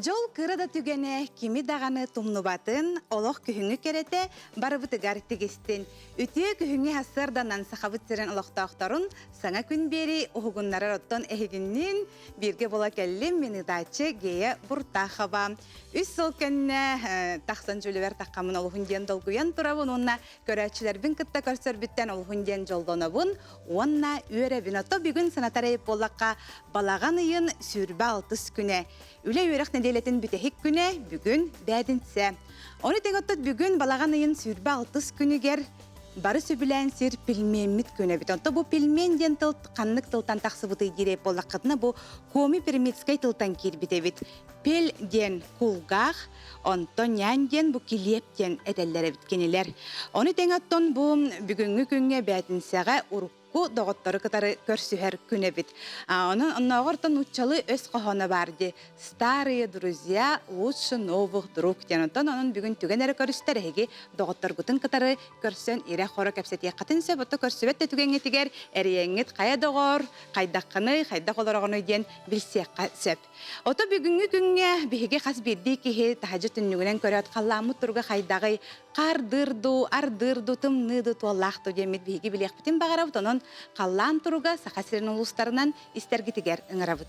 Дьол кыра да түгэнэ кими даҕаны тумнубатын, олох күһүҥҥү кэрэтэ барыбытыгар тигистин. Үтүө күһүҥҥү сарсыарданан Сахабыт сирин олохтоохторун саҥа күн биэрии уһугуннарар оттон эһигинниин бииргэ буола кэллим мин ыытааччы Гея Буртахова. Үс сыл кэннэ тахсан дьүлүбэр таххаммын олуһун диэн долгуйан турабын уонна көрөөччүлэрбин кытта көрсөрбүттэн олуһун диэн дьоллонобун уонна үөрэбин. Ото бүгүн санатар эйип буоллахха балаҕан ыйын 26 күнэ. Үлэ-үөрэх нэдиэлэтин бүтэһик күнэ бүгүн бээтинсэ. Ону тэҥэ оттон бүгүн балаҕан ыйын 26 күнүгэр бары сөбүлээн сир пельменмит күнэ эбит. Онто бу пельмен диэн тыл ханнык тылтан тахсыбытый диир буоллаххытына бу коми пермитскэй тылтан киирбит эбит. Пель диэн кулгаах, онтон нянь диэн бу килиэп диэн этэллэр эбит кинилэр. Ону тэҥэ оттон бу бүгүҥҥү күҥҥэ бээтинсэҕэ урукку доҕоттору кытары көрсүһэр күн эбит. Онон оннооҕор оттон нууччалыы өс хоһооно баар дии. Старые друзья лучше новых друг диэн. Онтон онон бүгүн түгэн эрэ көрүстэр эһиги доҕотторгутун кытары көрсөн ирэ-хоро кэпсэтиэххитин сөп. Ото көрсүбэт да түгэҥҥитигэр эрийэҥҥит хайа доҕор, хайдаххыный, хайдах олороҕунуй диэн билсиэххэ сөп. Ото бүгүҥҥү күҥҥэ биһиги хас биирдии киһи таһдьа түннүгүнэн көрөөт халлааммыт туруга хайдаҕый, хаардыыр дуу, ардыыр дуу, тымныы дуу, туоллаах дуу диэммит биһиги билиэхпитин баҕарабыт. Онон халлаан туруга Саха сирин улуустарынан истэргитигэр ыҥырабыт.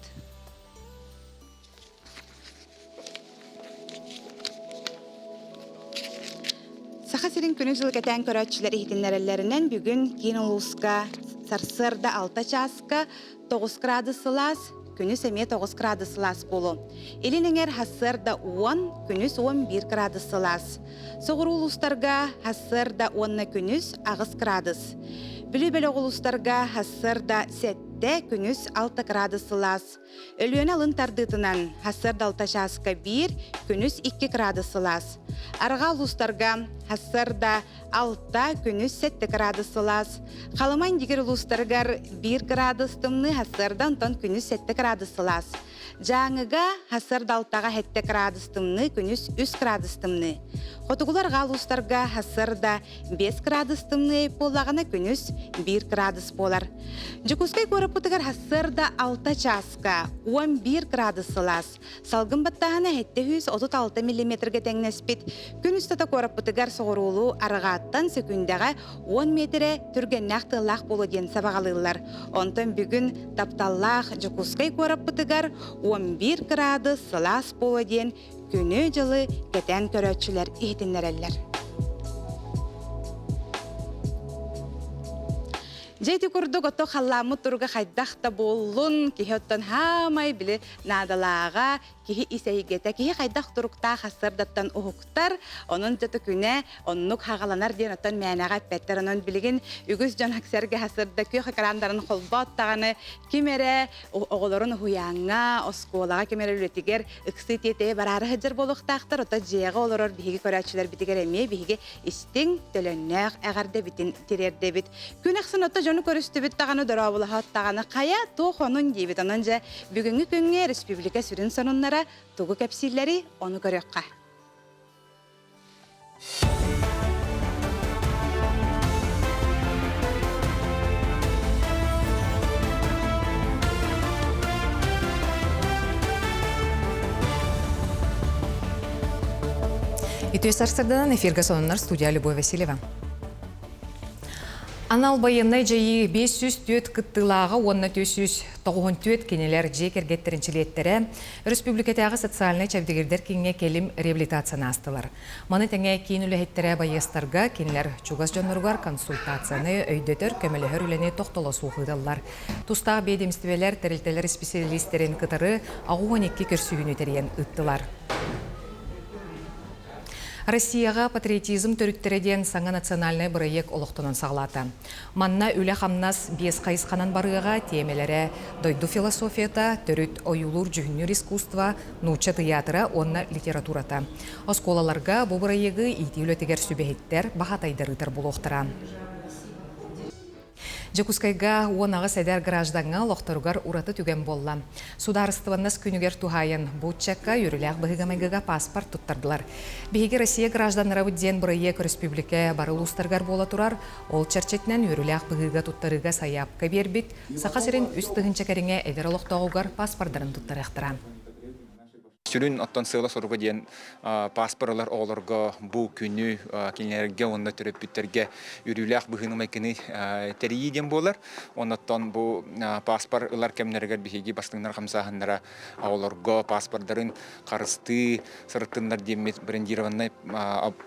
Саха сирин күнү-дьылы кэтээн көрөөччүлэр иһитиннэрэллэринэн бүгүн киин улууска сарсыарда 6 чааска 9 градус сылаас, күнүс эмиэ 9 градус сылаас буолуо. Илин эҥэр сарсыарда 10, күнүс 11 градус сылаас. Соҕуруу улуустарга сарсыарда уонна күнүс 8 градус. Бүлүү бөлөх улуустарга сарсыарда 7, күнүс 6 градус сылаас. Өлүөнэ алын тардыытынан сарсыарда 6 чааска 1, күнүс 2 градус сылаас. Арҕаа улуустарга сарсыарда 6, күнүс 7 градус сылаас. Халыма Индигир улуустарыгар 1 градус тымныы сарсыарда, онтон күнүс 7 градус сылаас. Дьааҥыга сарсыарда алтаҕа 7 градус тымныы, күнүс 3 градус тымныы. Хотугулар арҕаа улуустарга сарсыарда 5 градус тымныы буоллаҕына, күнүс 1 градус буолар. Дьокуускай куораппытыгар сарсыарда 6 чааска 11 градус сылаас. Салгын баттааһына 736 миллиметргэ тэҥнэспит. Күн устата куораппытыгар соҕуруулуу арҕааттан сөкүүндэҕэ 10 миэтэрэ түргэннээх тыаллаах буолуо диэн сабаҕалыыллар. Онтон бүгүн тапталлаах Дьокуускай куораппытыгар 11 градус сылаас буолуо диэн күнү-дьылы кэтээн көрөөччүлэр иһитиннэрэллэр. Дьэ ити курдук ото халлааммыт туруга хайдах да буоллун, киһи оттон хаамай били наадалааҕа, киһи ис эйгэтэ, киһи хайдах туруктаах сарсыардаттан уһуктар, онон дьэ күнэ оннук хаҕаланар диэн оттон мээнэҕэ эппэттэр. Онон билигин үгүс дьон сэргэ сарсыарда күөх экрандарын холбоот даҕаны ким эрэ оҕолорун уһуйааҥҥа, оскуолаҕа ким эрэ үлэтигэр ыксыы тиэтэйэ бараары сылдьар буолуохтаахтар. Ото дьиэҕэ олорор биһиги көрөөччүлэрбитигэр эмиэ биһиги истиҥ, төлөннөөх эҕэрдэбитин тириэрдэбит. Күн ахсын ото дьону көрүстүбүт даҕаны, дорооболоһоот даҕаны хайа туох онун диибит. Онон дьэ бүгүҥҥү күҥҥэ республика сүрүн сонуннара тугу кэпсииллэрий, ону көрүөххэ. Үтүө сарсырданан эфиргэ сонуннар студия Любовь Васильева. Анал байыаннай дьайыы 504 кыттыылааҕа уонна 494 кинилэр дьиэ кэргэттэрин чилиэттэрэ өрөспүүбүлүкэтээҕи социальнай чэбдигирдэр кииҥҥэ кэлим реабилитацияны аастылар. Маны тэҥэ киин үлэһиттэрэ байыастарга кинилэр чугас дьонноругар консультацияны өйдөтөр, көмөлөһөр үлэни тохтоло суох ыыталлар. Тустаах биэдэмистибэлэр, тэрилтэлэр исписэлиистэрин кытары 62 көрсүһүүнү тэрийэн ыыттылар. Россияҕа патриотизм төрүттэрэ диэн саҥа национальнай бырайыак олохтонон саҕалаата. Манна үлэ-хамнас биэс хайысханан барыаҕа, тиэмэлэрэ дойду философията, төрүт ойуулуур-дьүһүннүүр искусство, нуучча тыйаатыра уонна литературата. Оскуолаларга бу бырайыагы иитии үлэтигэр сүбэһиттэр, баһаатайдар ыытар буолуохтара. Дьокуускайга 18 эдэр граждаҥҥа олохторугар ураты түгэн буолла. Судаарыстыбаннас күнүгэр туһаайан бу ыччакка үөрүүлээх быһыыга-майгыга паспорт туттардылар. Биһиги Россия гражданнарабыт диэн бырайыак өрөспүүбүлүкэ бары улуустарыгар буола турар. Ол чэрчитинэн үөрүүлээх быһыыга туттарыыга сайаапка биэрбит Саха сирин 3000 кэриҥэ эдэр олохтооҕугар паспордарын туттарыахтара. Сүрүн оттон сыала-соруга диэн паспор ылар оҕолорго бу күнү кинилэргэ уонна төрөппүттэргэ үрүүлээх быһыыны-майгыны тэрийии диэн буолар. Оннуттан бу паспор ылар кэмнэригэр биһиги бастыҥнар хамсааһыннара оҕолорго паспордарын харыстыы сырыттыннар диэммит брендированнай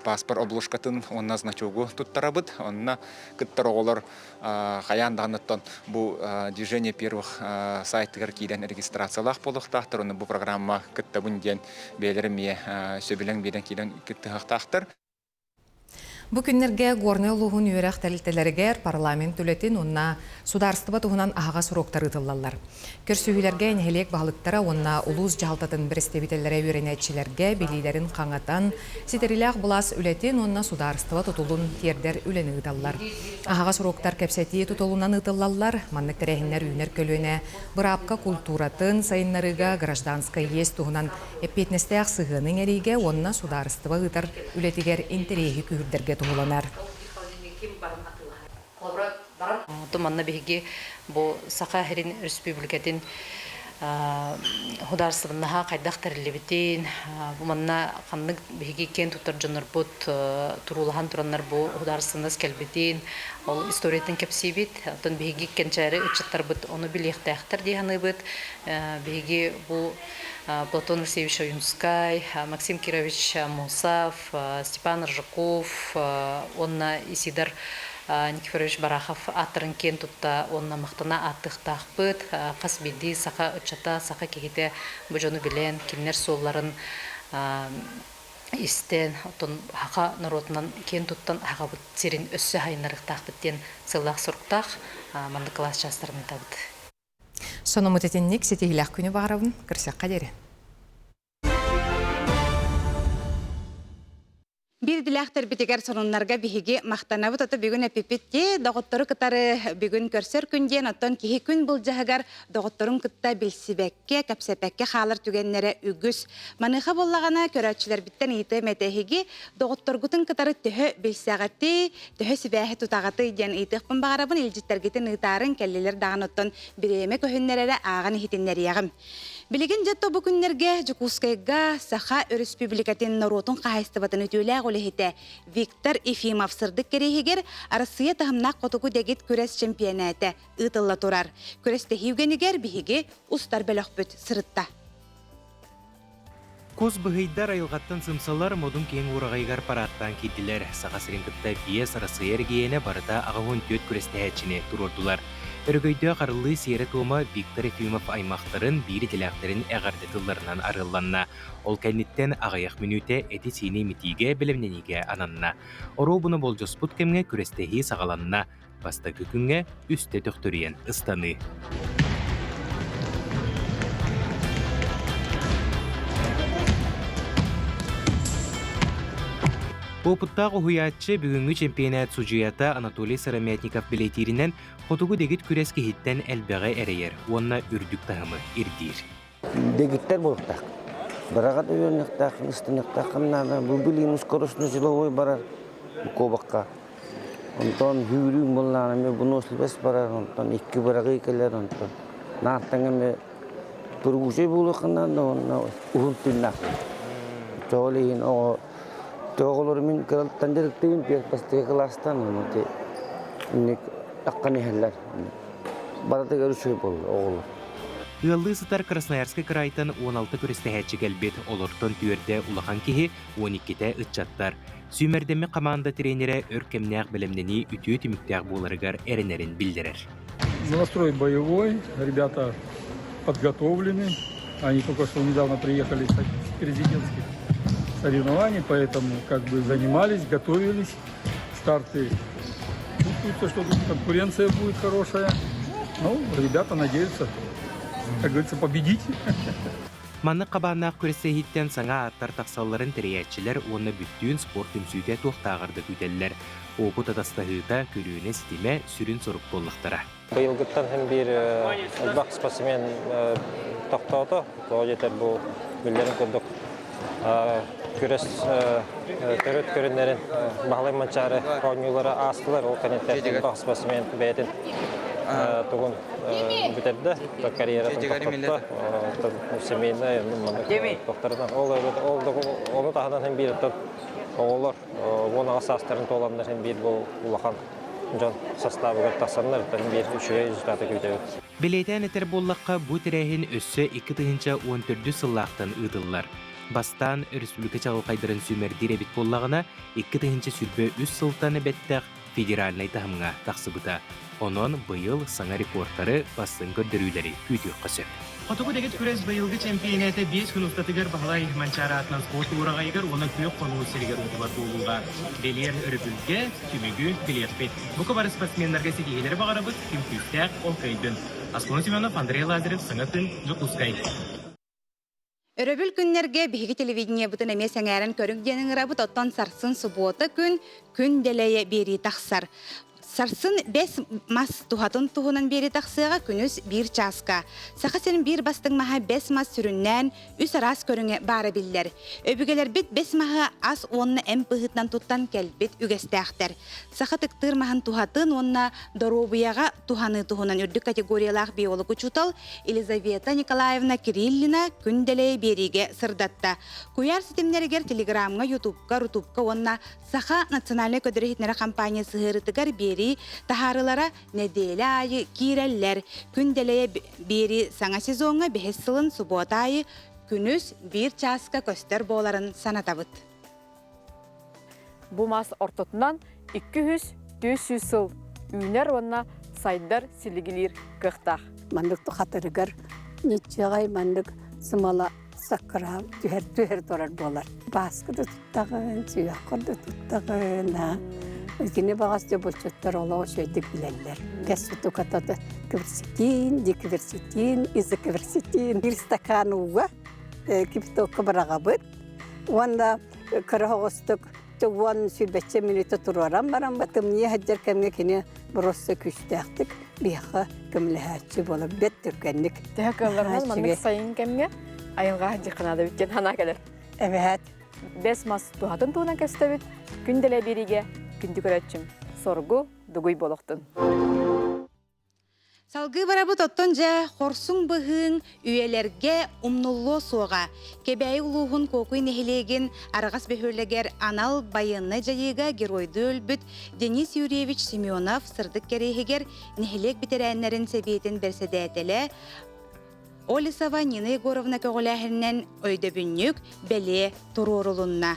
паспор обложкатын уонна значогу туттарабыт. Онно кыттар оҕолор хайаан даҕаныттан бу движение первых сайтыгар киирэн регистрациялаах буолуохтаахтар. Онно бу программа кыттабын диэн бэйэлэрэ эмиэ сөбүлэҥ биэрэн киирэн кыттыһыахтаахтар. Бу күннэргэ Горнай улууһун үөрэх тэрилтэлэригэр парламент үлэтин уонна судаарыстыба туһунан аһаҕас уруоктар ыытыллаллар. Көрсүһүүлэргэ нэһилиэк баһылыктара уонна улуус дьаһалтатын бэрэстэбиитэллэрэ үөрэнээччилэргэ билиилэрин хаҥатан, ситэрилээх былаас үлэтин уонна судаарыстыба тутулун тиэрдэр үлэни ыыталлар. Аһаҕас уруоктар кэпсэтии тутулунан ыытыллаллар. Маннык тэрээһиннэр үүнэр көлүөнэ быраапка культуратын сайыннарыыга гражданскай иэс туһунан эппиэтинэстээх сыһыаны иҥэриигэ уонна судаарыстыба ыытар үлэтигэр интэриэһи күүһүрдэргэ туһуланар. Манна биһиги бу Саха сирин Республикатын судаарыстыбаннаһа хайдах тэриллибитин, бу манна ханнык биһиги киэн туттар дьоннорбут туруулаһан тураннар бу судаарыстыбаннас кэлбитин, ол историятын кэпсиибит. Оттон биһиги кэнчээри ыччаттарбыт ону билиэхтээхтэр дии саныыбыт. Биһиги бу Платон Алексеевич Ойунскай, Максим Кирович Аммосов, Степан Рыжаков уонна Исидор Никифорович Барахов ааттарын киэн тутта уонна махтана ааттыахтаахпыт. Хас биирдии саха ыччата, саха киһитэ бу дьону билэн, кинилэр суолларын истэн, оттон саха норуотунан киэн туттан сахабыт сирин өссө сайыннарыахтаахпыт диэн сыаллаах-соруктаах маннык кылаас чаастарын ыытабыт. Сонуммут итинник ситиһиилээх күнү баҕарабын. Көрсөххө диэри. Биир идэлээхтэрбитигэр сонуннарга биһиги махтанабыт ото бүгүн эпиппит ди доҕоттору кытары бүгүн көрсөр күн диэн оттон киһи күн былдьаһыгар доҕотторун кытта билсибэккэ, кэпсэпэккэ хаалар түгэннэрэ үгүс. Маныаха буоллаҕына көрөөччүлэрбиттэн ыйытыам этэ эһиги доҕотторгутун кытары төһө билсэҕитий, төһө сибээһи тутаҕытый диэн ыйытыахпын баҕарабын илдьиттэргитин ыытаарыҥ кэллилэр даҕаны оттон бириэмэ көһүннэр эрэ ааҕан иһитиннэриэҕим. Билигин дьэ бу күннэргэ Дьокуускайга Саха Өрөспүүбүлүкэтин норуотун хаһаайыстыбатын үтүөлээх үлэһитэ Виктор Ефимов сырдык кэриэһигэр Арассыыйа таһымнаах хотугу дэгит күрэс чемпионата ыытылла турар. Күрэстэһии үгэнигэр биһиги устар бөлөхпүт сырытта. Кус быһыйдар айылҕаттан сымсалар модун киэҥ уураҕайыгар параадтаан киирдилэр. Саха сирин кытта биэс Арассыыйа эрэгийиэнэ барыта 84 күрэстэһээччини туруордулар. Өрөгөйдөөх арыллыы сиэрэ-туома Виктор Ефимов аймахтарын биир идэлээхтэрин эҕэрдэ тылларынан арыалланна. Ол кэнниттэн аҕыйах мүнүүтэ эти-сиини имитиигэ, бэлэмнэниигэ ананна. Оруобуна болдьоспут кэмҥэ күрэстэһии саҕаланна. Бастакы күҥҥэ үстэ төхтөрүйэн ыстаныы. Уопуттаах уһуйааччы бүгүҥҥү чемпионат судьуйата Анатолий Сыромятников бэлиэтииринэн, хотугу дэгит күрэс киһиттэн элбэҕи эрэйэр уонна үрдүк таһымы ирдиир. Дэгиттэр буолуохтаах. Быраҕат үөрүнүөхтээх, ыстаныахтааххын наада. Бу билигин скоростной силовой барар куобахха. Онтон сүүрүүм буоллаҕына эмиэ выносливость барар, онтон икки быраҕыы кэлэр, онтон наартаҥ эмиэ тургучуй буолуохха наада уонна уһун тыыннаах. Ол иһин оҕо оҕолору мин кыраттан дьарыктыыбын түөрт бастакы кылаастан уонна ити инник аххан иһэллэр. Барытыгар үчүгэй буолла оҕолор. Ыаллыы сытар Красноярскай кыраайтан 16 күрэстэһээччи кэлбит, олортон түөрдэ улахан киһи, 12-тэ ыччаттар. Сүүмэрдэммит хамаанда тренерэ өр кэмнээх бэлэмнэнии үтүө түмүктээх буоларыгар эрэнэрин биллэрэр. Настрой боевой, ребята подготовлены. Они только что недавно приехали с президентских соревнований, поэтому как бы занимались, готовились. Старты чувствуется, что тут конкуренция будет хорошая. Ну, ребята надеются, как говорится, победить. Маннык хабааннаах күрэстэһииттэн саҥа ааттар тахсалларын тэрийээччилэр уонна бүттүүн спорт түмсүүтэ туохтааҕар да күүтэллэр. Уопут атастаһыыта, көлүөнэ ситимэ сүрүн сорук буоллахтара. Быйылгыттан һин биир элбэх спортсмен тохтоото. Тоҕо диэтэр бу биллэрин курдук күрэс төрүт көрүннэрин Баһылай Манчаары оонньуулара аастылар. Ол кэнниттэн элбэх спортсмен бэйэтин Тугун бүтэрдэ, карьератын тохтотто, семейная, маннык тохторунан ол ол ону таһынан һин биир оҕолор 18 саастарын туоланнар һин биир бу улахан дьон састаабыгар тахсаннар биир үчүгэй результаты күүтэбит. Бэлиэтээн этэр буоллахха, бу тэрээһин өссө 2014 сыллаахтан ыытыллар. Бастаан өрөспүүбүлүкэ чаҕылхайдарын сүүмэрдиир эбит буоллаҕына, 2023 сылтан бэттэх федеральнай таһымҥа тахсыбыта. Онон быйыл саҥа рекордтары, бастыҥ көрдөрүүлэри күүтүөххэ сөп. Хотугу дэгит күрэс быйылгы чөмпүйэнээтэ 5 күн устатыгар Баһылай Манчаары аатынан спорт уураҕайыгар уонна күөх хонуу сиригэр уутулар буолууга бэлиэр өрөбүлгэ түмүгү билиэхпит. Бука бары спортсменнарга ситиһиилэри баҕарабыт, ким күүстээх, ол кыайдын. Аскона Семенов, Андрей Лазарев, Саҥа күн, Дьокуускай. Өрөбүл күннэргэ биһиги телевидениебытын эмиэ сэҥээрэн көрүҥ диэн ыҥырабыт, оттон сарсын субуота күн күн дэлэйэ биэрии тахсар. Сарсын бэс мас туһатын туһунан биэрии тахсыаҕа күнүс биир чааска. Саха сирин биир бастыҥ маһа бэс мас сүрүннээн үс араас көрүҥэ баара биллэр. Өбүгэлэрбит бэс маһы ас уонна эмп быһыытынан туттан кэлбит үгэстээхтэр. Саха тыктыыр маһын туһатын уонна доруобуйаҕа туһаныы туһунан үрдүк категориялаах биолог учуутал Елизавета Николаевна Кириллина күн дэлэй биэриигэ сырдатта. Куйаар ситимнэригэр Телеграмҥа, Ютубка, Рутубка уонна Саха национальнай көдөрү-иһитиннэрэр компания сыһыарытыгар биэрии таһаарыылара нэдиэлэ аайы киирэллэр. Күн дэлэйэ биэрии саҥа сезоҥҥа бэһис сылын субуота аайы күнүс биир чааска көстөр буоларын санатабыт. Бу мас ортотунан 200-400 сыл үүнэр уонна сайдар силигилиир кыахтаах. Маннык хатырыгар ниччэҕэй маннык сымала саккыраан түһэр түһэр турар буолар. Бааска да туттаҕын, сүһүөххэр да туттаҕын, Итини баҕас дьэ булчуттар олох үчүгэйдик билэллэр. Кэс сутуката кверцетин, дикверцетин, изокверцетин. Биир стакан ууга кипятокка быраҕабыт. Уонна кыра оҕустук уон сүүрбэччэ мүнүүтэ туруоран баран тымныы сылдьар кэмҥэ кини просто күүстээхтик биһиэхэ көмөлөһөөччү буолар бэрт түргэнник. Төһө кыалларынан маннык сайын кэмҥэ айылҕа сылдьыахха наада диэн санаа кэлэр. Эбэһээт. Бэс мас туһатын туһунан кэпсэтэбит. Күн дэлэ биэриигэ күндү көрөөччүм соргу дугуй буолуохтун. Салгыы барабыт оттон дьэ хорсун быһыыҥ үйэлэргэ умнуллуо суоҕа. Кэбээйи улууһун Куокуй нэһилиэгин Арҕас бөһүөлэгэр анал байыаннай дьайыыга геройдуу өлбүт Денис Юрьевич Семенов сырдык кэриэһигэр нэһилиэк бэтэрээннэрин сэбиэтин бэрэссэдээтэлэ Олесова Нина Егоровна көҕүлээһининэн өйдөбүнньүк бэлиэ туруорулунна.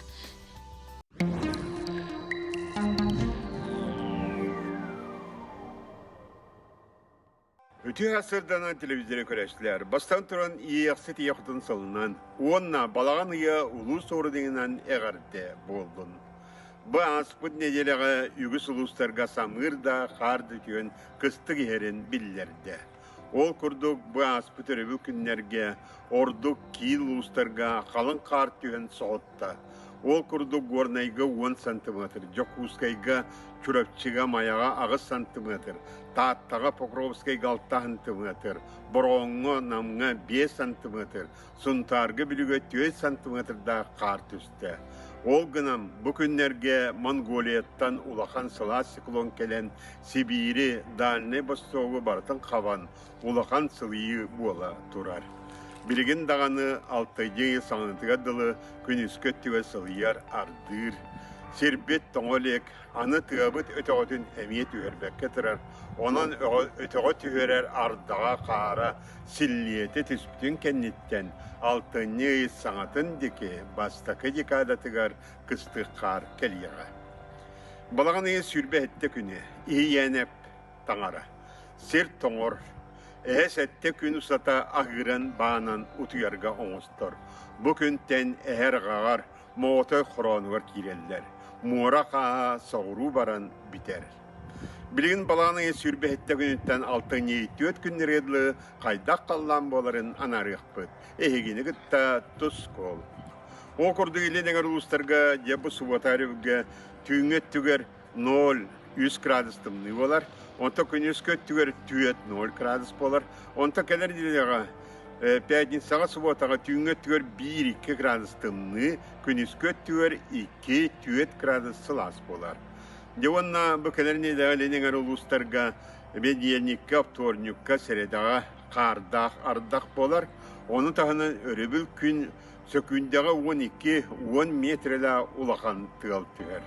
Үтүө сырданан телевизоры көрөччүлэр бастан туран Иэйэхсит ийэ хотун сылынан уонна балаҕан ыйа улуус суорудуҥунан эҕэрдэ буоллун. Бу ааспыт нэдиэлэҕэ үгүс улуустарга самыыр да, хаар да үтүөн кыстык иһэрин биллэрдэ. Ол курдук бу ааспыт өрөбүл күннэргэ ордук киин улуустарга халыҥ хаар түһэн соһутта. Ол курдук Горнайга 10 сантиметр, Дьокуускайга, Чурапчыга, Майаҕа 8 сантиметр, Тааттаҕа, Покровскайга 6 сантиметр, Бороҕоҥҥо, Намҥа 5 сантиметр, Сунтаарга, Бүлүүгэ 4 сантиметрдаах хаар түстэ. Ол гынан бу күннэргэ Монголияттан улахан сылаас циклон кэлэн Сибиири, Дальнай Востогу барытын хабан улахан сылыйыы буола турар. Билигин даҕаны алтайдыы саҥатыгар дылы күнүскү өттүгэр сылыйар, ардыыр. Сирбит тоҥо илик, аны тыабыт өтөҕүтүн эмиэ түһэрбэккэ турар. Онон өтөҕө түһэрэр ардаҕа хаара силлиэтэ түспүтүн кэнниттэн алтынньы ый саҥатын диэки бастакы декадатыгар кыстык хаар кэлиэҕэ. Балаҕан ыйын 27 күнэ Иһийээнэп таҥара. Сир тоҥор, эһэ сэттэ күн устата аһыыран баанан утуйарга оҥостор. Бу күнтэн эһэ арҕаҕар, Моҕотой хороонугар киирэллэр. Муора хааһа соҕуруу баран бүтэр. Билигин балаҕан ыйын 27 күнүттэн алтынньы түөрт күннэргэ дылы хайдах халлаан буоларын анаарыахпыт. Эһигини кытта тус-куол. Ол курдук илин эҥэр улуустарга дьэ бу субуота өрөбүлгэ түүҥҥү өттүгэр 0,3 градус тымныы буолар. Онто күнүскү өттүгэр 4,0 градус буолар. Онто кэлэр нэдиэлэҕэ пятницаҕа, субуотаҕа түүҥҥү өттүгэр 1-2 градус тымныы, күнүскү өттүгэр 2-4 градус сылаас буолар. Дьэ уонна бу кэлэр нэдиэлэҕэ илин эҥэр улуустарга Бэнидиэнньиккэ, вторникка, сэрэдэҕэ хаардаах ардах буолар. Ону таһынан өрөбүл күн сөкүүндэҕэ 12 10 миэтэрэлээх улахан тыал түһэр.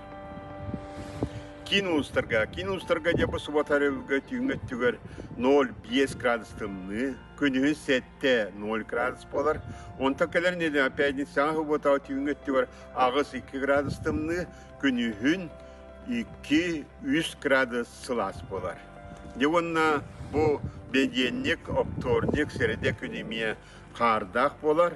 Киин улуустарга, киин улуустарга дьэ бу суббота өрөбүлгэ түүҥҥү өттүгэр 0,5 градус тымныы, күнүһүн 7-0 градус буолар. Онтон кэлэр нэдиэлэ пятницаҕа субботаҕа түүҥҥү өттүгэр 8-2 градус тымныы, күнүһүн 2-3 градус сылаас буолар. Дьэ уонна бу бэнидиэнньик, оптуорньук, сэрэдэ күн эмиэ хаардаах буолар.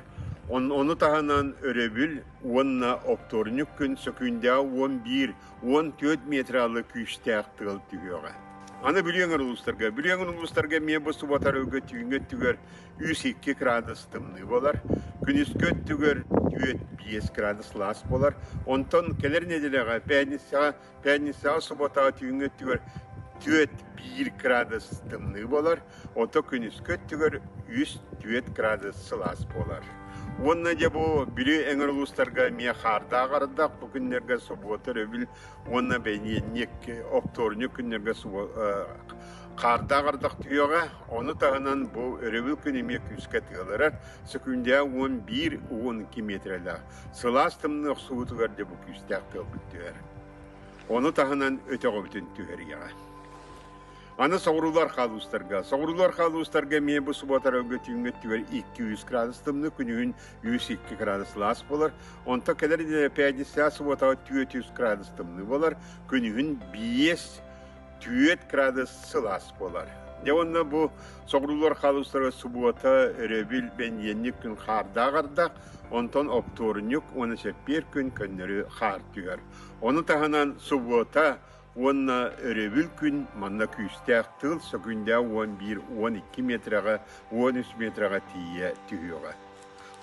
Ону таһынан өрөбүл уонна оптуорньук күн сөкүүндэҕэ 11, 14 метралы күүстээх тыал түһүөҕэ. Аны Бүлүү эҥэр улуустарга. Бүлүү эҥэр улуустарга эмиэ бу суббота өрөбүлгэ түүҥҥү өттүгэр 3-2 градус тымныы буолар. Күнүскү өттүгэр 4-5 градус сылаас буолар. Онтон кэлэр нэдиэлэҕэ пятницаҕа, пятницаҕа субботаҕа түүҥҥү өттүгэр 4-1 градус тымныы буолар. Ото күнүскү өттүгэр 3-4 градус сылаас буолар. Уонна дьэ бу Бүлүү эҥэр улуустарга эмиэ хаардаах ардах бу күннэргэ субуота өрөбүл уонна бэнидиэнньик оптуорунньук күннэргэ хаардаах ардах түһүөҕэ. Ону таһынан бу өрөбүл күн эмиэ күүскэ тыалырар. Сөкүүндэҕэ 11-12 миэтэрэлээх. Сылаас тымныы охсуутугар дьэ бу күүстээх тыалбыт түһэр. Ону таһынан өтөҕүбүтүн түһэриэҕэ. Аны соҕуруулар хаалуустарга. Соҕуруулар хаалуустарга эмиэ бу субуота өрөбүлгэ түүҥҥү өттүгэр 2-3 градус тымныы, күнүһүн 3-2 градус сылаас буолар. Онтон кэлэр пятница субуотаҕа 4-3 градус тымныы буолар, күнүһүн 5-4 градус сылаас буолар. Дьэ уонна бу соҕуруулар хаалуустарга субуота, өрөбүл, бэнидиэнньик күн хаардаах ардах, онтон оптуорунньук уонна чэппиэр күн көннөрү хаар түһэр. Ону таһынан субуота Уонна өрөбүл күн манна күүстээх тыал сөкүүндэҕэ 11, 12 миэтэрэҕэ, 13 миэтэрэҕэ тиийэ түһүөҕэ.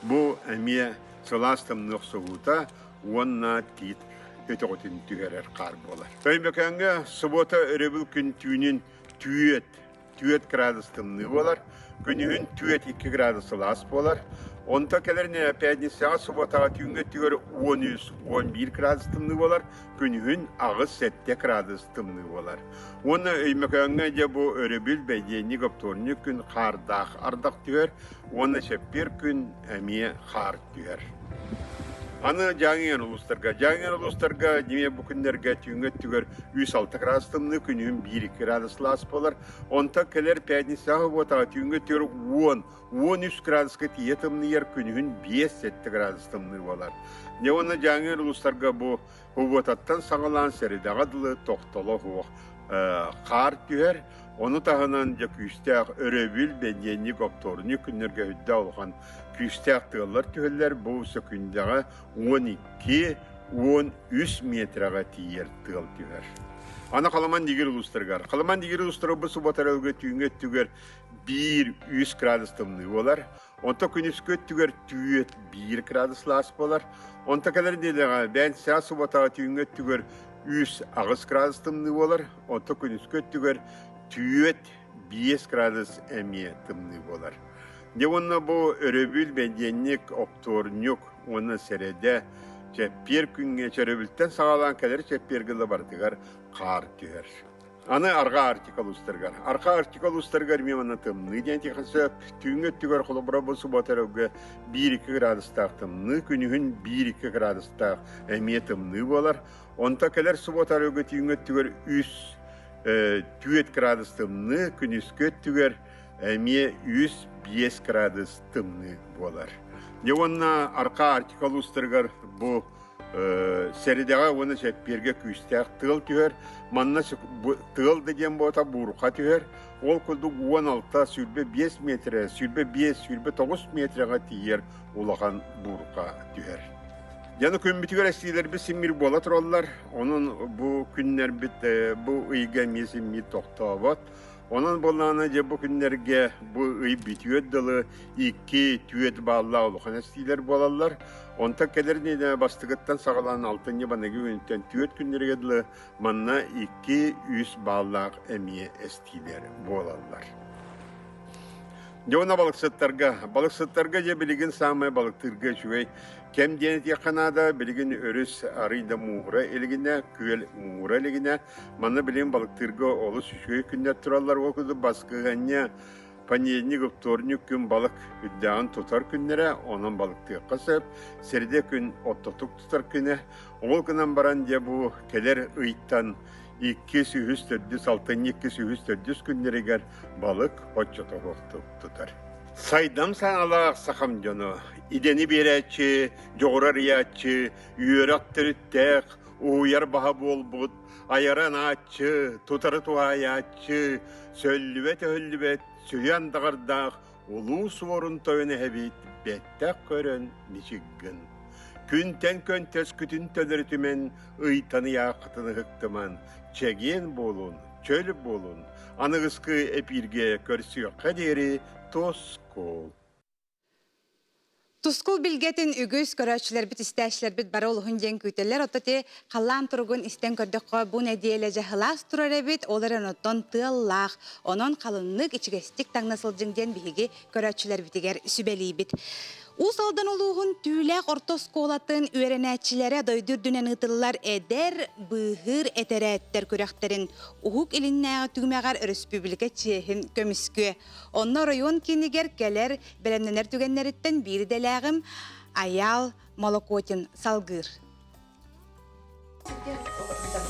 Бу эмиэ сылаас тымныы охсуһуута уонна тиит өтөҕүтүн түһэрэр хаар буолар. Өймөкөөҥҥө субуота өрөбүл күн түүнүн түүөт 4 градус тымныы буолар, күнүһүн 4-2 градус сылаас буолар. Онтон кэлэр пятницаҕа, субботаҕа түүҥҥү өттүгэр 13-11 градус тымныы буолар, күнүһүн 8-7 градус тымныы буолар. Уонна Өймөкөөҥҥө дьэ бу өрөбүл, бэйдиэнньик, оптуорунньук күн хаардаах ардах түһэр уонна чэппиэр күн эмиэ хаар түһэр. Аны Дьааҥы улуустарга. Дьааҥы улуустарга эмиэ бу күннэргэ түүҥҥү өттүгэр 3-6 градус тымныы, күнүһүн 1-2 градус сылаас буолар. Онтон кэлэр пятницаҕа буотаҕа түүҥҥү өттүгэр 10, 13 градуска тиийэ тымныйар, күнүһүн 5-7 градус тымныы буолар. Дьэ уонна Дьааҥы улуустарга бу Уботаттан саҕалаан сэрэдэҕэ дылы тохтоло суох хаар түһэр. Ону таһынан дьэ күүстээх өрөбүл, бэнидиэнньик, оптуорунньук күннэргэ үрдэ улахан күүстээх тыаллар түһэллэр. Бу сөкүндэҕэ 12 13 миэтэрэҕэ тиийэр тыал түһэр. Аны Халаман Дигир улуустарыгар. Халаман Дигир улуустара бу суббота өрөбүлгэ түүҥҥү өттүгэр 1-3 градус тымныы буолар. Онто күнүскү өттүгэр түүөт 1 градус сылаас буолар. Онто кэлэр нэдиэлэҕэ бээн саас субботаҕа түүҥҥү өттүгэр 3-8 градус тымныы буолар. Онто күнүскү өттүгэр түүөт 5 градус эмиэ тымныы буолар. Дьэ уонна бу өрөбүл, бэнидиэнньик, оптуорунньук уонна сэрэдэ чэппиэр күҥҥэ чөрөбүлтэн саҕалаан кэлэр чэппиэргэ ыла барытыгар хаар түһэр. Аны Арҕаа Арктика улуустарыгар. Арҕаа Арктика улуустарыгар эмиэ манна тымныы диэн этиэххэ сөп. Түүҥҥү өттүгэр холобура бу суббота өрөбүлгэ 1-2 градустаах тымныы, күнүһүн 1-2 градустаах эмиэ тымныы буолар. Онто кэлэр суббота өрөбүлгэ түүҥҥү өттүгэр 3 4 градус тымныы, күнүскү өттүгэр эмиэ 3-5 градус тымныы буолар. Дьэ уонна Арҕаа Арктика улуустарыгар бу Сэридэҕэ уонна чэппиэргэ күүстээх тыал түһэр. Манна тыал да диэн буота буурҕа түһэр. Ол курдук 16 25 миэтэрэ, 25 29 миэтэрэҕэ тиийэр улахан буурҕа түһэр. Дьону күммүтүгэр эстиилэрбит симмир буола тураллар. Онон бу күннэрбит бу ыйга эмиэ симмир тохтообот. Онон буоллаҕына дьэ бу күннэргэ бу ый бүтүөр дылы икки түөрт бааллаах улахан эстиилэр буолаллар. Онтон кэлэр нэдиэлэ бастакыттан саҕалаан алтынньы баныгы күнүттэн түөрт күннэргэ дылы манна икки үс бааллаах эмиэ эстиилэр буолаллар. Дьэ уонна балыксыттарга. Балыксыттарга дьэ билигин саамай балыктыырга үчүгэй кэм диэн этиэххэ наада. Билигин өрүс арый да мууһура илигинэ, күөл мууһура илигинэ. Манна билигин балыктыырга олус үчүгэй күннэр тураллар. Ол курдук баскыһыанньа понедельник, вторник күн балык үрдээҕин тутар күннэрэ, онон балыктыахха сөп. Сэрдэ күн оттотук тутар күнэ. Ол гынан баран дьэ бу кэлэр ыйтан иккис, үһүс, төрдүс, алтынньы иккис, үһүс, төрдүс күннэригэр балык оччотоһуохтук тутар. Сайдам саҥалаах сахам дьоно, идэни биэрээччи, дьоҕуру арыйааччы, үөрэх төрүттээх, уһуйар баһа буолбут, айара анааччы, тутары туһаайааччы, сөллүбэт-өһүллүбэт, сүһү андаҕардаах улуу суорун тойон эһэбит бэттэх көрөн мичик гын. Күнтэн көнтөскүтүн төлөрүтүмэн, ыйтан ыйааххытын ыһыктыман, чэгиэн буолун, чөл буолун, аныгыскы эпииргэ көрсүөххэ диэри тускул. Тускул билгэтин үгүс көрөөччүлэрбит, истээччилэрбит бары олуһун диэн күүтэллэр. Оттон ти халлаан туругун истэн көрдөххө, бу нэдиэлэ дьаһылаас турар эбит, ол эрэн оттон тыаллаах. Онон халыннык, ичигэстик таҥна сылдьыҥ диэн биһиги көрөөччүлэрбитигэр сүбэлиибит. Уус Алдан улууһун Түүлээх орто оскуолатын үөрэнээччилэрэ дойду үрдүнэн ыытыллар эдэр, быыһыыр этэрээттэр күрэхтэрин Уһук Илиннээҕи түгүмэҕэр өрөспүүбүлүкэ чиэһин көмүскүө. Онно оройуон киинигэр кэлэр бэлэмнэнэр түгэннэриттэн биир идэлээҕим Айаал Молокотин салгыыр.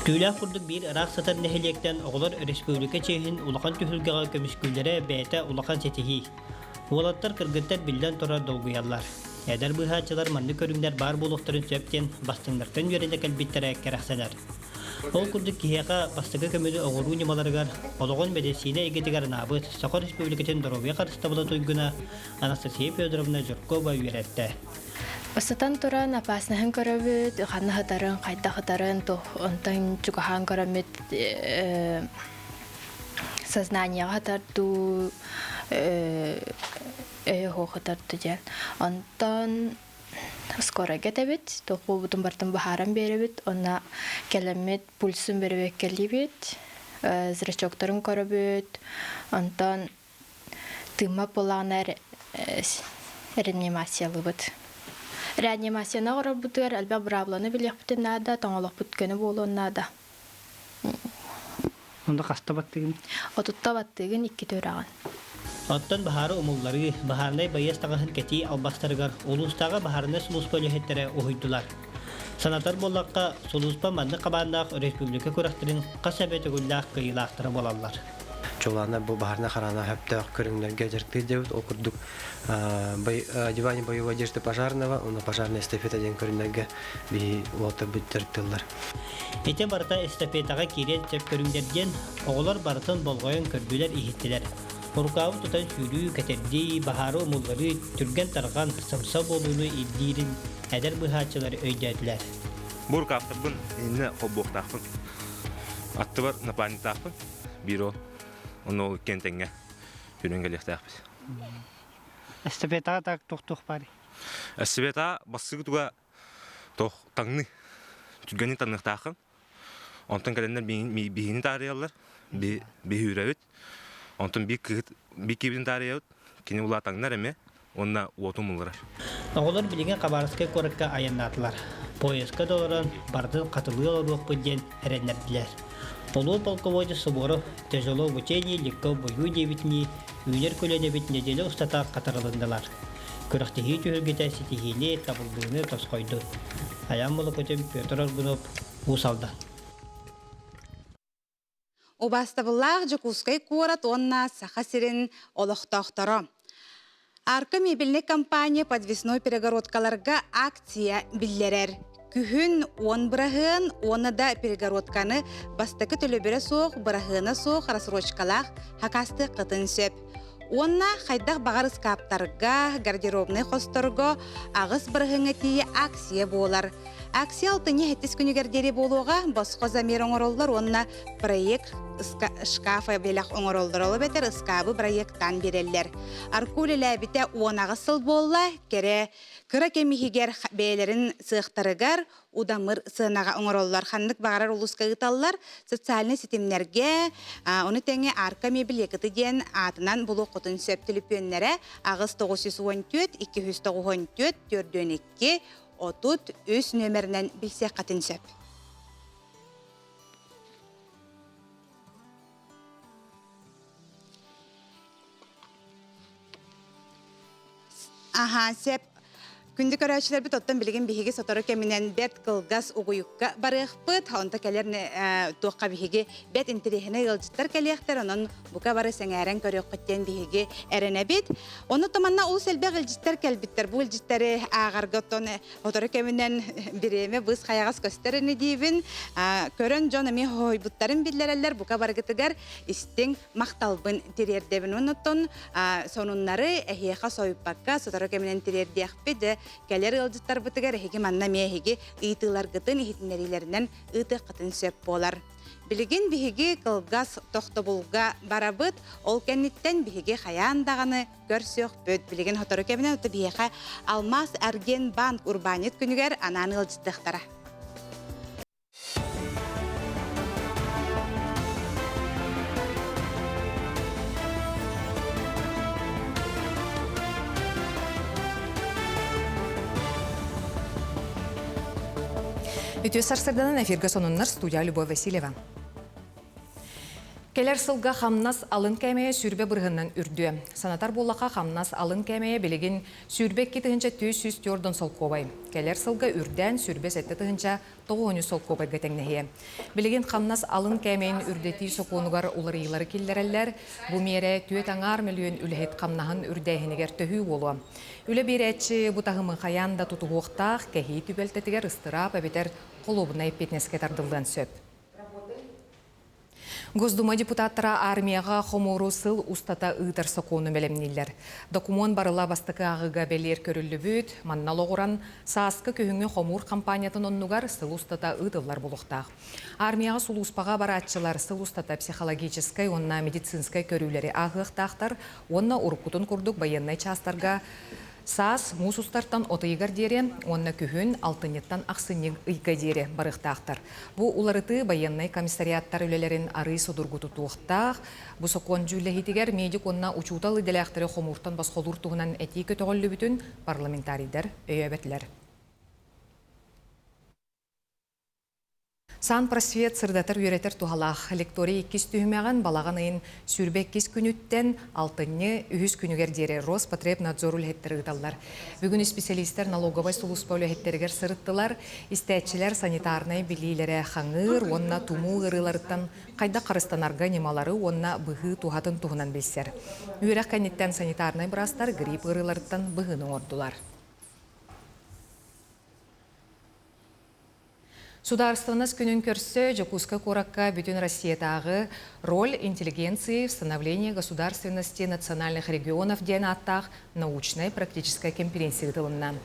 Түүлээх курдук биир ыраах сытар нэһилиэктэн оҕолор өрөспүүбүлүкэ чиэһин улахан түһүлгэҕэ көмүскүүллэрэ бэйэтэ улахан ситиһии. Уолаттар, кыргыттар биллэн турар долгуйаллар. Эдэр быыһааччылар маннык көрүҥнэр баар буолуохтарын сөп диэн бастыҥнартан үөрэнэ кэлбиттэрэ кэрэхсэнэр. Ол курдук киһиэхэ бастакы көмөнү оҥоруу ньымаларыгар олоҕун мэдиссиинэ эйгэтигэр анаабыт Саха Республикатын доруобуйа харыстабыла туйгуна Анастасия Федоровна Жиркова үөрэттэ. Бастатан туран опасноһын көрөбүт, ханна сытарын, хайдах сытарын, онтон чугаһаан көрөммүт сознаниеҕа сытар дуу, өйө суох сытар дуу диэн. Онтон скорайга этэбит, туох буолбутун барытын быһааран биэрэбит, уонна кэлэммит пульсун бэрэбиэркэлиибит, зрачоктарын көрөбүт, онтон тыыммат буоллаҕына реанимациялыыбыт. Реанимацияны оҥорорбутугар элбэх быраабыланы билиэхпитин наада, тоҥолохпут көнө буолуон наада. Онно хаста баттыгын? Отутта баттыгын, иккитэ үрэҕин. Оттон баһаары умулларыы, баһаарынай байыас таҥаһын кэтии албастарыгар улуустааҕы баһаарынай сулууспа үлэһиттэрэ уһуйдулар. Санатар буоллахха, сулууспа маннык хабааннаах республика күрэхтэрин хас эмэ төгүллээх кыайыылаахтара буолаллар. Чулаана бу баһарна харана хөптөөх көрүҥнэргэ дьарыктыыр дьабыт. Ол курдук одевание боевой одежды пожарного, уонна пожарная эстафета диэн көрүҥнэргэ биһи уолаттарбыт дьарыктыыллар. Ити барыта эстафетаҕа киириэн сөп көрүҥнэр диэн оҕолор барытын болҕойон көрдүлэр-иһиттилэр. Урукаабы тутан сүүрүү, кэтэрдии, баһаары умулларыы түргэн-тарҕан, сымса буолууну ирдиирин эдэр быыһааччылар өйдөөтүлэр. Бу рукавтарбын иннэ холбуохтаахпын. Аттыбар напарниктаахпын. Биир ол. Онно ол иккиэн тэҥҥэ үрүҥ кэлиэхтээхпит. Эстафетаҕа так туох-туох баарый? Эстафета бастакы туга туох таҥныы. Түргэнник таҥныахтааххын. Онтон кэлэннэр биһигини таарыйаллар. Биһи үүрэбит. Онтон биир кыыһыт биир киһибитин таарыйабыт. Кини улаатаҥнар эмиэ уонна уоту умулларар. Оҕолор билигин Хабаровскай куоракка айаннаатылар. Поездка да олорон барытын хатылыы олоруохпут диэн эрэннэрдилэр. Улуу полководец Суворов тяжело в учении, легко в бою диэбитинии үүнэр көлүөнэбит нэдиэлэ устата хатарылыннылар. Күрэхтэһии түһүлгэтэ ситиһиини, табыллыыны тосхойдун. Айаан Молокутин, Петр Аргунов, Уус Алдан. Убаастабыллаах Дьокуускай куорат уонна Саха сирин олохтоохторо! Арка мебельнай компания подвесной перегородкаларга акция биллэрэр. Күһүн 10 быраһыан уонна да перегородканы бастакы төлөбүрэ суох, быраһыана суох рассрочкалаах хакаастыаххытын сөп. Уонна хайдах баҕар ыскааптарга, гардеробнай хосторго аҕыс быраһыаҥҥа тиийэ акция буолар. Акция алтынньы сэттис күнүгэр диэри буолуоҕа, босхо замер оҥороллор уонна проект шкафа бэлэх оҥороллор, ол эбэтэр ыскаабы проектаан биэрэллэр. Арку үлэлээбитэ 18 сыл буолла, кэрэ кыра кэм иһигэр бэйэлэрин сыахтарыгар удамыр сыанаҕа оҥороллор. Ханнык баҕарар улууска ыыталлар. Социальнай ситимнэргэ, ону тэҥэ Арка мебель Якыты диэн аатынан булуоххутун сөп түлүпүөннэрэ 8 914 294 42 33 нүөмэринэн билсиэххитин сөп. Аха, сеп. Күндү көрөөччүлэрбит оттон билигин биһиги сотору кэминэн бэрт кылгас угуйукка барыахпыт. Онто кэлэр туохха биһиги бэрт интэриэһинэй ыалдьыттар кэлиэхтэр, онон бука бары сэҥээрэн көрүөххүт диэн биһиги эрэнэбит. Ону туманна улус элбэх илдьиттэр кэлбиттэр. Бу илдьиттэри ааҕарга оттон сотору кэминэн бириэмэ быыс хайаҕас көстөр ини диибин. Көрөн дьон эмиэ хоһуйбуттарын биллэрэллэр. Бука барыгытыгар истиҥ махталбын тириэрдэбин. Оннуттан сонуннары эһиэхэ сойуппакка сотору кэминэн тириэрдиэхпит. Дьэ, кэлэр ыалдьыттарбытыгар эһиги манна эмиэ эһиги ыйытыыларгытын иһитиннэриилэринэн ыытыаххытын сөп буолар. Билигин биһиги кылгас тохтобулга барабыт. Ол кэнниттэн биһиги хайаан даҕаны көрсүөхпүт. Билигин сотору кэминэн оту биһиэхэ Алмаас Арген банк урбаанньыт күнүгэр анаан ыалдьыттыахтара. Үтүө сарсырданан эфиргэ сонуннар студия Любовь Васильева. Кэлэр сылга хамнас алын кээмэйэ сүүрбэ бырыһынан үрдүө. Санатар буоллахха, хамнас алын кээмэйэ билигин 22 204 солкуобай. Кэлэр сылга үрдээн 27 9 солкуобайга тэҥнэһиэ. Билигин хамнас алын кээмэйин үрдэтии сокуонугар уларыйыылары киллэрэллэр. Бу миэрэ түөрт аҥаар мөлүйүөн үлэһит хамнаһын үрдээһинигэр төһүү буолуо. Үлэ биэрээччи бу таһымы хайаан да тутуһуохтаах, кэһии түбэлтэтигэр ыстыраап эбэтэр холуобунай эппиэтинэскэ тардыллыан сөп. Госдума депутаттара армияҕа хомууру сыл устата ыытар сокуону бэлэмнииллэр. Докумуон барыла бастакы ааҕыыга бэлиэр көрүллүбүт, манна олоҕуран, сааскы күһүҥҥү хомуур хампаанньатын оннугар сыл устата ыытыллар буолуохтаах. Армияҕа сулууспаҕа барааччылар сыл устата психологическай уонна медицинскэй көрүүлэри ааһыахтаахтар уонна уруккутун курдук байыаннай чаастарга Саас муус устартан от ыйыгар диэри уонна күһүн алтынньыттан ахсынньы ыйга диэри барыахтаахтар. Бу уларытыы байыаннай комиссариаттар үлэлэрин арыый судургутутуохтаах. Бу сокуон дьүүллэһиитигэр медик уонна учуутал идэлээхтэри хомууртан босхолуур туһунан этии көтөҕүллүбүтүн парламентарийдар өйөөбөтүлэр. Сан-просвет сырдатар-үөрэтэр туһалаах лекторий иккис түһүмэҕин балаҕан ыйын 22 күнүттэн алтынньы үһүс күнүгэр диэри Роспотребнадзор үлэһиттэрэ ыыталлар. Бүгүн исписэлиистэр налоговай сулууспа үлэһиттэригэр сырыттылар. Истээччилэр санитарнай билиилэрэ хаҥыыр уонна тумуу ыарыыларыттан хайдах харыстанарга ньымалары уонна быһыы туһатын туһунан билсэр. Үөрэх кэнниттэн санитарнай быраастар грипп ыарыыларыттан быһыыны оҥордулар. Судаарыстыбаннас күнүн көрсө Дьокуускай куоракка Бүтүн Россиятааҕы «Роль интеллигенции в становлении государственности национальных регионов» диэн ааттаах научнай-практическай конференция ыытылынна.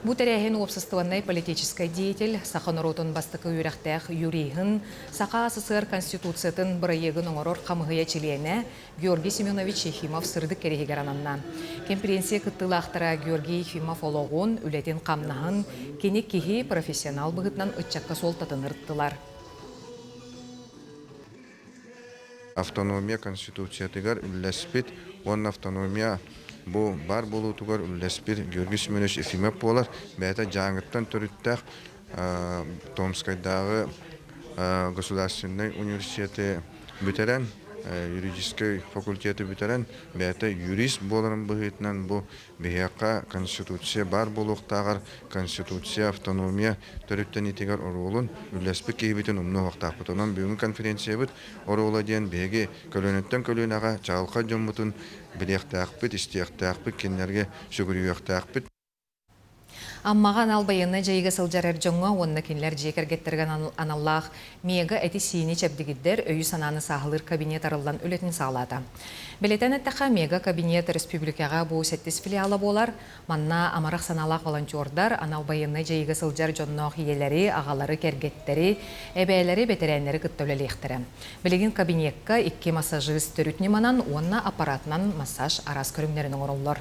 Бу тэрээһин уопсастыбаннай политическай деятель, саха норуотун бастакы үөрэхтээх юриһын, Саха СССР Конституциятын бырайыагын оҥорор хамыһыйа чилиэнэ Георгий Семенович Ефимов сырдык кэриһигэр ананна. Кэмпириэнсийэ кыттыылаахтара Георгий Ефимов олоҕун, үлэтин-хамнаһын, кини киһи профессионал быһыытынан ыччакка суолтатын ырыттылар. Автономия Конституциятыгар үллэспит уонна автономия бу бар буолуутугар үллэспит Георгий Семенович Ефимов буолар. Бэйэтэ Дьааҥыттан төрүттээх Томскайдааҕы государственнай университеты бүтэрэн, юридическай факультеты бүтэрэн, бэйэтэ юрист буоларын быһыытынан бу биһиэхэ Конституция баар буолуохтааҕар Конституция автономия төрүттэниитигэр оруолун үллэспит киһибитин умнуохтаахпыт. Онон бүгүҥҥү конференциябыт оруола диэн биһиги көлүөнэттэн көлүөнэҕэ чаҕылхай дьоммутун билиэхтээхпит, истиэхтээхпит, кинилэргэ сүгүрүйүөхтээхпит. Аммаҕа анал байыаннай дьайыыга сылдьар эр дьоҥҥо уонна кинилэр дьиэ кэргэттэригэр аналлаах мега эти-сиини чэбдигирдэр өйү-санааны сааһылыыр кабинет арыллан үлэтин саҕалаата. Бэлиэтээн эттэххэ, мега кабинет республикаҕа бу сэттис филиала буолар. Манна амарах санаалаах волонтердар анал байыаннай дьайыыга сылдьар дьонноох ийэлэри, аҕалары, кэргэттэри, эбээлэри, бэтэрээннэри кытта үлэлиэхтэрэ. Билигин кабинекка икки массажист төрүт ньыманан уонна аппаратынан массаж араас көрүҥнэрин оҥороллор.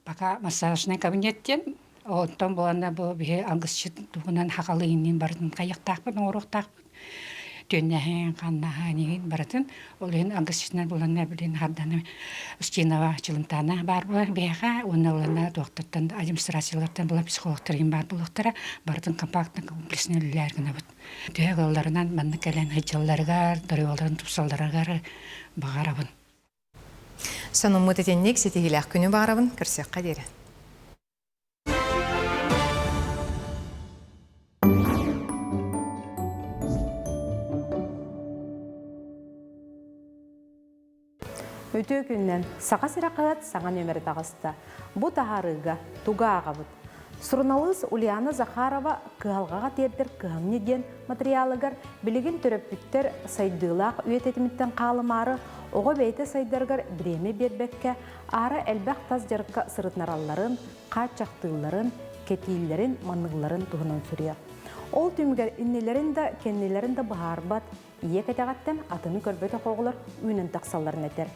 Пока массажный кабинет диэн, онтон буоланна бу биһи алгысчыт туһунан хахалыйынныын барытын хайыахтаахпыт, оҥоруохтаахпыт. Түөннэһин, ханнаһын иһин барытын. Ол иһин алгысчытынан буланна билин харданы Устинова Чылымтаана баар буолар биһиэхэ уонна уланна туохтартан администрациялартан була психологтар иһин баар буолуохтара. Барытын компактно комплексно үлэлээр гынабыт. Төһө кыалларынан маннык кэлэн сылдьалларыгар, доруобаларын тупсалларыгар баҕарабын. Сонуммут итинник ситиһиилээх күнү баҕарабын, көрсүөххэ диэри. Үтүө күннэн Саха сирэ хаһыат саҥа нүөмэрэ таҕыста. Бу таһаарыыга тугу ааҕабыт? Суруналыыс Ульяна Захарова кыһалҕаҕа тиэрдэр кыһамньы диэн матырыйаалыгар билигин төрөппүттэр сайдыылаах үйэ тэтимиттэн хаалымаары, оҕо бэйэтэ сайдарыгар бириэмэ биэрбэккэ, аара элбэх тас дьарыкка сырытынаралларын, хааччахтыылларын, кэтииллэрин, маныылларын туһунан суруйар. Ол түмүгэр иннилэрин да, кэннилэрин да быһаарбат, ийэ кэтэҕиттэн атыны көрбөтөх оҕолор үүнэн тахсалларын этэр.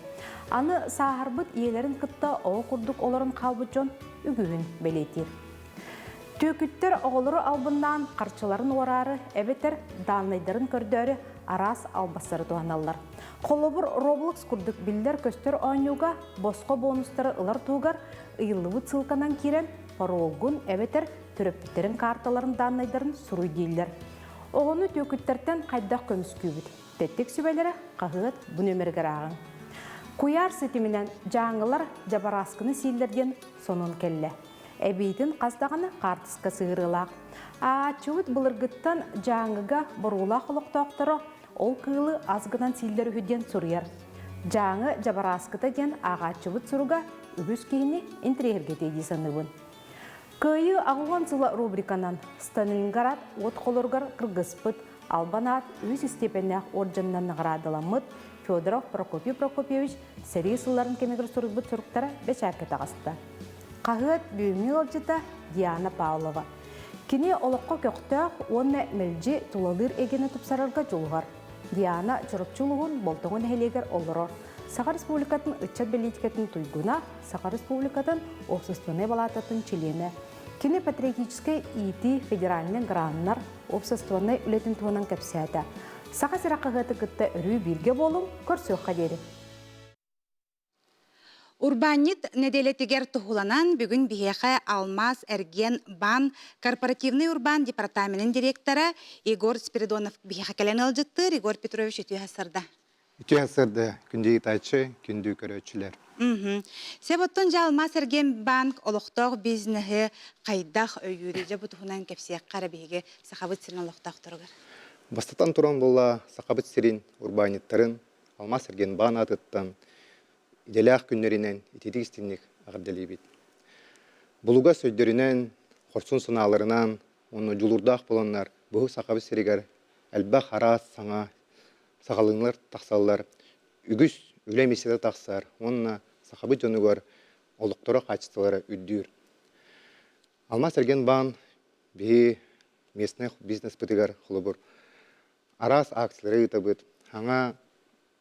Аны сааһырбыт ийэлэрин кытта оҕо курдук олорон хаалбыт дьон үгүһүн бэлиэтиир. Түөкүттэр оҕолору албыннаан харчыларын уораары эбэтэр дааннайдарын көрдөөрү араас албастары туһаналлар. Холобур, Roblox курдук биллэр-көстөр оонньууга босхо бонустары ылар туһугар ыйыллыбыт ссылканан киирэн паролгун эбэтэр төрөппүттэрин каарталарын дааннайдарын суруй дииллэр. Оҕону түөкүттэртэн хайдах көмүскүүбүт? Тэттик сүбэлэрэ хаһыат бу нүөмэригэр ааҕыҥ. Куйаар ситиминэн дьааҥылар дьабарааскыны сииллэр диэн сонун кэллэ. Эбиитин хас даҕаны хаартыска сыһыарыылаах. Ааҕааччыбыт былыргыттан Дьааҥыга боруулаах олохтоохторо ол кыылы ас гынан сииллэр үһү диэн суруйар. Дьааҥы дьабарааскыта диэн ааҕааччыбыт суруга үгүс киһини интэриэһиргэтиэ дии саныыбын. Кыайыы аҕыһуон сыла рубриканан Сталинград уот холоругар кыргыспыт Албан аат үһүс истиэпэннээх орденынан наҕараадаламмыт Федоров Прокопий Прокопьевич сэрии сылларын кэмигэр суруйбут суруктара бэчээккэ таҕыста. Хаһыат бүгүҥҥү ыалдьыта Диана Павлова. Кини олоххо көхтөөх уонна мэлдьи тулалыыр эйгэни тупсарарга дьулуһар. Диана Чурапчы улууһун Болтоҥо нэһилиэгэр олорор. Саха Республикатын ыччат бэлиитикэтин туйгуна, Саха Республикатын Общественнай балаататын чилиэнэ. Кини патриотическай иитии федеральнай граннар общественнай үлэтин туһунан кэпсээтэ. Саха сирэ хаһыаты кытта өрүү бииргэ буолуҥ, көрсүөххэ диэри. Урбаанньыт нэдиэлэтигэр туһуланан бүгүн биһиэхэ Алмаас эргиэн баан корпоративный урбаан департаменын директора Егор Спиридонов биһиэхэ кэлэн ыалдьыттыыр. Егор Петрович үтүө сарда. Үтүө сарда күндү ыытааччы, күндү көрөөччүлэр. Сеп оттон дьэ Алмаас эргиэн банк олохтоох бизнеһи хайдах өйүүрүй? Дьэ бу туһунан кэпсиэххэ эрэ биһиги Сахабыт сирин олохтоохторугар. Бастатан туран буолла Сахабыт сирин урбаанньыттарын Алмаас эргиэн баан аатыттан идэлээх күннэринэн ититик истинник эҕэрдэлиибит. Булугас өйдөрүнэн, хорсун санааларынан уонна дьулуурдаах буоланнар быһыы Сахабыт сиригэр элбэх араас саҥа саҕалыылар тахсаллар, үгүс үлэ миэстэтэ тахсар уонна сахабыт дьонугар олохторо хаачыстыбалара үрдүүр. Алмаас эргиэн баан биһи местный бизнеспытыгар холобур араас акциялары ыытабыт, саҥа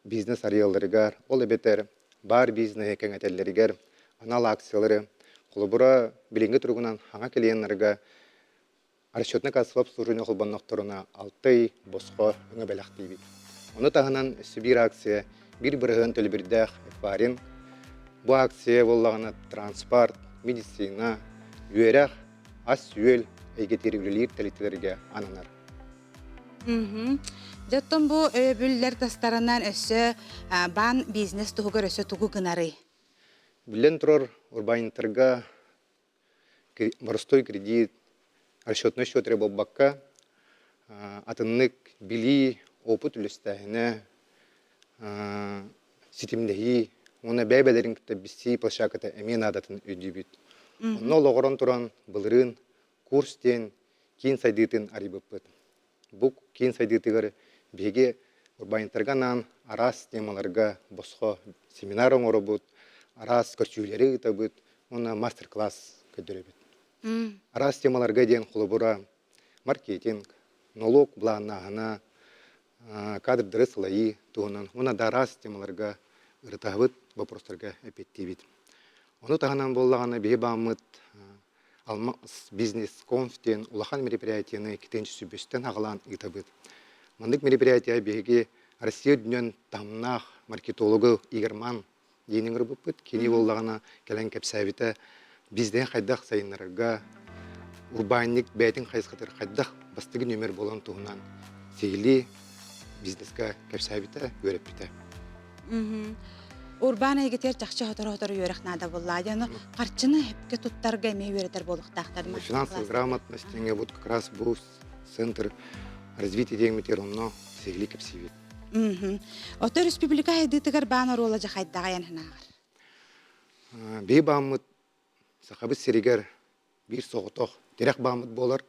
бизнес арыйалларыгар, ол эбэтэр баар бизнеһи кэҥэтэллэригэр анал акциялары, холобура, билиҥҥи туругунан саҥа клиеннарга расчетно-кассовое обслуживание холбоннохторуна алтай босхо өҥө бэлэхтиибит. Ону таһынан өссө биир акция биир бырыһыан төлөбүрдээх эквайринг. Бу акция буоллаҕына транспорт, медицина, үөрэх, ас-үөл эйгэтигэр үлэлиир тэрилтэлэргэ ананар. Дьэ оттон бу өйөбүллэр тастарынан өссө баан бизнес туһугар өссө тугу гынарый? Биллэн турар, урбаанньыттарга боростуой кредит, расчетный счет эрэ буолбакка, атыннык билии, опыт үллэстээһинэ, ситимнэһии уонна бэйэ-бэйэлэрин кытта билсии площадката эмиэ наадатын өйдүүбүт. Онно олоҕуран туран былырыын курс диэн киин сайдыытын арыйбыппыт. Бу киин сайдыытыгар биһиги урбаанньыттарга анаан араас темаларга босхо семинар оҥоробут, араас көрсүһүүлэри ыытабыт уонна мастер-класс көрдөрөбүт. Араас темаларга диэн холобура маркетинг, нолуок былааннааһына, кадрдары салайыы туһунан уонна да араас темаларга ырытаһыбыт, вопростарга эппиэттиибит. Ону таһынан буоллаҕына биһи бааммыт Алмаз бизнес-конф диэн улахан мероприятиены китинчи сүбүстэн аҕалаан ыытабыт. Маннык мероприятие биһиги Россия үрдүнэн таһымнаах маркетологу Игорь Ман диэн ыҥырбыппыт. Кини буоллаҕына кэлэн кэпсээбитэ бизнеһи хайдах сайыннарарга, урбаанньык бэйэтин хайысхатыгар хайдах бастакы нүөмэр буолан туһунан сиһилии бизнеска кэпсээбитэ, үөрэппитэ. Урбаан эйгэтигэр чахчы сотору-сотору үөрэх наада буолла. Дьону харчыны сөпкө туттарга эмиэ үөрэтэр буолуохтаахтар. Финансовая грамотность вот как раз был центр развития диэмитигэр онно сиһилии кэпсиибит. Ото республика хайдыытыгар баан оруола дьэ хайдаҕайан ханааҕар? Биһи бааммыт Сахабыт сиригэр биир соҕотох тирэх бааммыт буолар.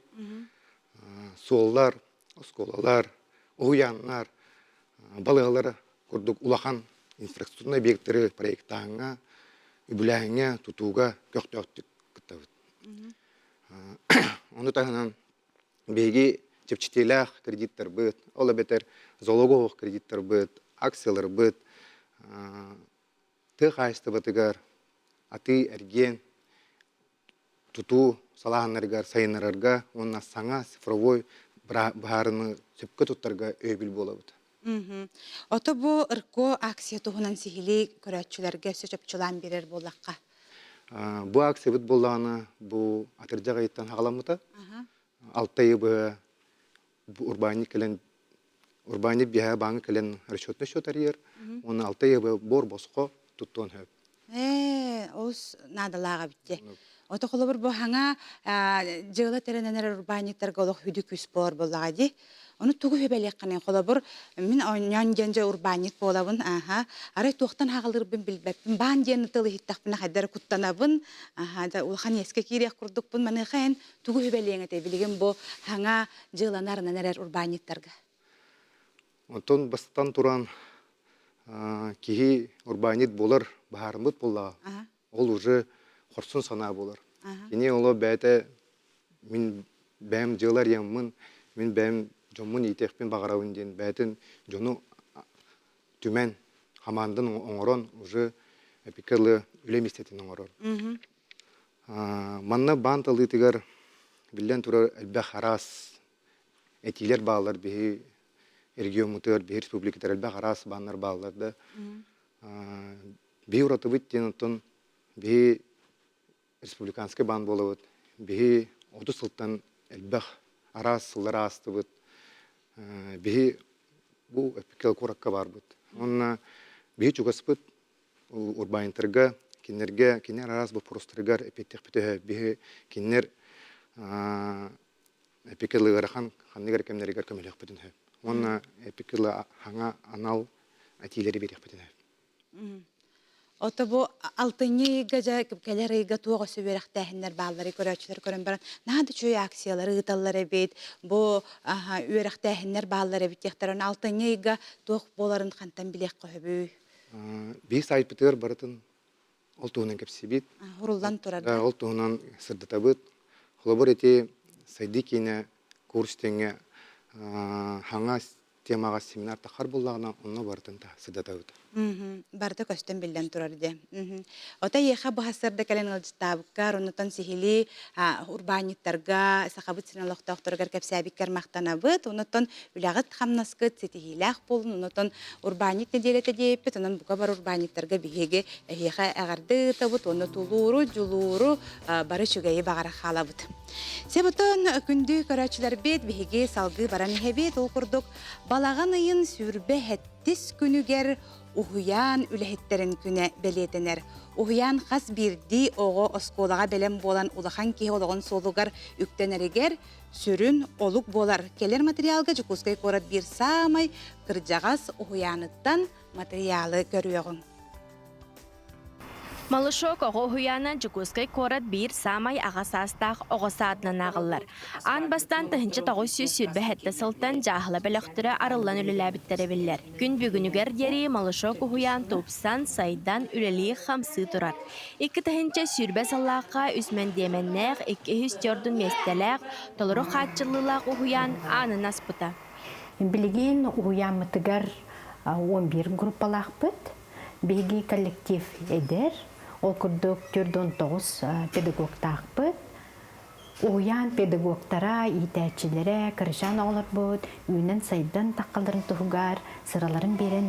Суоллар, оскуолалар, уһуйааннар, балыыһалар курдук улахан инфраструктурнай объектары проектааҥҥа, үбүлээһиҥҥэ, тутууга көхтөөхтүк кыттабыт. Ону таһынан биһиги чэпчэтиилээх кредиттарбыт, ол эбэтэр залоговых кредиттарбыт, акцияларбыт тыа хаһаайыстыбатыгар атыы-эргиэн, тутуу салааһыннарыгар сайыннарарга уонна саҥа цифровой быһаарыны сөпкө туттарга өйөбүл буолабыт. Ото бу РКО акция туһунан сиһилии көрөөччүлэргэ өссө чопчулаан биэрэр буоллахха. Бу акциябыт буоллаҕына бу атырдьах ыйыттан хаҕаламмыта. Алта ыйы быһа урбаанньык кэлэн урбаанньыт биһээ бааҥҥа кэлэн расчетный счет арыйар уонна алта ыйы бор босхо туттуон сөп. Ээ, олус наадалаах эбит дии. Ото холобур бу хаҥа дьыала тэринэн эрэр урбаанньыттарга олох үдү күүс буолар буоллаҕа дии. Ону тугу үбэлиэххиний? Холобур, мин оонньоон диэн дьэ урбаанньыт буолабын, ааха. Арай туохтан хаҕалыырбын билбэппин. Баан диэн тыл иһиттэхпинэ хайдах эрэ куттанабын. Аха, да улахан иэскэ киириэх курдукпун. Маныаха эн тугу үбэлиэҥ этэй билигин бу хаҥа дьыаланы арынан эрэр урбаанньыттарга? Онтон бастатан туран киһи урбаанньыт буолар баһаарыммыт буоллаҕа. Ол уже хорсун санаа буолар. Кини оло бэйэтэ мин бэйэм дьыала арыйаммын, мин бэйэм дьоммун иитиэхпин баҕарабын диэн бэйэтин дьону түмэн, хамаандан оҥорон уже эпикэлы үлэ миэстэтин оҥорор. Манна баан талыытыгар биллэн турар элбэх араас этиилэр бааллар биһи региоммутугар биһи республикатыгар элбэх араас бааннар бааллар да биһи уратыбыт диэн оттон биһи республиканскай баан буолабыт биһи 30 сылтан элбэх араас сыллар аастыбыт биһи бу эпикэл куоракка баарбыт уонна биһи чугаспыт урбаанньыттарга кинилэргэ кини араас боппуруостарыгар эппиэттиэхпит үһү биһи кинилэр эпикэл ыарахан ханнык эрэ кэмнэригэр көмөлөһүөхпүтүн сөп уонна эпикэл хаҥа анал этиилэри биэриэхпитин сөп. Ото бу алтынньы ыйга дьэ кэлэр ыйга туох өссө үөрэхтээһиннэр баалларый көрөөччүлэр көрөн баран наһаа да үчүгэй акциялары ыыталлар эбит бу үөрэхтээһиннэр бааллар эбит диэхтэр аны алтынньы ыйга туох буоларын хантан билиэххэ сөбүй? Биир сайтпытыгар барытын ол туһунан кэпсиибит. Уруллан турар. Ол туһунан сырдатабыт. Холобур ити сайдыы киинэ курс тэҥҥэ хаҥас темаҕа семинар тахар буоллаҕына, онно барытын сырдатабыт. Барыта көстөн биллэн турар дии. Ота эйиэхэ бу сарда кэлэн ыалдьыттаабыккар, оннутан сиһилии урбаанньыттарга, Сахабыт сирин олохтоохторугар кэпсээбиккэр махтанабыт. Оннуттан үлэҕит-хамнаскыт ситиһиилээх буолун. Оннуттан урбаанньыт нэдиэлэтэ диэбиппит. Онон бука бары урбаанньыттарга биһиги эһиэхэ эҕэрдэ ыытабыт уонна тулууру, дьулууру бары үчүгэйи баҕара хаалабыт. Себутун күндү көрөөччүлэрбит биһиги салгыы баран иһэбит. Ол курдук балаҕан ыйын сүүрбэ сэттис күнүгэр уһуйаан үлэһиттэрин күнэ бэлиэтэнэр. Уһуйаан хас биирдии оҕо оскуолаҕа бэлэм буолан улахан киһи олоҕун суолугар үктэнэригэр сүрүн олук буолар. Кэлэр материалга Дьокуускай куорат биир саамай кырдьаҕас уһуйааныттан матырыйаалы көрүөҕүҥ. Малышок оҕо уһуйаана Дьокуускай куорат биир саамай аҕа саастаах оҕо саадынан ааҕыллар. Аан бастаан 1927 сылтан дьааһыла бөлөхтөрө арыллан үлэлээбиттэрэ биллэр. Күн бүгүнүгэр диэри Малышок уһуйаан тупсан, сайдан, үлэлии-хамсыы турар. 2020 сыллаахха үс мэндиэмэннээх, 204 миэстэлээх, толору хааччыллыылаах уһуйаан аанын аспыта. Билигин уһуйааммытыгар 11 группалаахпыт. Биһиги коллектив эдэр, ол курдук 49 педагогтаахпыт. Уһуйаан педагогтара, иитээччилэрэ, кырачаан оҕолорбут үүнэн-сайдан таххаларын туһугар сыраларын биэрэн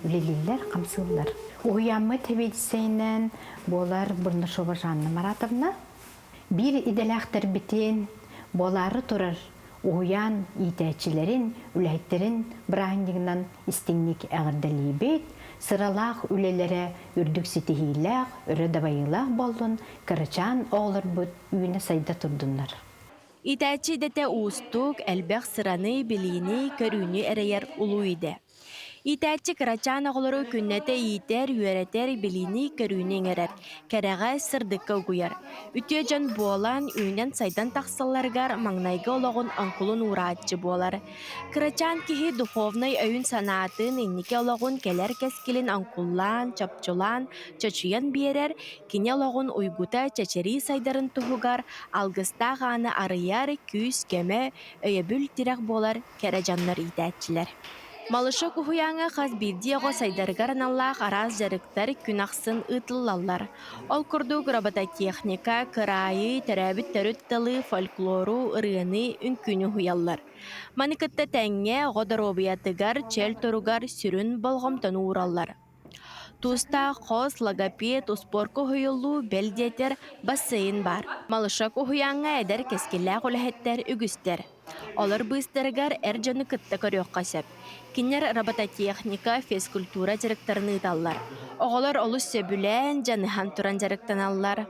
үлэлииллэр, хамсыыллар. Уһуйааммыт сэбиэдиссэйинэн буолар Бурнашова Жанна Маратовна. Биир идэлээхтэрбитин буолаары турар уһуйаан иитээччилэрин, үлэһиттэрин бырааһынньыгынан истиҥник эҕэрдэлиибит, сыралаах үлэлэрэ үрдүк ситиһиилээх, өрө дабайыылаах буоллун, кырачаан оҕолорбут үүнэ-сайда турдуннар. Иитээччи идэтэ уустук, элбэх сыраны, билиини, көрүүнү эрэйэр улуу идэ. Иитээччи кырачаан оҕолору күннэтэ иитэр, үөрэтэр, билиини-көрүүнү иҥэрэр, кэрэҕэ, сырдыкка угуйар. Үтүө дьон буолан, үүнэн-сайдан тахсалларыгар маҥнайгы олоҕун оҥкулун уурааччы буолар. Кырачаан киһи духовнай өйүн-санаатын, инники олоҕун кэлэр кэскилин оҥкуллаан, чопчулаан, чочуйан биэрэр, кини олоҕун уйгута чэчирии сайдарын туһугар алгыстаах ааны арыйар, күүс-көмө, өйөбүл-тирэх буолар кэрэ дьоннор иитээччилэр. Малышок уһуйааҥҥа хас биирдии оҕо сайдарыгар аналлаах араас дьарыктар күн ахсын ыытыллаллар. Ол курдук робототехника, кыраайы, төрөөбүт төрүт тылы, фольклору, ырыаны, үҥкүүнү уһуйаллар. Маны кытта тэҥҥэ оҕо доруобуйатыгар, чөл туругар сүрүн болҕомтону уураллар. Туустаах хос, логопед, успуорка уһуйуллуу, бэл диэтэр, бассейн баар. Малышок уһуйааҥҥа эдэр кэскиллээх үлэһиттэр үгүстэр. Олор быыстарыгар эр дьону кытта көрүөххэ сөп. Кинилэр робототехника, физкультура дьарыктарын ыыталлар. Оҕолор олус сөбүлээн, дьаныһан туран дьарыктаналлар.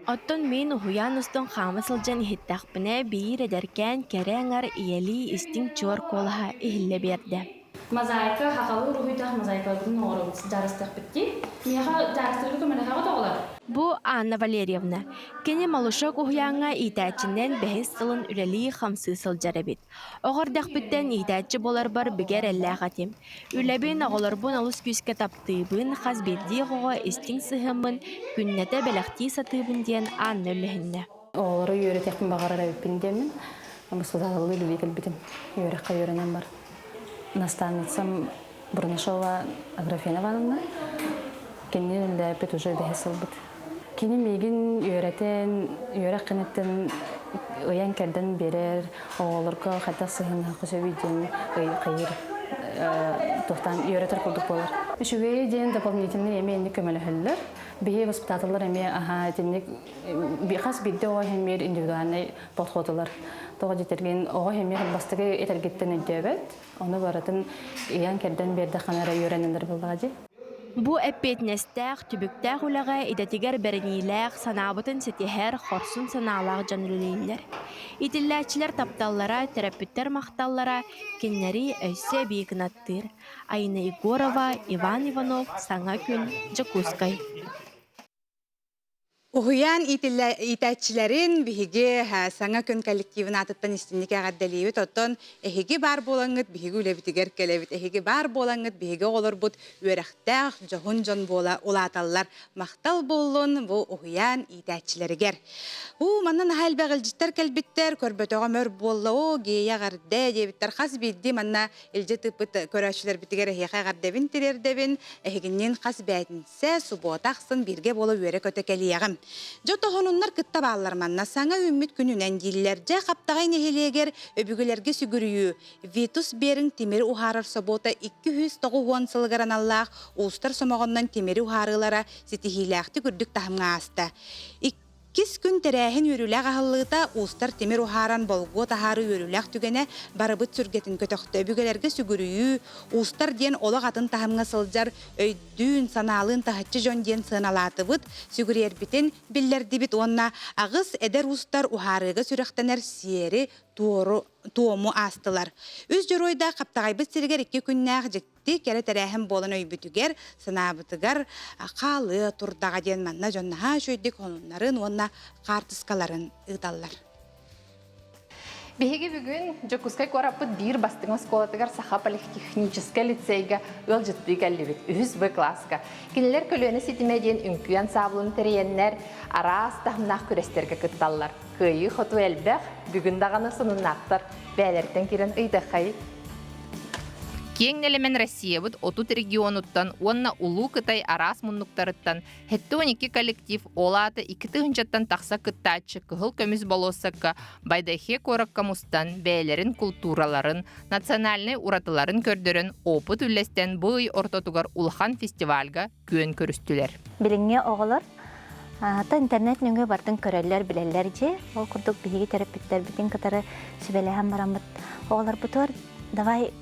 Оттон мин уһуйаан устун хаама сылдьан иһиттэхпинэ, биир эдэркээн кэрэ аҥар ийэлии истиҥ чуор куолаһа иһиллэ биэрдэ. Мозаика, хахалыы уруһуйдаах мозаикаларбытын оҥоробут, дьаарыстыахпыт дии. Миэхэ дьаарыстыырга көмөлөһөҕүт оҕолор? Бу Анна Валерьевна. Кини Малышок уһуйааҥҥа иитээччинэн бэһис сылын үлэлии-хамсыы сылдьар эбит. Оҕо эрдэхпиттэн иитээччи буоларбар бигэ эрэллээх этим. Үлэбин, оҕолорбун олус күүскэ таптыыбын, хас биирдии оҕоҕо истиҥ сыһыаммын күннэтэ бэлэхтии сатыыбын диэн Анна үллэһиннэ. Оҕолору үөрэтиэхпин баҕарар эбиппин диэммин, баспытааллыы үлэлии кэлбитим. Үөрэххэ үөрэнэн бар. Наставницам Бурнашова Аграфена Ивановна. Кини үлэлээбит уже бэһис сылбыт. Кини миигин үөрэтэн, үөрэх кэнниттэн ыйан-кэрдэн биэрэр, оҕолорго хайдах сыһыаннаһыахха сөбүй диэн ыйыр, туохтаан үөрэтэр курдук буолар. Үчүгэйи диэн дополнительный эмиэ инник көмөлөһөллөр. Биһи воспитателлар эмиэ аһаа итинник хас биирдии оҕо иһин биир индивидуальный подход ылар. Тоҕо диэтэргин оҕо эмиэ бастакы этэргиттэн өйдөөбөт. Ону барытын ыйан-кэрдэн биэрдэххинэ эрэ үөрэнэллэр буоллаҕа дии. Бу эппиэтинэстээх, түбүктээх үлэҕэ идэтигэр бэриниилээх, санаабытын ситиһэр, хорсун санаалаах дьон үлэлииллэр. Иитиллээччилэр тапталлара, төрөппүттэр махталлара кинилэри өссө эбии кынаттыыр. Айна Егорова, Иван Иванов, Саҥа күн, Дьокуускай. Уһуйаан иитээччилэрин биһиги Саҥа күн коллективын аатыттан истинник эҕэрдэлиибит. Оттон эһиги баар буолаҥҥыт биһиги үлэбитигэр кэлэбит. Эһиги баар буолаҥҥыт биһиги оҕолорбут үөрэхтээх, дьоһун дьон буола улааталлар. Махтал буоллун бу уһуйаан иитээччилэригэр. Уу, манна наһаа элбэх илдьиттэр кэлбиттэр, көрбөтөҕүм өр буолла, оо, гея эҕэрдэ диэбиттэр. Хас биирдии манна илдьи тыыппыт көрөөччүлэрбитигэр эһиэхэ эҕэрдэбин тириэрдэбин. Эһигинниин хас бээтинсэ субуота ахсын бииргэ буола үөрэ-көтө кэлиэҕим. Дьэ тоһонуннар кытта бааллар манна саҥа үүммүт күнүнэн дииллэр. Дьэ Хаптаҕай нэһилиэгэр өбүгэлэргэ сүгүрүйүү Витус Беринг тимири уһаарар собуота 290 сылыгар аналлаах уустар сомоҕоннон тимири уһаарыылара ситиһиилээхтик үрдүк таһымҥа ааста. Иккис күн тэрээһин үөрүүлээх аһыллыыта уустар тимир уһааран болгуо таһаарыы үөрүүлээх түгэнэ барыбыт сүргэтин көтөхтө. Өбүгэлэргэ сүгүрүйүү, уустар диэн олох атын таһымҥа сылдьар өйдүүн, санаалыын таһыччы дьон диэн сыаналаатыбыт, сүгүрүйэрбитин биллэрдибит уонна аҕыс эдэр уустар уһаарыыга сүрэхтэнэр сиэри туору туому аастылар. Үс дьоруойдаах Хаптаҕайбыт сиригэр икки күннээх дьикти кэрэ тэрээһин буолан өйбүтүгэр, санаабытыгар хаалыа турдаҕа диэн манна дьон наһаа үчүгэйдик хонуннарын уонна хаартыскаларын ыыталлар. Биһиги бүгүн Дьокуускай куораппыт биир бастыҥ оскуолатыгар Саха политехническэй лицейгэ ыалдьыттыы кэллибит, үһүс Б кылааска. Кинилэр көлүөнэ ситимэ диэн үҥкүү ансаабылын тэрийэннэр араас таһымнаах күрэстэргэ кытталлар. Кыайыы-хотуу элбэх, бүгүн даҕаны сонуннаахтар. Бэйэлэриттэн киирэн ыйытыаххай. Киэҥ нэлэмэн Россиябыт 30 регионуттан уонна Улуу Кытай араас муннуктарыттан 72 коллектив ол аата 2 тыһыынчаттан тахса кыттааччы Кыһыл көмүс болуоссакка Байдахе куоракка мустан бэйэлэрин култуураларын, национальнай уратыларын көрдөрөн опыт үллэстэн бу ый ортотугар улахан фестивальга күөн көрүстүлэр. Билиҥҥи оҕолор та интернет нөҥүө бартын көрөллөр, билэллэр дьиэ. Ол курдук биһиги төрөппүттэрбитин кытары сүбэлэһэн бараммыт оҕолорбутугар давай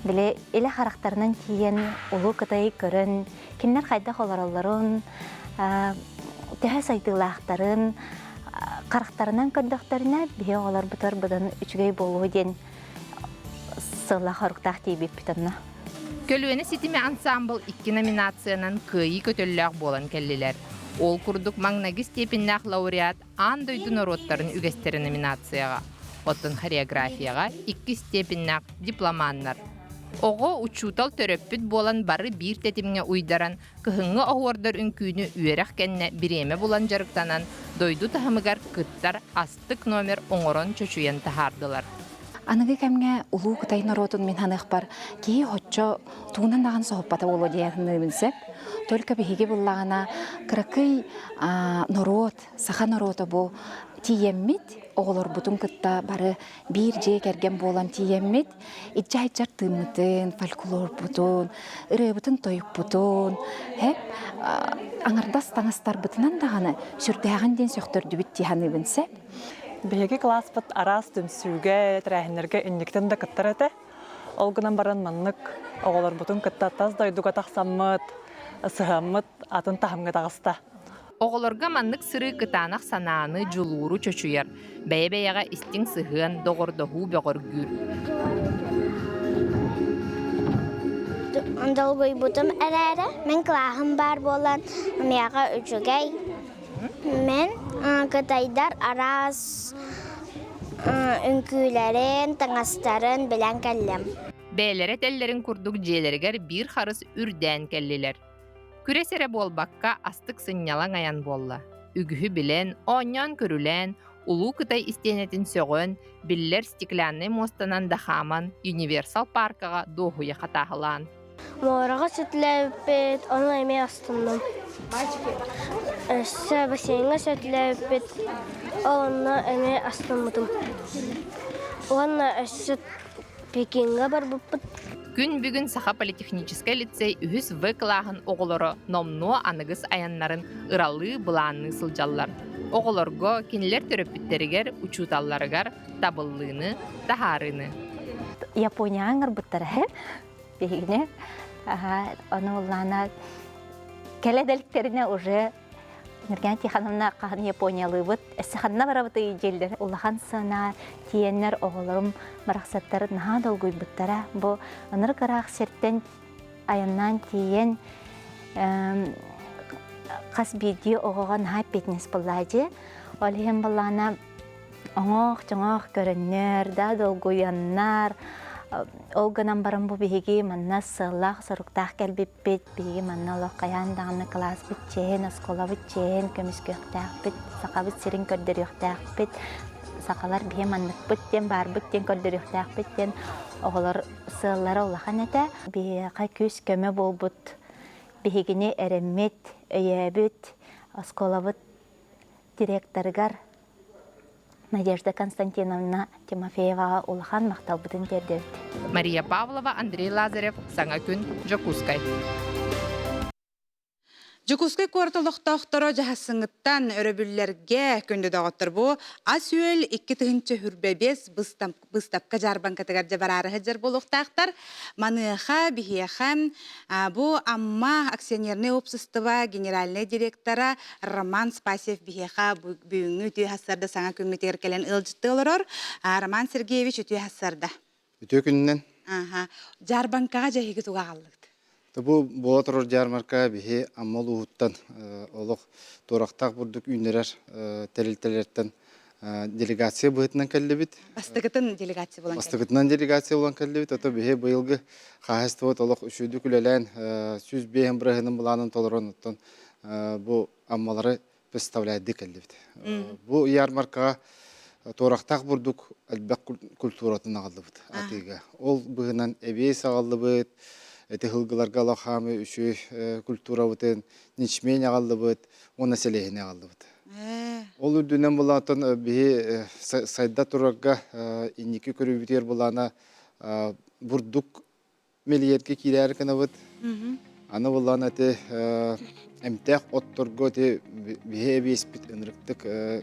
били илэ харахтарынан тиийэн Улуу Кытайы көрөн кинилэр хайдах олороллорун, төһө сайдыылаахтарын харахтарынан көрдөхтөрүнэ биһи оҕолорбутугар быдан үчүгэй буолуо диэн сыаллаах-соруктаах тиийбиппит онно. Көлүөнэ ситимэ ансаамбыл икки номинациянан кыайыы көтөллөөх буолан кэллилэр. Ол курдук маҥнайгы степеннээх лауреат аан дойду норуоттарын үгэстэрэ номинацияҕа, оттон хореографияҕа икки степеннээх дипломаннар. Оҕо учуутал төрөппүт буолан бары биир тэтимҥэ уйдаран, кыһыҥҥы оһуордар үҥкүүнү үөрэх кэннэ бириэмэ булан дьарыктанан, дойду таһымыгар кыттар астык номер оҥорон чочуйан таһаардылар. Аныгы кэмҥэ Улуу Кытай норуотун мин ханыахпар киһи оччо тугунан даҕаны соһуппата буолуо диэн сөп. Только биһиги буллаҕына кыракый норуот, саха норуота бу тиийэммит, оҕолорбутун кытта бары биир дьиэ кэргэн буолан тиийэммит, иччэ-иччэр тыыммытын, фольклорбутун, ырыабытын-тойукпутун, хэп аҥардас таҥастарбытынан даҕаны сүрдээҕин диэн сөхтөрдүбүт дии саныыбын сөп. Биһиги кылааспыт араас түмсүүгэ, тэрээһиннэргэ инниктэн да кыттар этэ. Ол гынан баран маннык оҕолорбутун кытта тас дойдуга тахсаммыт, сыһыаммыт атын таһымҥа таҕыста. Оҕолорго маннык сырыы кытаанах санааны, дьулууру чочуйар, бэйэ-бэйэҕэ истиҥ сыһыан, доҕордоһуу бөҕөргүүр. Долгуйбутум эрээри, мин кылааһым баар буолан, миэхэ үчүгэй. Мин кытайдар араас үҥкүүлэрин, таҥастарын билэн кэллим. Бэйэлэрэ этэллэрин курдук дьиэлэригэр биир харыс үрдээн кэллилэр. Күрэс эрэ буолбакка, астык сынньалаҥ айан буолла. Үгүһү билэн, оонньоон-көрүлээн, Улуу Кытай истиэнэтин сөҕөн, биллэр стекляннай муостанан да хааман, Юниверсал пааркаҕа дуоһуйа хатааһылаан. Муораҕа сөтүлээбиппит, ону эмиэ астынным. Өссө бассейҥҥа сөтүлээбиппит, ол онно эмиэ астыммытым. Уонна өссө Пекиҥҥэ барбыппыт. Күн бүгүн Саха политехническай лицей үһүс В кылааһын оҕолоро номнуо аныгыс айаннарын ыралыы былаанныы сылдьаллар. Оҕолорго, кинилэр төрөппүттэригэр, учууталларыгар табыллыыны, таһаарыыны. Японияҕа ыҥырбыттара биһигини. Ону улаана кэлэ дэликтэринэ уже Нурган Тихоновна хаһан Япониялыыбыт, өссө ханна барабытый дииллэр. Улахан санаа тиийэннэр оҕолорум барахсаттар наһаа долгуйбуттара. Бу ынырык ыраах сиртэн айаннаан тиийэн хас биирдии оҕоҕо наһаа эппиэтинэс буоллаа дии. Ол иһин былаана оҥоох-чоҥоох көрөннөр, да долгуйаннар, ол гынан баран бу биһиги манна сыаллаах-соруктаах кэлбиппит, биһиги манна олох хайаан даҕаны кылааспыт чиэһин, оскуолабыт чиэһин көмүскүөхтээхпит, сахабыт сирин көрдөрүөхтээхпит, сахалар биһи манныкпыт диэн баарбыт диэн көрдөрүөхтээхпит диэн оҕолор сыаллара улахан этэ. Биһиэхэ күүс-көмө буолбут биһигини эрэммит, өйөөбүт оскуолабыт директорыгар Надежда Константиновна Тимофееваҕа улахан махталбытын тиэрдэбит. Мария Павлова, Андрей Лазарев, Саҥа күн, Дьокуускай. Дьокуускай куорат олохтоохторо дьаһасыҥыттан өрөбүллэргэ күндү доҕоттор бу ас-үөл 2025 быыстапка дьаарбаҥкатыгар дьэ бараары сылдьар буолуохтаахтар. Маныаха биһиэхэ бу Амма акционернай уопсастыба генеральнай директора Роман Спасев биһиэхэ бүгүҥҥү үтүө сарсыарда саҥа күммүтүгэр кэлэн ыалдьыттыы олорор. Роман Сергеевич үтүө сарсыарда. Үтүө күнүнэн. Аха. Дьаарбаҥкаҕа дьэһиги туга аҕаллыгыт? Бу буола турар дьаармарка биһи Амма улууһуттан олох туорахтаах бурдук үүннэрэр тэрилтэлэртэн делегация быһыытынан кэллибит. Бастакытын делегация булан Бастакытынан делегация булан кэллибит. Ото биһи быйылгы хаһаайыстыбабыт олох үчүгүйдүк үлэлээн 105 бырыһыанын былаанын толорон оттон бу Аммалары представляйдыы кэллибит. Бу ярмаркаҕа туорахтаах бурдук элбэх культуратын аҕаллыбыт атыыга. Ол быһынан эбиэс аҕаллыбыт, эти сылгыларга алахаамы үчүгэй культурабытын ничмень аҕаллыбыт уонна сэлиэһини аҕаллыбыт. Ол үрдүнэн булаатан биһи сайда турарга инники көрүүбүтүгэр булаана бурдук мэлийэргэ киирээри гынабыт. Аны булан эти эмтээх отторго ити биһи эбиэспит ынырыктык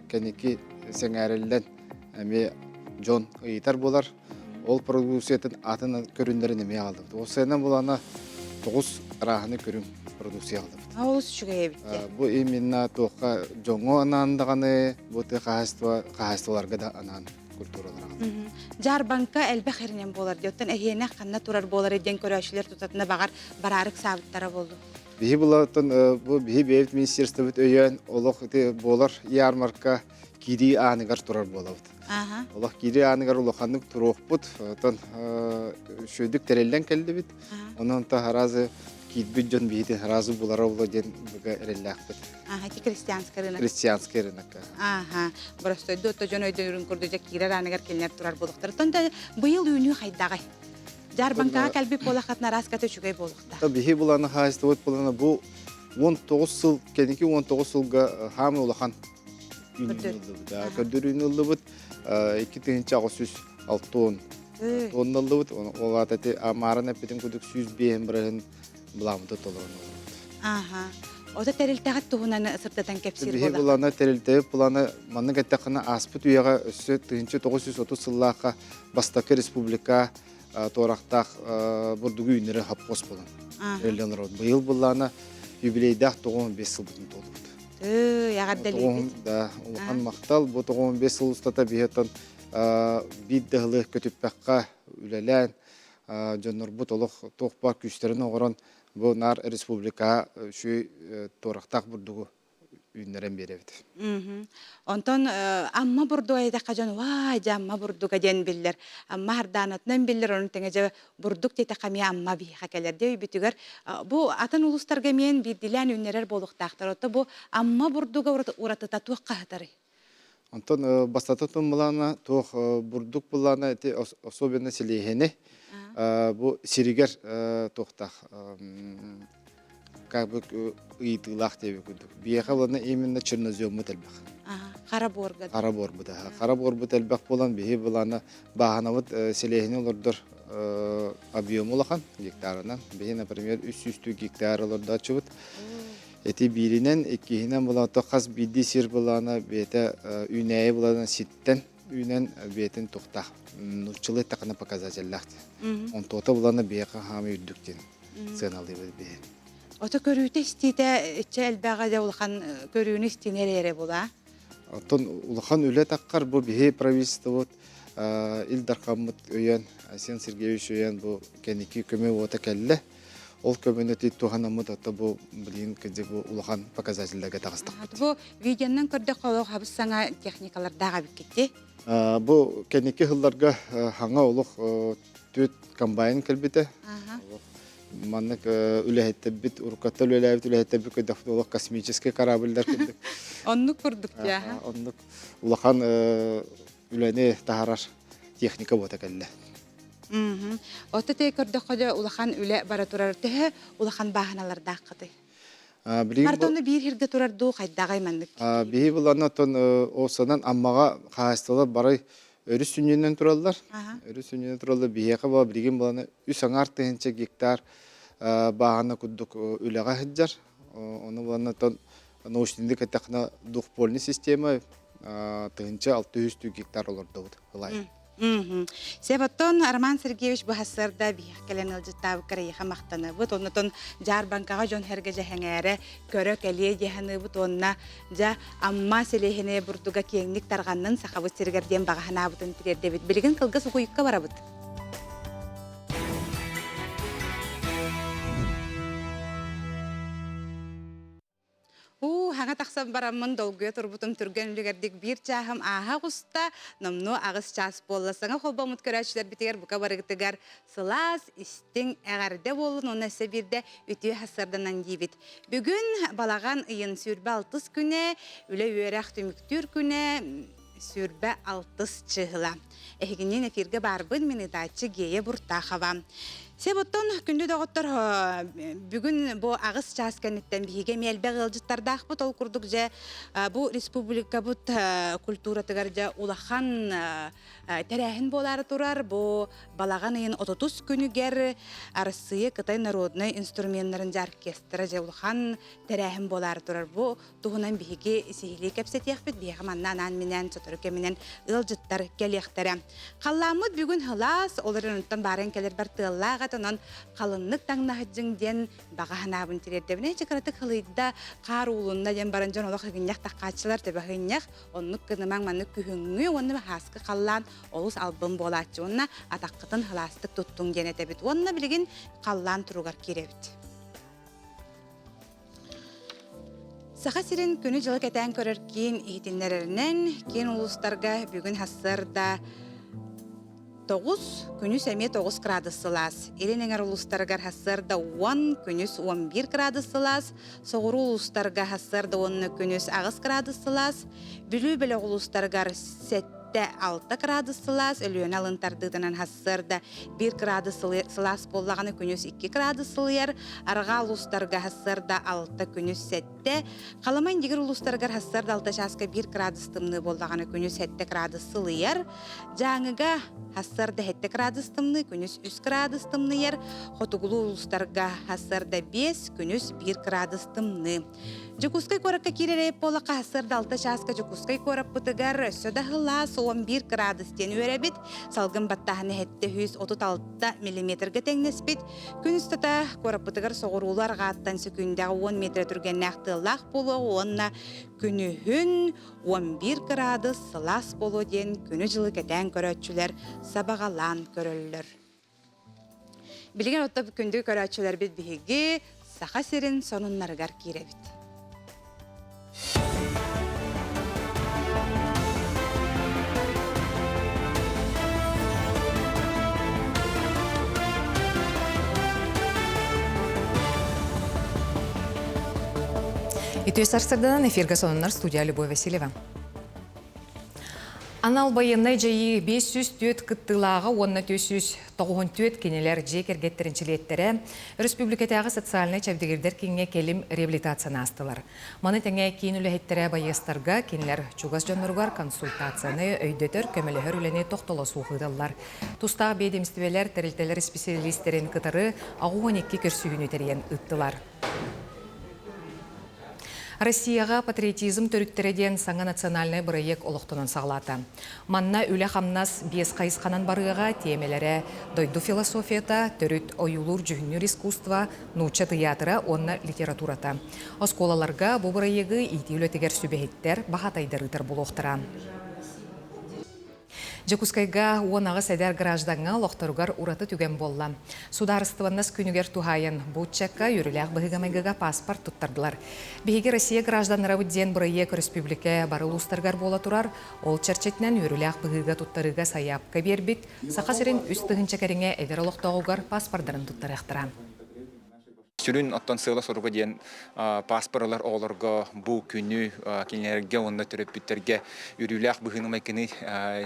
кэнники сэҥээриллэн эмиэ дьон ыйытар буолар. Ол продукциятын атын көрүннэрин эмиэ аҕаллыбыт. Ол сыанан булана тоҕус арааһыны көрүҥ продукция аҕаллыбыт. Олус үчүгэй эбит. Бу именно туохха дьоҥҥо анаан даҕаны, бу тыа хаһаайыстыба хаһаайыстыбаларга да анаан культуралар Дьаарбаҥка элбэх эринэн буолар дии. Оттон эһиэнэ ханна турар буолар диэн көрөөччүлэр тутатына баҕар бараарык саабыттара буоллу. Биһи булаттан бу биһи бэйэбит министерствобыт өйөөн олох ити буолар ярмарка киирии ааныгар турар буолабыт. Олох киирии ааныгар улаханнык туруохпут. Оттон үчүгэйдик тэриллэн кэллибит. Онон та харазы киирбит дьон биһитин харазы булара була диэн быга эрэллээхпит. Ага, ити крестьянский рынок. Крестьянский рынок. Ага, боростойду отто дьон өйдөнөрүн курдук дьэ киирэр ааныгар кинилэр турар буолуохтар. Оттон да быйыл үүнүү хайдаҕай? Дьаарбаҥкаҕа кэлбит буолаххытына араас ката үчүгэй буолуохтаах. Биһи буланы хаһаайыстыбыт булана бу 19 сыл, кэнники 19 сылга хаамы улахан үүнүүнү ыллыбыт. Көрдөрүүнү ыллыбыт 2860 тонна ыллыбыт. Ол аата маарын эппитин курдук 105 бырыһын былаамыты толорон олорбут. Аха. Ото тэрилтэҕит туһунан сырдатан кэпсиир Биһи булана тэрилтэбит булана маннык эттэххинэ ааспыт үйэҕэ өссө 1930 сыллаахха бастакы республика туорахтаах бурдугу үүннэрэр хаппос буолан тэриллэн олорбут. Быйыл буллаана юбилейдаах 95 сылбытын туолбут. Эҕэрдэлиибит. Да, улахан махтал. Бу 95 сыл устата биһи биир да сылы көтүппэххэ үлэлээн дьоннорбут олох туох баар күүстэрин оҥорон бу наар республикаҕа үчүгэй туорахтаах бурдугу үүннэрэн биэрэбит. Онтон Амма бурдуга диэтэххэ дьон ваай дьэ Амма бурдуга диэн биллэр. Амма хардаанатынан биллэр, ону тэҥэ дьэ бурдук диэтэххэ эмиэ Амма биһиэхэ кэлэр дии өйбүтүгэр. Бу атын улуустарга эмиэ биирдиилээн үүннэрэр буолуохтаахтар. Отто бу Амма бурдуга уратыта туох хаһытарый? Онтон бастакы былаана туох бурдук былаана ити особенно силиэһини бу сиригэр туохтаах как бы ыйытыылаах диэби курдук. Биһиэхэ уонна именно черноземмут элбэх. Хара буорга. Хара буорбут. Хара буорбут элбэх буолан биһи былаана бааһынабыт силиэһини олордор объем улахан гектарынан. Биһи, например, 300 гектар олордооччубут. Эти бииринэн, иккиһинэн булаата хас биирдии сир былаана бэйэтэ үүнээйи булаана ситтэн үүнэн бэйэтин тухтаах. Нууччалыы эттэххинэ показателлээх. Онтуота булаана биһиэхэ хаамыы үрдүк диэн сыаналыыбыт биһи. Ото көрүүтэ истиитэ иччэ элбэҕэ дьэ улахан көрүүнү истиини эрэ була. Оттон улахан үлэ таххар бу биһи правительствобут Ил Дархаммыт өйөөн Айсен Сергеевич өйөөн бу кэнники көмө уота кэллэ. Ол көмөнү туһанаммыт ото бу билигин кырдьык бу улахан показателлэргэ таҕыстахпыт. Бу видеонан көрдөххө олох хабыс саҥа техникалардаах эбиккит Бу кэнники сылларга хаҥа олох түөт комбайн кэлбитэ. Маннык үлэһиттэрбит, уруккатта үлэлээбит үлэһиттэрбит көрдөхпүт олох космический корабльдар курдук. Оннук курдук дии. Оннук улахан үлэни таһарар техника буота кэллэ. Ото те көрдөххө дьэ улахан үлэ бара турар төһө улахан бааһыналардааххытый? Мартону биир хиргэ турар дуу хайдаҕай маннык? Биһи буланна оттон осанан Аммаҕа хаһаайыстыбалар бары өрүс сүнньүнэн тураллар. Өрүс сүнньүнэн тураллар. Биһиэхэ була билигин булана үс аҥаар тыһыынча гектар бааһына курдук үлэҕэ сылдьар. Ону уонна научныйдык эттэххинэ двухпольный система 1600 гектар олордобут ылай. Себоттон Роман Сергеевич быһассарда биһиэх кэлэн ылдьыттаабыккар эйиэхэ махтанабыт. Оннотон дьаарбаҥкаҕа дьон сэргэ дьэһэҥээрэ көрө кэлиэ диэханыыбыт уонна дьэ Амма сэлиэһинэй бурдуга киэҥник тарҕаннын Сахабыт сиригэр диэн баҕа санаабытын тириэрдэбит. Билигин кылгас угуйукка барабыт. Уу, хаҥа тахсан бараммын долгуйа турбутум түргэн үлүгэрдик биир чааһым ааһа оҕуста, номнуо 8 чаас буолла. Саҥа холбоммут көрөөччүлэрбитигэр бука барыгытыгар сылаас, истиҥ эҕэрдэ буоллун уонна өссө биирдэ үтүө сарсыарданан диибит. Бүгүн балаҕан ыйын 26 күнэ, үлэ-үөрэх түмүктүүр күнэ, 26 чыһыла. Эһигинниин эфиргэ баарбын мин ытааччы Гея Буртахова. Себоттон күндү доҕоттор бүгүн бу 8 чаас кэнниттэн биһиги эмиэ элбэх ыалдьыттардаахпыт. Ол курдук дьэ бу республикабыт культуратыгар дьэ улахан тэрээһин буолаары турар. Бу балаҕан ыйын 30 күнүгэр Арассыыйа Кытай народнай инструменнарын дьэ оркестра дьэ улахан тэрээһин буолаары турар. Бу туһунан биһиги сиһилии кэпсэтиэхпит. Биһиэхэ манна анаан-минээн сотору кэминэн ыалдьыттар кэлиэхтэрэ. Халлааммыт бүгүн сылаас, ол эрэн онтон баарыан кэлэрбэр тыаллаах этэ, онон халыннык таҥнаһыдьыҥ диэн баҕа санаабын тириэрдэбин. Эчи кыратык халыйда, хаар уулунна диэн баран дьон олох ыгынньах таххааччылар төбөһүнньэх, оннук гынымаҥ маннык күһүҥҥү уонна һааскы халлаан олус албын буолааччы уонна атаххытын сылаастык туттуҥ диэн этэбит. Уонна билигин халлаан туругар киирэбит. Саха сирин күнү-дьылы кэтээн көрөр киин иһитиннэрэринэн, киин улуустарга бүгүн сарсыарда 9, күнүс эмиэ 9 градус сылаас. Илин эҥэр улуустарыгар сарсыарда 10, күнүс 11 градус сылаас. Соҕуруу улуустарга сарсыарда уонна күнүс 8 градус сылаас. Бүлүү бөлөх улуустарыгар 7 6 градус сылаас, Өлүөнэ алын тардыытынан сарсыарда 1 градус сылаас буоллаҕына күнүс 2 градус сылыйар, арҕаа улуустарга сарсыарда 6, күнүс 7, Халыма Индигир улуустарыгар сарсыарда 6 чааска 1 градус тымныы буоллаҕына күнүс 7 градус сылыйар, Дьааҥыга сарсыарда 7 градус тымныы, күнүс 3 градус тымныйар, хотугулуу улуустарга сарсыарда 5, күнүс 1 градус тымныы. Дьокуускай куоракка киирэр буоллахха сарсыарда 6 чааска Дьокуускай куораппытыгар өссө да сылаас 11 градус диэн үөрэбит. Салгын баттааһына 736 миллиметргэ тэҥнэспит. Күн устата куораппытыгар соҕуруулуу арҕааттан сөкүүндэҕэ 10 метр түргэннээх тыаллаах буолуо уонна күнүһүн 11 градус сылаас буолуо диэн күнү-дьылы кэтээн көрөөччүлэр сабаҕалаан көрөллөр. Билигин отто күндү көрөөччүлэрбит биһиги Саха сирин сонуннарыгар киирэбит. Үтүө сарсырданан эфиргэ сонуннар студия Любовь Васильева. Анал байыаннай дьайыы 504 кыттыылааҕа уонна 494 кинилэр дьиэ кэргэттэрин чилиэттэрэ өрөспүүбүлүкэтээҕи социальнай чэбдигирдэр кииҥҥэ кэлим реабилитацияны аастылар. Маны тэҥэ киин үлэһиттэрэ байыастарга кинилэр чугас дьонноругар консультацияны өйдөтөр, көмөлөһөр үлэни тохтоло суох ыыталлар. Тустаах биэдэмистибэлэр, тэрилтэлэр исписэлиистэрин кытары 62 көрсүһүүнү тэрийэн ыыттылар. Россияҕа патриотизм төрүттэрэ диэн саҥа национальнай бырайыак олохтонон саҕалаата. Манна үлэ-хамнас биэс хайысханан барыаҕа, тиэмэлэрэ дойду философията, төрүт ойуулуур-дьүһүннүүр искусство, нуучча тыйаатыра уонна литературата. Оскуолаларга бу бырайыагы иитии үлэтигэр сүбэһиттэр, баһаатайдар ыытар буолуохтара. Дьокуускайга 18 эдэр граждаҥҥа олохторугар ураты түгэн буолла. Судаарыстыбаннас күнүгэр туһаайан бу ыччакка үөрүүлээх быһыыга-майгыга паспорт туттардылар. Биһиги Россия гражданнарабыт диэн бырайыак өрөспүүбүлүкэ бары улуустарыгар буола турар. Ол чэрчитинэн үөрүүлээх быһыыга туттарыыга сайаапка биэрбит Саха сирин 3000 кэриҥэ эдэр олохтооҕугар паспордарын туттарыахтара. Сүрүн оттон сыала-соруга диэн пааспар ылар оҕолорго бу күнү кинилэргэ уонна төрөппүттэргэ үрүүлээх быһыыны-майгыны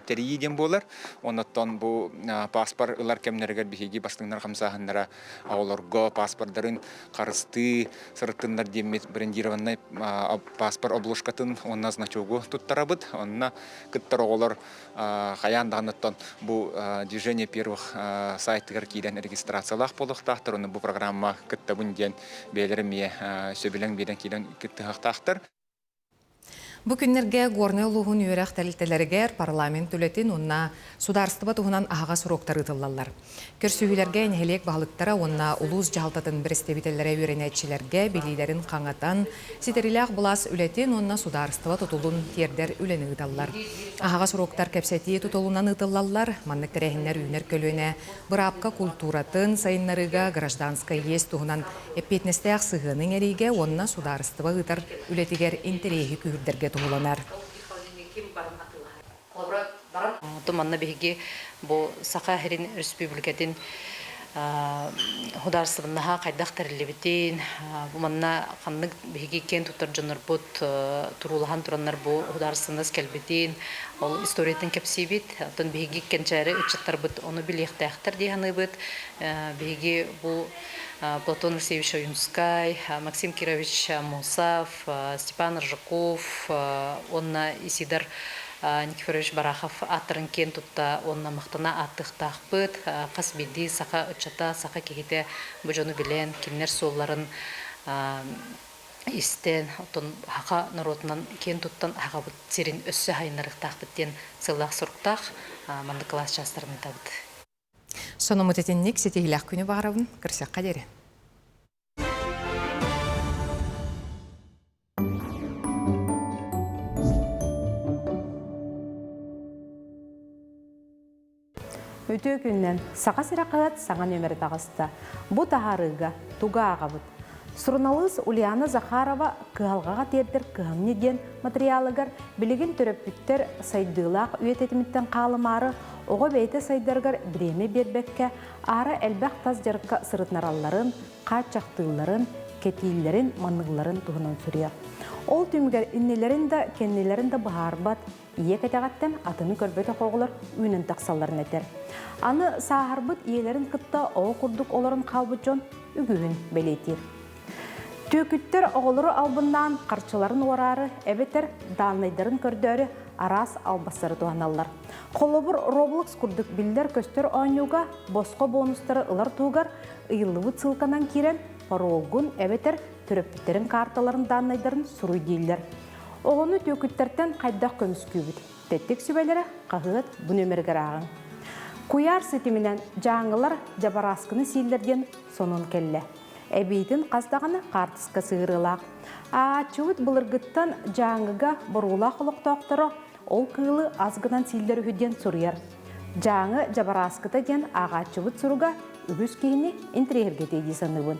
тэрийии диэн буолар. Оннуттан бу пааспар ылар кэмнэригэр биһиги бастыҥнар хамсааһыннара оҕолорго пааспардарын харыстыы сырыттыннар диэммит брендированнай пааспар обложкатын уонна значогу туттарабыт. Онно кыттар оҕолор хайаан даҕаныттан бу движение первых сайтыгар киирэн регистрациялаах буолуохтаахтар. Онно бу программа кыттабын. кыттабын диэн бэйэлэрэ эмиэ сөбүлэҥ биэрэн киирэн кыттыһыахтаахтар. Бу күннэргэ Горнай улууһун үөрэх тэрилтэлэригэр парламент үлэтин уонна судаарыстыба туһунан аһаҕас уруоктар ыытыллаллар. Көрсүһүүлэргэ нэһилиэк баһылыктара уонна улуус дьаһалтатын бэрэстэбиитэллэрэ үөрэнээччилэргэ билиилэрин хаҥатан, ситэрилээх былаас үлэтин уонна судаарыстыба тутулун тиэрдэр үлэни ыыталлар. Аһаҕас уруоктар кэпсэтии тутулунан ыытыллаллар. Маннык тэрээһиннэр үүнэр көлүөнэ быраапка культуратын сайыннарыыга гражданскай иэс туһунан эппиэтинэстээх сыһыаны иҥэриигэ уонна судаарыстыба ыытар үлэтигэр интэриэһи күүһүрдэргэ туһуланар. Манна биһиги бу Саха сирин Республикатын судаарыстыбаннаһа хайдах тэриллибитин, бу манна ханнык биһиги киэн туттар дьоннорбут туруулаһан тураннар бу судаарыстыбаннас кэлбитин, ол историятын кэпсиибит. Оттон биһиги кэнчээри ыччаттарбыт ону билиэхтээхтэр дии саныыбыт. Биһиги бу Платон Алексеевич Ойунскай, Максим Кирович Аммосов, Степан Рыжаков уонна Исидор Никифорович Барахов ааттарын киэн тутта уонна махтана ааттыахтаахпыт. Хас биирдии саха ыччата, саха киһитэ бу дьону билэн, кинилэр суолларын истэн, оттон саха норуотунан киэн туттан сахабыт сирин өссө сайыннарыахтаахпыт диэн сыаллаах-соруктаах маннык кылаас чаастарын ыытабыт. Сонуммут итинник ситиһиилээх күнү баҕарабын. Көрсөххө диэри. Үтүө күннэн Саха сирэ хаһыат саҥа нүөмэрэ таҕыста. Бу таһаарыыга тугу ааҕабыт? Суруналыыс Ульяна Захарова кыһалҕаҕа тиэрдэр кыһамньы диэн матырыйаалыгар билигин төрөппүттэр сайдыылаах үйэ тэтимиттэн хаалымаары оҕо бэйэтэ сайдарыгар бириэмэ биэрбэккэ, аара элбэх тас дьарыкка сырытынаралларын, хааччахтыылларын, кэтииллэрин, маныылларын туһунан суруйар. Ол түмүгэр иннилэрин да, кэннилэрин да быһаарбат, ийэ кэтэҕиттэн атыны көрбөтөх оҕолор үүнэн тахсалларын этэр. Аны сааһырбыт ийэлэрин кытта оҕо курдук олорон хаалбыт дьон үгүһүн бэлиэтиир. Түөкүттэр оҕолору албыннаан харчыларын уораары эбэтэр дааннайдарын көрдөөрү араас албастары туһаналлар. Холобур, Roblox курдук биллэр-көстөр оонньууга босхо бонустары ылар туһугар ыйыллыбыт ссылканан киирэн паролгун эбэтэр төрөппүттэрин каарталарын дааннайдарын суруй дииллэр. Оҕону түөкүттэртэн хайдах көмүскүүбүт? Тэттик сүбэлэрэ хаһыат бу нүөмэригэр ааҕыҥ. Куйаар ситиминэн дьааҥылар дьабарааскыны сииллэр диэн сонун кэллэ. Эбиитин хас даҕаны хаартыска сыһыарыылаах. Ааҕааччыбыт былыргыттан Дьааҥыга боруулаах олохтоохторо ол кыылы ас гынан сииллэр үһү диэн суруйар. Дьааҥы дьабарааскыта диэн ааҕааччыбыт суруга үгүс киһини интэриэһиргэтиэ дии саныыбын.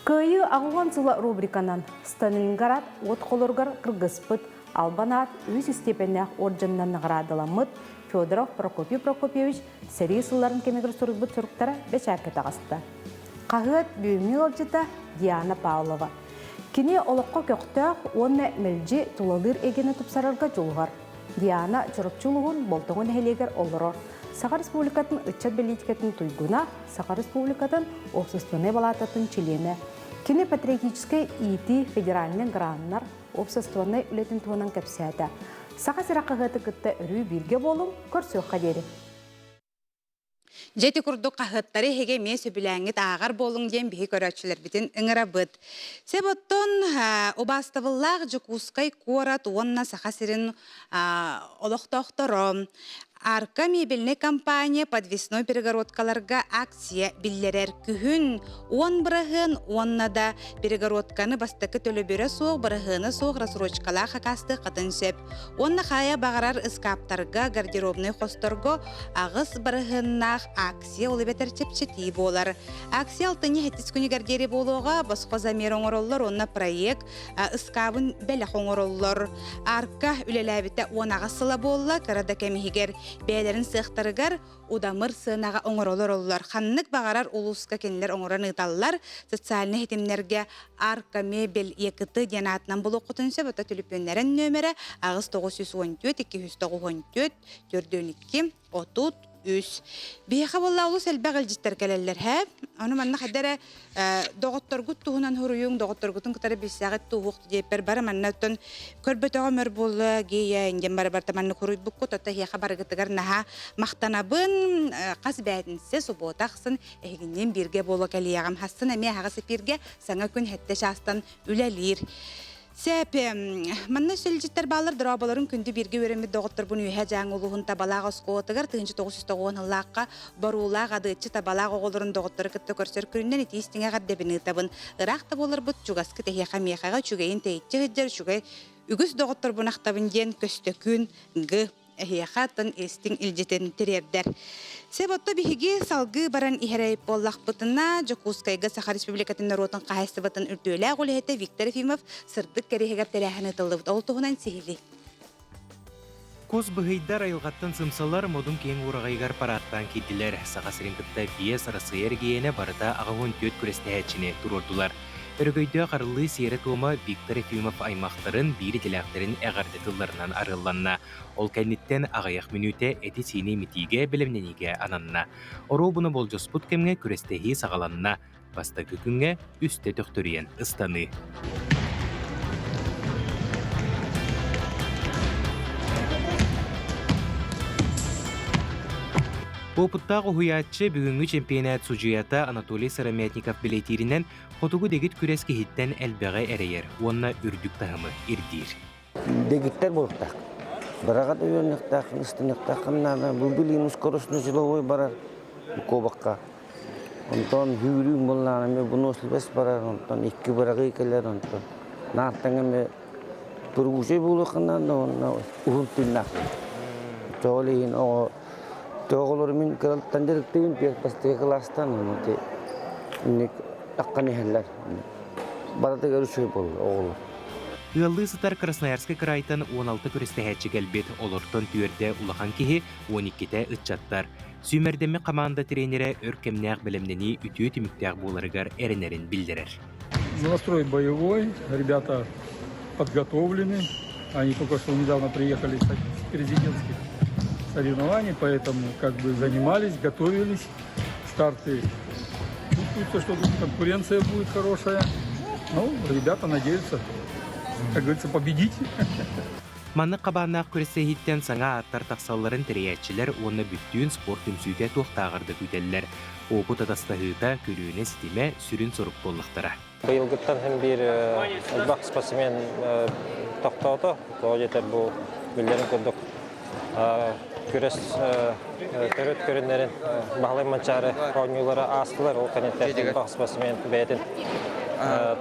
Кыайыы аҕыһуон сыла рубриканан Сталинград уот холоругар кыргыспыт Албан аат үһүс истиэпэннээх орденынан наҕараадаламмыт Федоров Прокопий Прокопьевич сэрии сылларын кэмигэр суруйбут суруктара бэчээккэ таҕыста. Хаһыат бүгүҥҥү ыалдьыта Диана Павлова. Кини олоххо көхтөөх уонна мэлдьи тулалыыр эйгэни тупсарарга дьулуһар. Диана Чурапчы улууһун Болтоҥо нэһилиэгэр олорор. Саха Республикатын ыччат бэлиитикэтин туйгуна, Саха Республикатын Общественнай балаататын чилиэнэ. Кини патриотическай иитии федеральнай граннар общественнай үлэтин туһунан кэпсээтэ. Саха сирэ хаһыаты кытта өрүү бииргэ буолуҥ, көрсүөххэ диэри. Дьэ ити курдук хаһыаттары эһиги эмиэ сөбүлээҥҥит ааҕар буолуҥ диэн биһи көрөөччүлэрбитин ыҥырабыт. Сөп оттон убаастабыллаах Дьокуускай куорат уонна Саха сирин олохтоохторо Арка мебельнай компания подвесной перегородкаларга акция биллэрэр күһүн 10 быраһыан уонна да перегородканы бастакы төлөбүрэ суох быраһыана суох рассрочкалаах акаастыаххытын сөп. Уонна хайа баҕарар ыскааптарга, гардеробнай хосторго аҕыс быраһыаннаах акция ол эбэтэр чэпчэтии буолар. Акция алтынньы сэттис күнүгэр диэри буолуоҕа, босхо замер оҥороллор уонна проект ыскаабын бэлэх оҥороллор. Арка үлэлээбитэ 18 сыла буолла, кыра да кэм иһигэр бэйэлэрин сыахтарыгар удамыр сыанаҕа оҥоролор. Ханнык баҕарар улууска кинилэр оҥорон ыыталлар. Социальнай ситимнэргэ Арка мебель ЕКТ диэн аатынан булуоххутун сөп. Ото түлүпүөннэрин нөмэрэ 8 914 294 42 30. 3. Биһиэхэ буолла олус элбэх илдьиттэр кэлэллэр һэ. Ону манна хайда эрэ доҕотторгут туһунан суруйуҥ, доҕотторгутун кытары билсэҕит туһуох диэппэр бары манна оттон көрбөтөҕүм өр буолла, гея индиэн бары барыта манна суруйбуккут, оттон эһиэхэ барыгытыгар наһаа махтанабын. Хас бээтинсэ, субуота ахсын эһигинниин бииргэ буола кэлиэҕим. Хассын эмиэ аһаҕас эпииргэ саҥа күн сэттэ чаастан үлэлиир. Сэп, манна сэлдьиттэр бааллар дорооболорун күндү бииргэ үөрэммит доҕотторбун Үөһээ Дьааҥы улууһун Табалаах оскуолатыгар 1990 сыллаахха Боруулаах адыаччы Табалаах оҕолорун доҕоттору кытта көрсөр күнүнэн итии истиҥ эҕэрдэбин ыытабын. Ыраах да буоларбыт чугаскыт эһиэхэ миэхэҕэ үчүгэйин тэйиччи сылдьар үчүгэй үгүс доҕотторбун ахтабын диэн Көстөкүүн Г эһиэхэ атын истиҥ илдьитин тириэрдэр. Сөп отто биһиги салгыы баран иһэрэй буоллахпытына, Дьокуускайга Саха Республикатын норуотун хаһаайыстыбатын үрдүөлээх үлэһитэ Виктор Ефимов сырдык кэриэһигэр тэрээһин ыытыллыбыт. Ол туһунан сиһилии. Кус быһыйдар айылҕаттан сымсалар модун киэҥ уураҕайыгар параадтаан киирдилэр. Саха сирин кытта биэс Арассыыйа эрэгийиэнэ барыта 84 күрэстэһээччини туруордулар. Өрөгөйдөөх арыллыы сиэрэ-туома Виктор Ефимов аймахтарын, биир идэлээхтэрин эҕэрдэ тылларынан арыалланна. Ол кэнниттэн аҕыйах мүнүүтэ эти-сиини имитиигэ, бэлэмнэниигэ ананна. Оруобуна болдьоспут кэмҥэ күрэстэһии саҕаланна. Бастакы күҥҥэ үстэ төхтөрүйэн ыстаныы. Уопуттаах уһуйааччы бүгүҥҥү чемпионат судьуйата Анатолий Сыромятников бэлиэтииринэн, хотугу дэгит күрэс киһиттэн элбэҕи эрэйэр уонна үрдүк таһымы ирдиир. Дэгиттэр буолуохтаах. Быраҕат өйөнүөхтээх, ыстыныахтааххын наада. Бу билигин скоростной силовой барар куобахха. Онтон сүүрүүм буоллаҕына эмиэ выносливость барар, онтон икки быраҕыы кэлэр, онтон наартаҥ эмиэ тургучуй буолуоххун наада уонна уһун тыыннаах. Ол иһин оҕо оҕолору мин кыраттан дьарыктыыбын түөрт бастакы кылаастан уонна ити инник таххан иһэллэр. Барытыгар үчүгэй буолла оҕолор. Ыаллыы сытар Красноярскай кыраайтан 16 күрэстэһээччи кэлбит, олортон түөрдэ улахан киһи, 12-тэ ыччаттар. Сүүмэрдэммит хамаанда тренерэ өр кэмнээх бэлэмнэнии үтүө түмүктээх буоларыгар эрэнэрин биллэрэр. Настрой боевой, ребята подготовлены. Они только что недавно приехали с президентских соревнований, поэтому как бы занимались, готовились. Старты чувствуется, что тут конкуренция будет хорошая. Ну, ребята надеются, как говорится, победить. Маннык хабааннаах күрэстэһииттэн саҥа ааттар тахсалларын тэрийээччилэр уонна бүттүүн спорт түмсүүтэ туохтааҕар да күүтэллэр. Уопут атастаһыыта, көлүөнэ ситимэ сүрүн сорук буоллахтара. Быйылгыттан һин биир элбэх спортсмен тохтоото. Тоҕо диэтэр бу биллэрин курдук күрэс төрүт көрүннэрин Баһылай Манчаары оонньуулара аастылар. Ол кэнниттэн элбэх спортсмен бэйэтин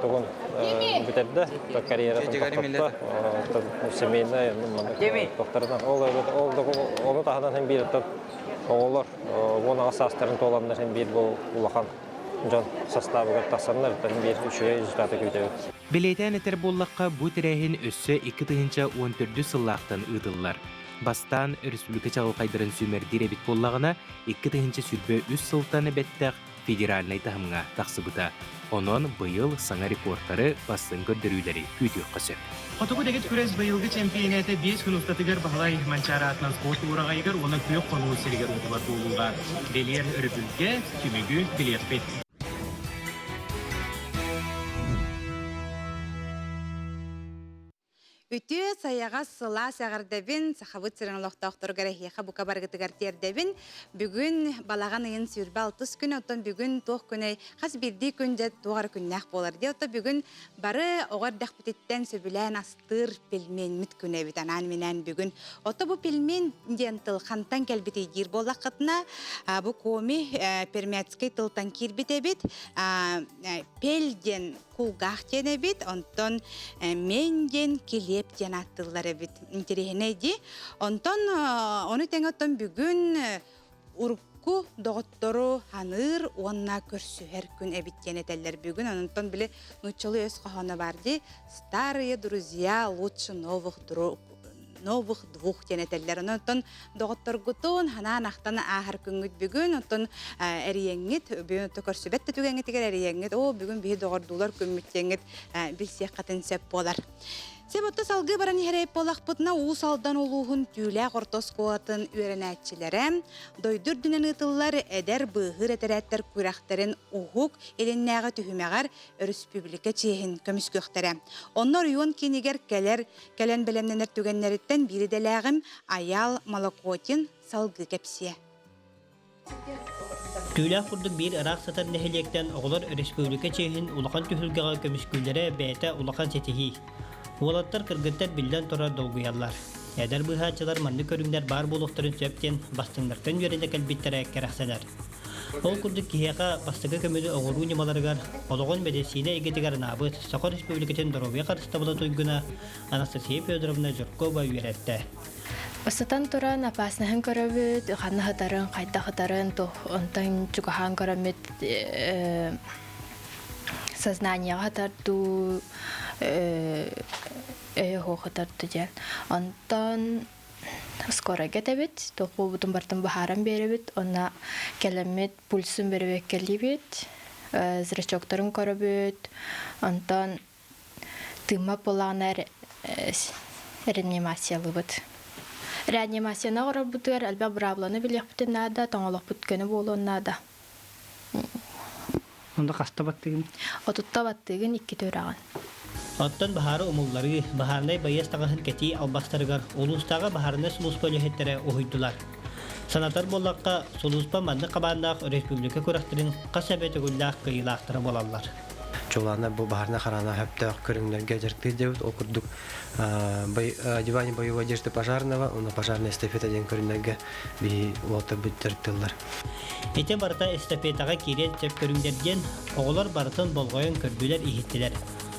тугун бүтэрдэ, карьератын тохтотто, семейнай тохторунан ол ону таһынан һин биир оҕолор 18 саастарын туоланнар һин биир бу улахан дьон састаабыгар тахсаннар биир үчүгэй результаты күүтэбит. Бэлиэтээн этэр буоллахха, бу тэрээһин өссө 2014 сыллаахтан ыытыллар. Бастаан өрөспүүбүлүкэ чаҕылхайдарын сүүмэрдиир эбит буоллаҕына, 2023 сылтан бэттэх федеральнай таһымҥа тахсыбыта. Онон быйыл саҥа рекордтары, бастыҥ көрдөрүүлэри күүтүөххэ сөп. Хотугу дэгит күрэс быйылгы чөмпүйэнээтэ биэс күн устатыгар Баһылай Манчаары аатынан спорт уураҕайыгар уонна күөх хонуу сиригэр ыытылар буолууга бэлиэр өрөбүлгэ түмүгү билиэхпит. Үтүө, сайаҕас, сылаас эҕэрдэбин Сахабыт сирин олохтоохторугар эһиэхэ бука барыгытыгар тиэрдэбин. Бүгүн балаҕан ыйын 26 күнэ, оттон бүгүн туох күнэй, хас биирдии күн дьэ туох эрэ күннээх буолар дии. Оттон бүгүн бары оҕо эрдэхпититтэн сөбүлээн астыыр пельменмит күнэ эбит анаан-минээн бүгүн. Ото бу пельмен диэн тыл хантан кэлбитий диир буоллаххытына, бу коми пермяцкий тылтан киирбит эбит. Пель диэн кулгаах диэн эбит, онтон мен диэн килиэп диэн ааттыыллар эбит. Интэриэһинэй дии. Онтон ону тэҥэ оттон бүгүн урукку доҕоттору ханыыр уонна көрсүһэр күн эбит диэн этэллэр бүгүн. Онтон били нууччалыы өс хоһооно бар дии. Старые друзья лучше новых друг новых двух диэн этэллэр. Онон доҕотторгутун ханаан-ахтан ааһар күҥҥүт бүгүн, оттон эрийэҥҥит, бүгүн көрсүбэт да түгэҥҥитигэр эрийэҥҥит, оо, бүгүн биһи доҕордуулар күммүт диэҥҥит билсиэххитин сөп буолар. Себотто салгыы баран иһэр буоллахпытына Уус Алдан улууһун Түүлээх орто оскуолатын үөрэнээччилэрэ дойду үрдүнэн ыытыллар эдэр быыһыыр этэрээттэр күрэхтэрин уһук илиннээҕи түһүмэҕэр өрөспүүбүлүкэ чиэһин көмүскүөхтэрэ. Онно оройуон киинигэр кэлэр кэлэн бэлэмнэнэр түгэннэриттэн биир идэлээҕим Айаал Молокотин салгыы кэпсиэ. Түүлээх курдук биир ыраах сытар нэһилиэктэн оҕолор өрөспүүбүлүкэ чиэһин улахан түһүлгэҕэ көмүскүүллэрэ бэйэтэ улахан ситиһии. Уолаттар, кыргыттар биллэн турар долгуйаллар. Эдэр быыһааччылар маннык көрүҥнэр баар буолуохтарын сөп диэн бастыҥнартан үөрэнэ кэлбиттэрэ кэрэхсэнэр. Ол курдук киһиэхэ бастакы көмөнү оҥоруу ньымаларыгар олоҕун мэдиссиинэ эйгэтигэр анаабыт Саха Республикатын доруобуйа харыстабыла туйгуна Анастасия Федоровна Жиркова үөрэттэ. Бастатан туран опасноһын көрөбүт, ханна сытарын, хайдах сытарын, онтон чугаһаан көрөммүт сознаниеҕа сытар дуу, өйө суох сытар дуу диэн. Онтон скорайга этэбит, туох буолбутун барытын быһааран биэрэбит, уонна кэлэммит пульсун бэрэбиэркэлиибит, зрачоктарын көрөбүт, онтон Тыыммат буоллаҕына реанимациялыыбыт. Реанимацияны оҥорорбутугар элбэх быраабыланы билиэхпитин наада, тоҥолохпут көнө буолуон наада. Онно хаста баттыгын? Отутта баттыгын, иккитэ үрэҕин. Оттон баһаары умулларыы, баһаарынай байыас таҥаһын кэтии албастарыгар улуустааҕы баһаарынай сулууспа үлэһиттэрэ уһуйдулар. Санатар буоллахха, сулууспа маннык хабааннаах өрөспүүбүлүкэ күрэхтэрин хас эмэ төгүллээх кыайыылаахтара буолаллар. Чулаана бу баһарна харана хөптөөх көрүҥнэргэ дьарыктыыр диэбит. Ол курдук одевание боевой одежды пожарного, уонна пожарная эстафета диэн көрүҥнэргэ биһи уолаттарбыт дьарыктыыллар. Ити барыта эстафетаҕа киириэн сөп көрүҥнэр диэн оҕолор барытын болҕойон көрдүлэр-иһиттилэр.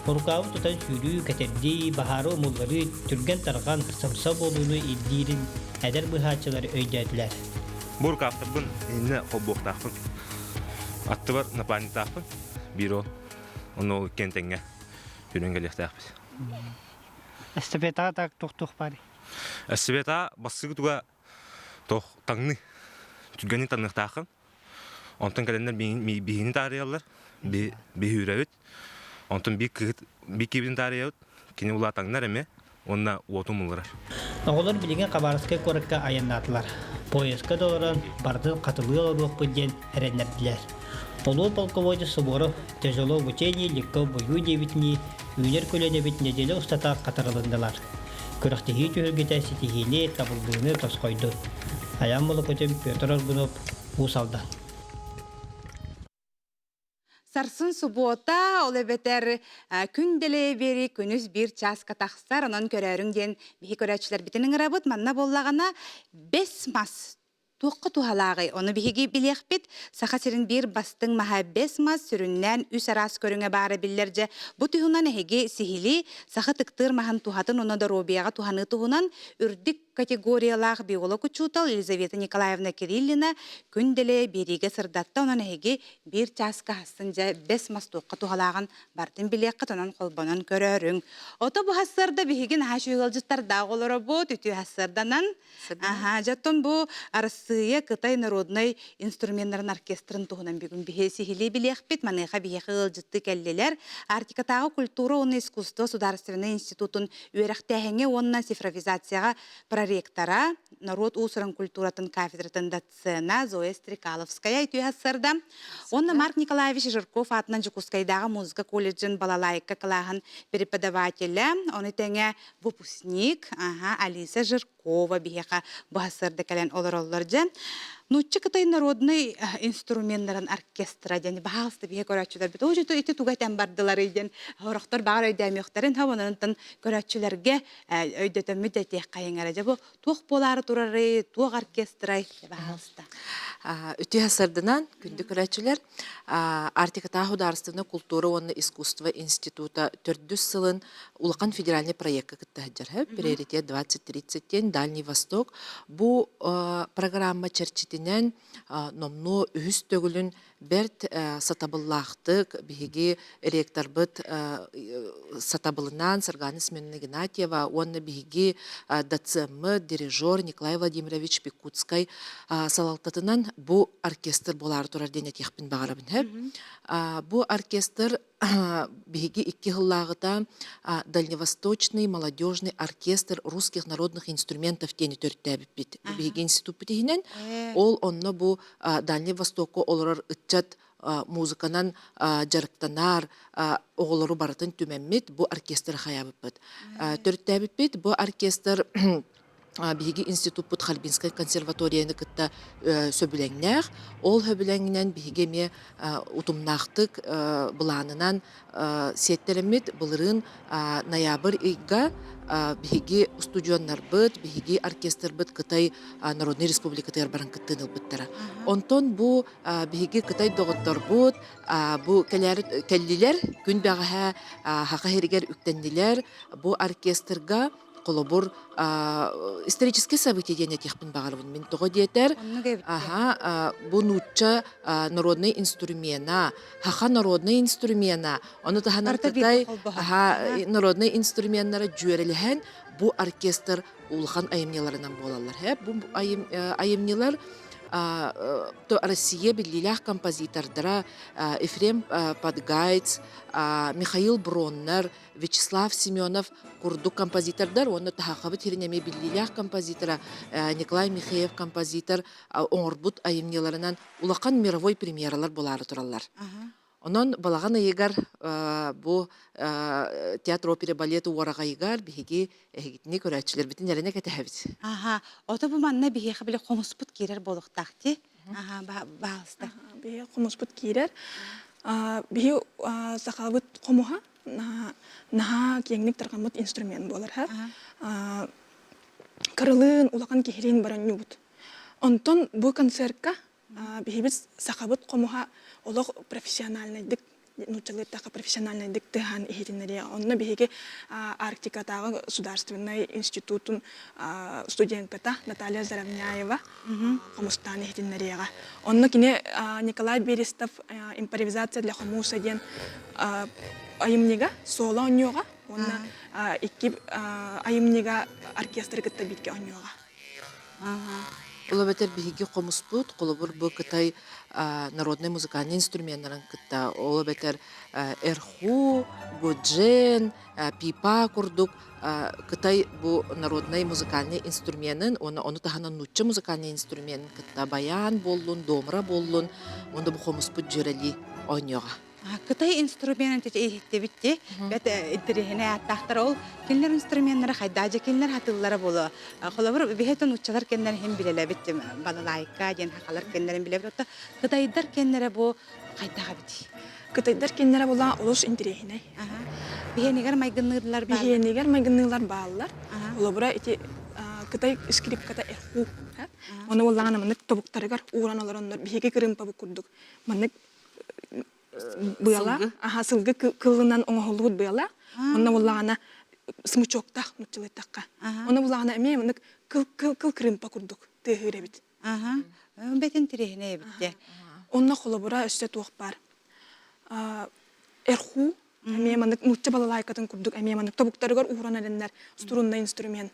Урукаабы тутан сүүрүү, кэтэрдии, баһаары умулларыы түргэн-тарҕан, сымса буолууну ирдиирин эдэр быыһааччылар өйдөөтүлэр. Бу рукавтарбын иннэ холбуохтаахпын. Аттыбар напарниктаахпын. Биир ол. Онно ол иккиэн тэҥҥэ жүрөн кэлиэхтээхпит. Эстафетаҕа так туох-туох баарый? Эстафета бастакы туга туох таҥныы. Түргэнник таҥныахтааххын. Онтон кэлэннэр биһигини таарыйаллар. Биһүүрэбит. Онтон биир кыыһыт биир киһибитин таарыйабыт. Кини улаатаҥнар эмиэ уонна уоту умулларар. Оҕолор билигин Хабаровскай куоракка айаннаатылар. Поездка да олорон бардын хатылыы олоруохпут диэн эрэннэрдилэр. Улуу полководец Суворов тяжело в учении, легко в бою диэбитинии үүнэр көлүөнэбит нэдиэлэ устата хатарылыннылар. Күрэхтэһии түһүлгэтэ ситиһиини, табыллыыны тосхойдун. Айаан Молокутин, Петр Аргунов, Уус Алдан. Сарсын субуота, ол эбэтэр күн дэлэйэ биэри күнүс биир чааска тахсар, онон көрөөрүҥ диэн биһи көрөөччүлэрбитин ыҥырабыт. Манна буоллаҕына бэс мас туохха туһалааҕый? Ону биһиги билиэхпит. Саха сирин биир бастыҥ маһа бэс мас сүрүннээн үс араас көрүҥэ баара биллэр дьэ. Бу туһунан эһиги сиһилии саха ытыктыыр маһын туһатын уонна доруобуйаҕа туһаныы туһунан үрдүк категориялаах биолог-учуутал Елизавета Николаевна Кириллина күн дэлэйэ биэриигэ сырдатта. Онон эһиги биир чааска хассын дьэ бэс мас туохха туһалааҕын бартын билиэххит, онон холбонон көрөөрүҥ. Ото бу хассыарда биһиги наһаа үчүгэй ыалдьыттардаах олоробут, үтүө хассыарданан. Аха, дьэ бу Арассыыйа Кытай народнай инструменнарын оркестрын туһунан бүгүн биһи сиһилии билиэхпит. Маныаха биһиэхэ ыалдьытты кэллилэр. Арктикатааҕы культура уонна искусство судаарыстыбаннай институтун үөрэхтээһиҥҥэ уонна цифровизацияҕа проректора, норуот уус-уран культуратын кафедратын доцена Зоя Стрекаловская үтүө сарда. Уонна Марк Николаевич Жирков аатынан Дьокуускайдааҕы музыка колледжын балалайка кылааһын преподавателэ, ону тэҥэ выпускник ага, Алиса Жиркова биһиэхэ бу сарда кэлэн олороллор дьэ. Нуучча Кытай народнай инструменнарын оркестра диэн баһаалыста биһи көрөөччүлэрбит оо ити ити туга этэн бардыларый диэн сорохтор баҕар өйдөөмүөхтэрин ха онон көрөөччүлэргэ өйдөтөммүт этиэххэйиҥ эрэ дьэ бу туох буолаары турарый туох оркестрай баһаалыста Үтүө сырдынан күндү көрөөччүлэр Арктикатааҕы художественнай культура уонна искусство института төрдүс сылын улахан федеральный проекка кытта сылдьар приоритет 2030 диэн Дальний Восток бу программа чэрчитинэн номнуо үһүс төгүлүн бэрт сатабыллаахтык биһиги ректорбыт сатабылынан Саргана Семеновна Игнатьева уонна биһиги доцеммыт дирижер Николай Владимирович Пикутскай салалтатынан бу оркестр буолаары турар диэн этиэхпин баҕарабын. Бу оркестр Биһиги икки сыллааҕыта Дальневосточный молодежный оркестр русских народных инструментов диэни төрүттээбиппит. Биһиги институппут иһинэн. Ол онно бу Дальний Востокка олорор ыччат музыканан дьарыктанар оҕолору барытын түмэммит бу оркестры хайаабыппыт. Төрүттээбиппит. Бу оркестр биһиги институппут Харбинскай консерваторияны кытта сөбүлэҥнээх. Ол сөбүлэҥинэн биһиги эмиэ утумнаахтык былаанынан сиэттэрэммит былырыын ноябрь ыйга биһиги устудьуоннарбыт, биһиги оркестрбыт Кытай Народнай Республикатыгар баран кыттыыны ылбыттара. Онтон бу биһиги Кытай доҕотторбут бу кэллилэр, күн бэҕэһээ Саха сиригэр үктэннилэр. Бу оркестрга холобур историческое событие диэн этиэхпин баҕарабын мин тоҕо диэтэр аха бу нуучча народный инструмена хаха народный инструмена ону таһынан кытай аха народный инструменнара дьүөрэлэһэн бу оркестр улахан айымньыларынан буолаллар бу айымньылар Россия биллиилээх композитордара Ефрем Подгайц, Михаил Броннер, Вячеслав Семенов курдук композитордар уонна Таһахабыт сирин эмиэ биллиилээх композитора Николай Михеев композитор оҥорбут айымньыларынан улахан мировой премьералар буолаары тураллар. Онон балаҕан ыйыгар бу театр опера балет уораҕайыгар биһиги эһигитини көрөөччүлэрбитин эрэнэ кэтэһэбит. Аха, ото бу манна биһиэхэ били хомуспут киирэр буолуохтаах ти. Аха, баалыста. Биһи хомуспут киирэр. Биһи сахабыт хомуһа наһаа киэҥник тарҕаммыт инструмент буолар. Кырылыын, улахан киһилиин баранньубут. Онтон бу концертка биһибит сахабыт хомуһа олох профессиональнайдык нууччалыыртахха профессиональнайдык тыаһаан иһитиннэриэ. Онно биһиги Арктикатааҕы государственнай институтун студентката Наталья Заровняева хомустаан иһитиннэриэҕэ. Онно кини Николай Берестов «Импровизация для хомуса» диэн айымньыга соло оонньуоҕа уонна икки айымньыга оркестры кытта бииргэ оонньуоҕа. Ол эбэтэр биһиги хомуспут, холобур, бу Кытай народнай музыкальнай инструменнарын кытта, ол эбэтэр эрху, гуджен, пипа курдук Кытай бу народнай музыкальнай инструменын уонна ону таһынан нуучча музыкальнай инструменын кытта баян буоллун, домра буоллун, уонна бу хомуспут дьүөрэлии оонньуоҕа. Кытай инструменын иһиттибит ти бэт интэриэһинэй ааттаахтар ол кинилэр инструменнара хайдаа дьэ кинилэр хатыллара буолуо холобур биһэтэн нууччалар кэннэр иһин билэлэбит балалайка диэн хахалар кэннэрин билэбит отто кытайдар кэннэрэ бу хайдах эбитий Кытайдар кинилэрэ була олус интэриэһинэй. Биһиэнигэр майгынныылар бааллар. Биһиэнигэр майгынныылар бааллар. Холобура ити Кытай скрипката эрху. Ону буоллаҕына маннык тобуктарыгар ууран олороннор биһиги кырыымпабыт курдук маннык быала, аха сылгы кылынан оҥоһуллубут быала. Онно буоллаҕына смычоктаах нуччалыйтахха. Ону буоллаҕына эмиэ маннык кыл кыл кыл кырыымпа курдук тыаһыыр эбит. Аха. Бэтин тириһинэ эбитте. Онно холобура өссө туох баар. Эрху эмиэ маннык нуучча балалайкатын курдук эмиэ маннык тобуктарыгар ууран эрэннэр струнный инструмент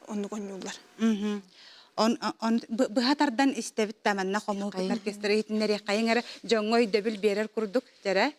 оннук онньууллар. Он он быһа тардан истэбит да манна хомуһу оркестр иһитиннэриэххэйиҥ эрэ дьоҥҥо өйдөбүл биэрэр курдук дьэрэ.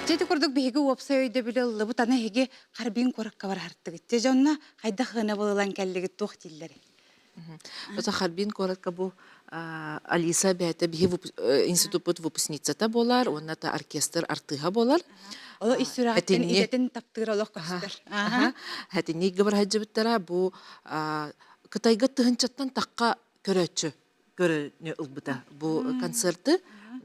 Дьэ ити курдук биһиги уопсай өйдөбүлү ыллыбыт, аны эһиги Харбин куоракка бараһартыгыт. Дьэ дьонно хайдах ыана булан кэллигит туох дииллэрий? Ота Харбин куоракка бу Алиса бэйэтэ биһи институппут выпускницата буолар уонна та оркестр артыыһа буолар. Оло ис сүрэҕиттэн идэтин таптыыр олох көстөр. Хэтинни гыбырһадьыбыттара бу Кытайга тыһынчаттан тахха көрөөччү көрөнү ылбыта бу концерты.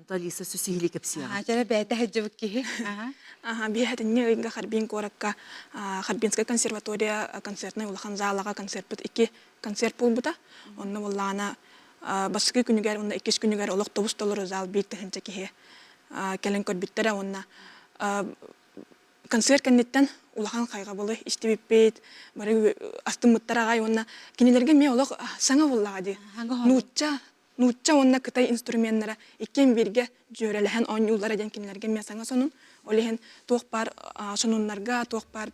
Алиса сүсүһили кэпсиэҕэ. Аха, чэрэ бэйэтэ сылдьыбыт киһи. Аха. Аха, биэһэтинньи ыйга Харбин куоракка Харбинскай консерватория концертнай улахан залаҕа концертпыт икки концерт буолбута. Онно буоллаҕына бастакы күнүгэр уонна иккис күнүгэр олох тобус толору зал 1000 киһи кэлэн көрбүттэрэ уонна концерт кэнниттэн улахан хайҕабылы истибиппит, бары астыммыттар аҕай уонна кинилэргэ эмиэ олох саҥа буоллаҕа дии. Нуучча нуучча уонна кытай инструменнара иккиэн бииргэ дьүөрэлэһэн оонньууллара диэн кинилэргэ эмиэ саҥа сонун. Ол иһин туох баар сонуннарга, туох баар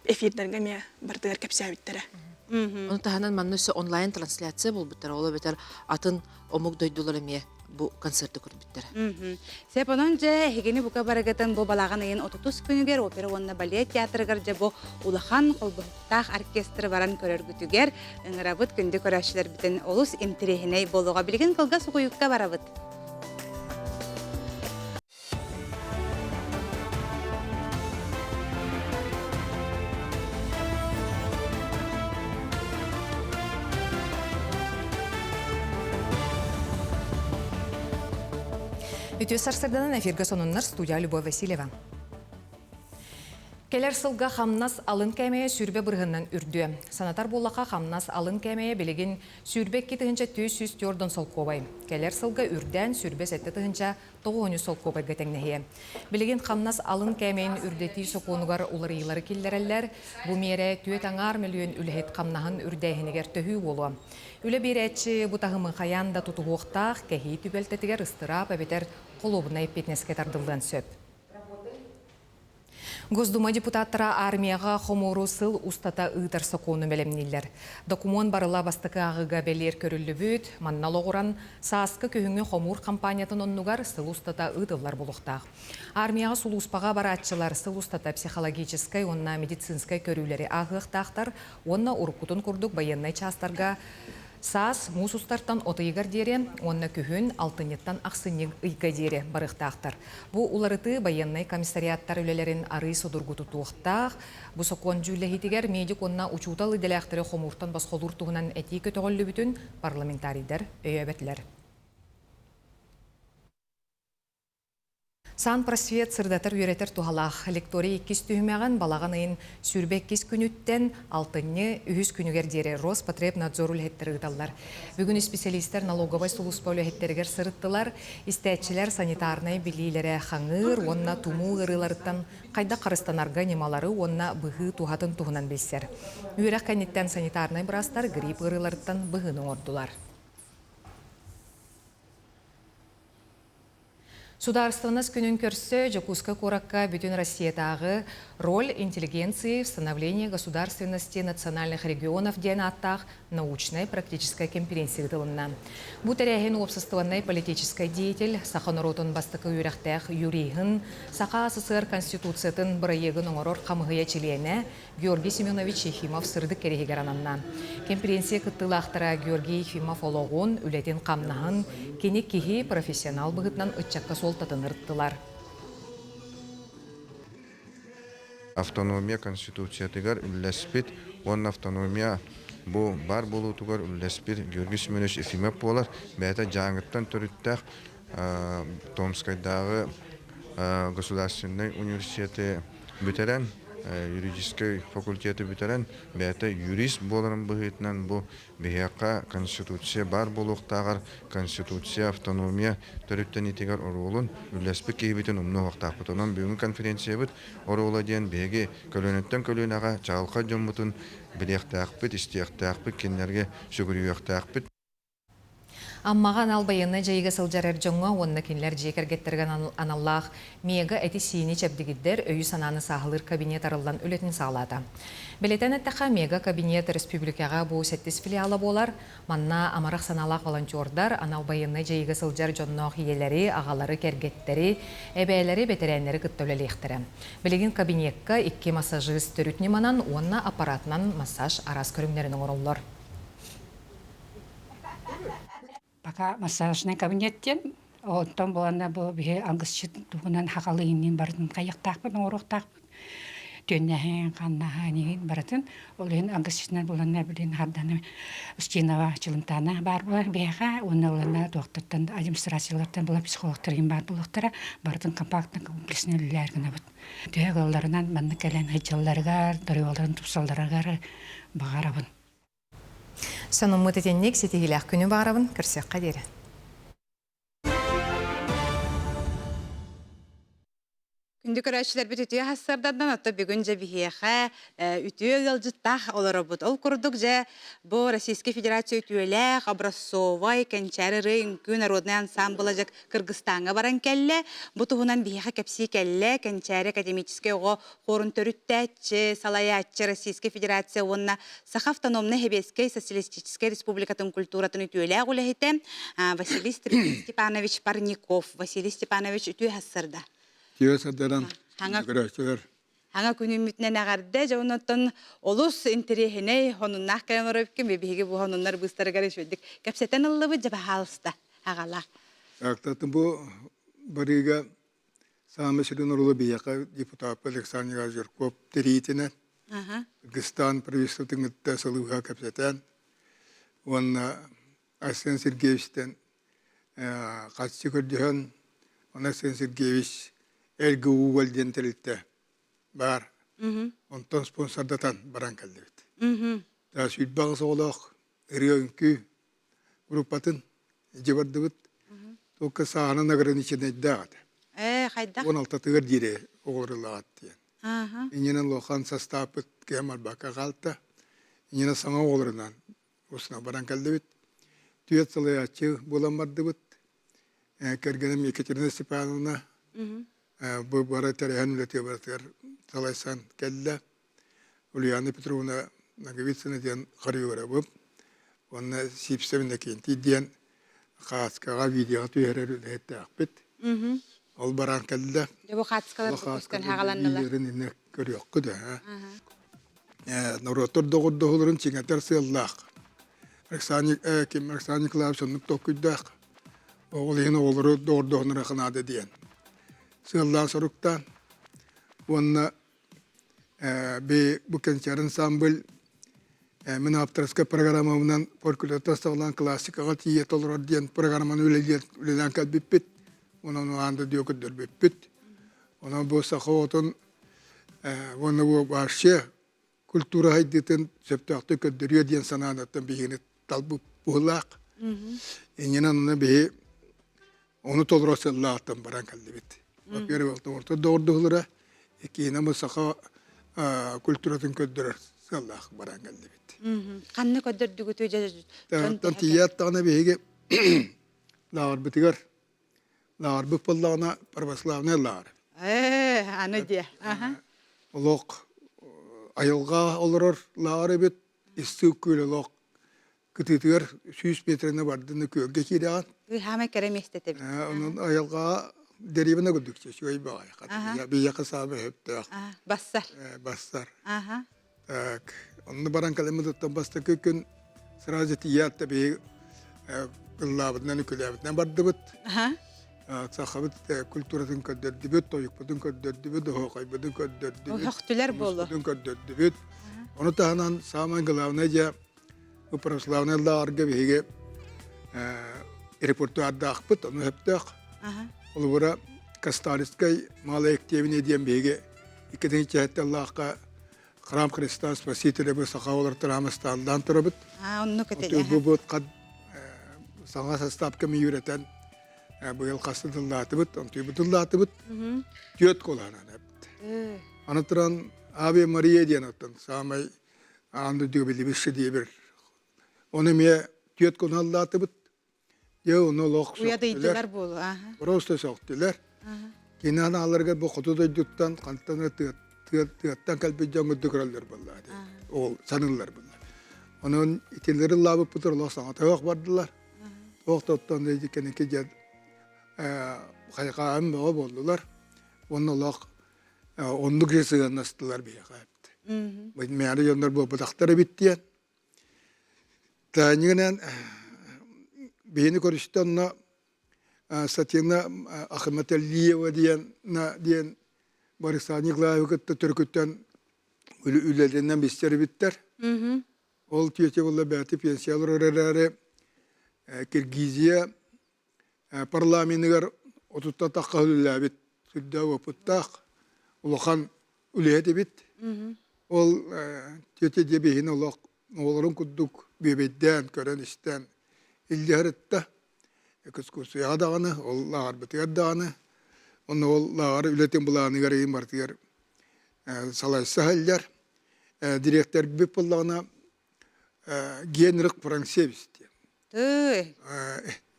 эфирдэргэ эмиэ барытыгар кэпсээбиттэрэ. Ону таһынан манна өссө онлайн-трансляция буолбуттара. Ол эбэтэр атын омук дойдулар эмиэ бу концерты көрбүттэрэ. Сөп онон дьэ эһигини бука барыгытын бу балаҕан ыйын 30 күнүгэр опера уонна балет театрыгар дьэ бу улахан холбоһуктаах оркестры баран көрөргүтүгэр ыҥырабыт күндү көрөөччүлэрбитин олус интэриэһинэй буолуоҕа. Билигин кылгас угуйукка барабыт. Үтүө сарсырданан эфиргэ сонуннар студия Любовь Васильева. Кэлэр сылга хамнас алын кээмэйэ сүүрбэ бырыһыннан үрдүө. Санатар буоллаха хамнас алын кээмэйэ билигин 22 404 солкуобай. Кэлэр сылга үрдээн 27 900 солкуобайга тэҥнэһиэ. Билигин хамнас алын кээмэйин үрдэтии сокуонугар уларыйыылары киллэрэллэр. Бу миэрэ түөрт аҥаар мөлүйүөн үлэһит хамнаһын үрдээһинигэр төһүү буолуо. Үлэ биэрээччи бу таһымы хайаан да тутуһуохтаах, кэһии түбэлтэтигэр ыстыраап эбэтэр холуобунай эппиэтинэскэ тардыллыан сөп. Госдума депутаттара армияҕа хомууру сыл устата ыытар сокуону бэлэмнииллэр. Докумуон барыла бастакы ааҕыыга бэлиэр көрүллүбүт, манна олоҕуран, сааскы күһүҥҥү хомуур хампаанньатын оннугар сыл устата ыытыллар буолуохтаах. Армияҕа сулууспаҕа барааччылар сыл устата психологическай уонна медицинскэй көрүүлэри ааһыахтаахтар уонна уруккутун курдук байыаннай чаастарга Саас муус устартан от ыйыгар диэри уонна күһүн алтынньыттан ахсынньы ыйга диэри барыахтаахтар. Бу уларытыы байыаннай комиссариаттар үлэлэрин арыый судургутутуохтаах. Бу сокуон дьүүллэһиитигэр медик уонна учуутал идэлээхтэри хомууртан босхолуур туһунан этии көтөҕүллүбүтүн парламентарийдар өйөөбөтүлэр. Сан-просвет сырдатар-үөрэтэр туһалаах лекторий иккис түһүмэҕин балаҕан ыйын 22 күнүттэн алтынньы үһүс күнүгэр диэри Роспотребнадзор үлэһиттэрэ ыыталлар. Бүгүн исписэлиистэр налоговай сулууспа үлэһиттэригэр сырыттылар. Истээччилэр санитарнай билиилэрэ хаҥыыр уонна тумуу ыарыыларыттан хайдах харыстанарга ньымалары уонна быһыы туһатын туһунан билсэр. Үөрэх кэнниттэн санитарнай быраастар грипп ыарыыларыттан быһыыны оҥордулар. Судаарыстыбаннас күнүн көрсө Дьокуускай куоракка Бүтүн Россиятааҕы «Роль интеллигенции в становлении государственности национальных регионов» диэн ааттаах научнай-практическай конференция ыытылынна. Бу тэрээһин уопсастыбаннай политическай деятель, саха норуотун бастакы үөрэхтээх юриһын, Саха СССР Конституциятын бырайыагын оҥорор хамыһыйа чилиэнэ Георгий Семенович Ефимов сырдык кэриһигэр ананна. Кэмпириэнсийэ кыттыылаахтара Георгий Ефимов олоҕун, үлэтин-хамнаһын, кини киһи профессионал быһыытынан ыччакка суолтатын ырыттылар. Автономия Конституциятыгар үллэспит уонна автономия бу бар буолуутугар үллэспит Георгий Семенович Ефимов буолар. Бэйэтэ Дьааҥыттан төрүттээх Томскайдааҕы государственнай университеты бүтэрэн, юридическай факультеты бүтэрэн, бэйэтэ юрист буоларын быһыытынан бу биһиэхэ Конституция баар буолуохтааҕар Конституция автономия төрүттэниитигэр оруолун үллэспит киһибитин умнуохтаахпыт. Онон бүгүҥҥү конференциябыт оруола диэн биһиги көлүөнэттэн көлүөнэҕэ чаҕылхай дьоммутун билиэхтээхпит, истиэхтээхпит, кинилэргэ сүгүрүйүөхтээхпит. Аммаҕа анал байыаннай дьайыыга сылдьар эр дьоҥҥо уонна кинилэр дьиэ кэргэттэригэр аналлаах мега эти-сиини чэбдигирдэр өйү-санааны сааһылыыр кабинет арыллан үлэтин саҕалаата. Бэлиэтээн эттэххэ, мега кабинет республикаҕа бу сэттис филиала буолар. Манна амарах санаалаах волонтердар анал байыаннай дьайыыга сылдьар дьонноох ийэлэри, аҕалары, кэргэттэри, эбээлэри, бэтэрээннэри кытта үлэлиэхтэрэ. Билигин кабинекка икки массажист төрүт ньыманан уонна аппаратынан массаж араас көрүҥнэрин оҥороллор. Пока массажный кабинет диэн, онтон буолана бу биһи алгысчыт туһунан хахалыйыннын барытын хайыахтаахпыт, оҥоруохтаахпыт. Түөннэһин, ханнаһын иһин барытын. Ол иһин алгысчытынан буланна билин харданы Устинова Чылымтаана баар буолар биһиэхэ уонна уланна туохтартан администрациялартан була психологтар иһин баар буолуохтара. Барытын компактно комплексно үлэлээр гынабыт. Төһө кыалларынан маннык кэлэн сылдьалларыгар, доруобуйаларын тупсалларыгар баҕарабын. Сонуммут итинник ситиһиилээх күнү баҕарабын. Көрсүөххэ диэри. Күндү көрөөччүлэрбит үтүө хассардардан отто бүгүн дьэ биһиэхэ үтүө ыалдьыттаах олоробут. Ол курдук дьэ бу Российскай Федерация үтүөлээх, образцовай, кэнчээри ырыа үҥкүү народнай ансаамбыла дьэ Кыргызстаҥҥа баран кэллэ. Бу туһунан биһиэхэ кэпсии кэллэ Кэнчээри академическай оҕо хуорун төрүттээччи, салайааччы Российскай Федерация уонна Саха автономнай Сэбиэскэй Социалистическай Республикатын культуратын үтүөлээх үлэһитэ Василий Степанович Парников. Василий Степанович үтүө хассарда. Үтүө сардаран көрөөччүлэр. Хаҥа күнүммүтүнэн эҕэрдэ дьэ оннуттан олус интэриэһинэй хонуннаах кэлэн олоробуккун биһиги бу хонуннар быыстарыгар үчүгэйдик кэпсэтэн ыллыбыт дьэ баһаалыста аҕала. Тактатын бу барыыга саамай сүрүн оруолу биһиэхэ депутат Александр Николаевич Жирков тэриитинэн Кыргызстан правительствотын кытта сылыыга кэпсэтэн уонна Арсен Сергеевичтэн харчы көрдөһөн, онно Арсен Сергеевич Эргэ Уголь диэн тэрилтэ баар. Онтон спонсордатан баран кэллибит. 28 оҕолоох ырыа-үҥкүү группатын дьэ бардыбыт. Только сааһынан ограниченнайдаах этэ. Ээ, хайдах? 16-тыгар диэри оҕолорулаҕат диэн. Иннинэн улахан састааппыт киһи барбакка хаалта. Иннинэ саҥа оҕолорунан Усна баран кэллибит. Түөрт салайааччы буолан бардыбыт. Кэргэним Екатерина Степановна бу бары тэрээһин үлэтигэр барытыгар салайсан кэллэ. Ульяна Петровна Ноговицына диэн хореограбым. Уонна Сипсев Иннокентий диэн хааскаҕа видеоҕа түһэрэр үлэһиттээхпит. Ол баран кэллэ. Дьэ бу хаацкалар көстөн хагаланнылар. Инне көрүөххүт ээ. Норуоттар доҕордоһууларын чиҥэтэр сыаллаах. Александр ким Александр Николаевич оннук толкуйдаах. Оҕол иһин оҕолору доҕордоһунара наада диэн. Сыаллаах соруктаан уонна би бу кэнчээр ансамбль мин авторскай программабынан фольклортан саҕалаан классикаҕа тиийэ толорор диэн программаны үлэлээн кэлбиппит. Онон аан дойдуга көрдөрбүппүт. Онон бу саха оҕотун уонна бу вообще культура сайдыытын сөптөөхтүк көрдөрүө диэн санаанаттан биһигини талбыт быһыылаах. Иннинэн онно биһи ону толоро сыллаахтан баран кэллибит. Во-первых, орто доҕордоһуулара, иккиһинэн бу саха культуратын көрдөрөр сыаллаах баран кэллибит. Ханна көрдөрдүгүтүй дьон тиийээт даҕаны биһиги лааҕырбытыгар лааҕырбыт буоллаҕына православнай лааҕыр. Ээ, аны диэ. Олох айылҕа олорор лааҕыр эбит, ыстыык күөл олох кытыытыгар 100 метрини бардыны күөлгэ киирэҕин. Хаамай кэрэ миэстэтэ эбит. Онон айылҕаҕа дэриэбинэ курдук үчүгэй баҕайы. Биһиэхэ саамай сөптөөх. Бассар. Бассар. Так, онно баран кэлэммит бастакы күн сразу тиийээт да биһиги ыллаабытынан үкүлээбитинэн бардыбыт. Сахабыт культуратын көрдөрдүбүт, тойукпутун көрдөрдүбүт, оһуохайбытын көрдөрдүбүт. Оһохтулар буолу. көрдөрдүбүт. Ону таһынан самое главное дьэ бу православнай лааҕырга биһиги репертуардаахпыт, ону сөптөөх. Холобура Касталицкай Малая Ектебине диэн биһиги иккитин чэһэттэллаахха Храм Христа Спасителя бу саха олортор амыстааллаан турабыт. А, оннук этэ. Бу бу хат саҥа састаапка мүйүрэтэн быйыл хасты тыллаатыбыт, онтуйбут тыллаатыбыт. Түөт кулаанан эппит. Аны туран Аве Мария диэн оттон саамай аан дойдуга билибит диэбир. Оны эмиэ түөт куналлаатыбыт. Дьэ, ону олох Уйадыйдылар буолу. Просто сөхтүлэр. Кини анааларыгар бу хоту дойдуттан хантан тыаттан кэлбит дьон курдук көрөллөр буоллаа дии. Ол саныыллар буолла. Онон итилери лаабыппытыр олох саҥа тоох бардылар. Туох тоттон кэники дьэ хайҕаан бөҕө буоллулар. Уонна олох оннук сыһыаннастылар биһиэхэ. Мээнэ дьоннор буолбатахтар эбит диэн. Таанньыгынан биһини көрүстэ онно Сатина Ахматалиева диэн диэн Борис Николаевы кытта төрүкүттэн Үлэлэринэн бистэр эбиттэр. Ол тетя буолла бэйэтэ пенсия олорор эрээри Киргизия парламеныгар отутта тахха үлэлээбит сүрдээх опыттаах улахан үлэһит эбит. Ол тетя диэбиһин олох оҕолорун курдук бүөбэйдээн, көрөн-истэн илдьэ Экскурсияҕа даҕаны, ол лааҕырбытыгар даҕаны, онно ол лааҕыр үлэтин былааныгар ыйын барытыгар салайса сылдьар. Дириэктэрбит буоллаҕына Генрих Францевич диэн.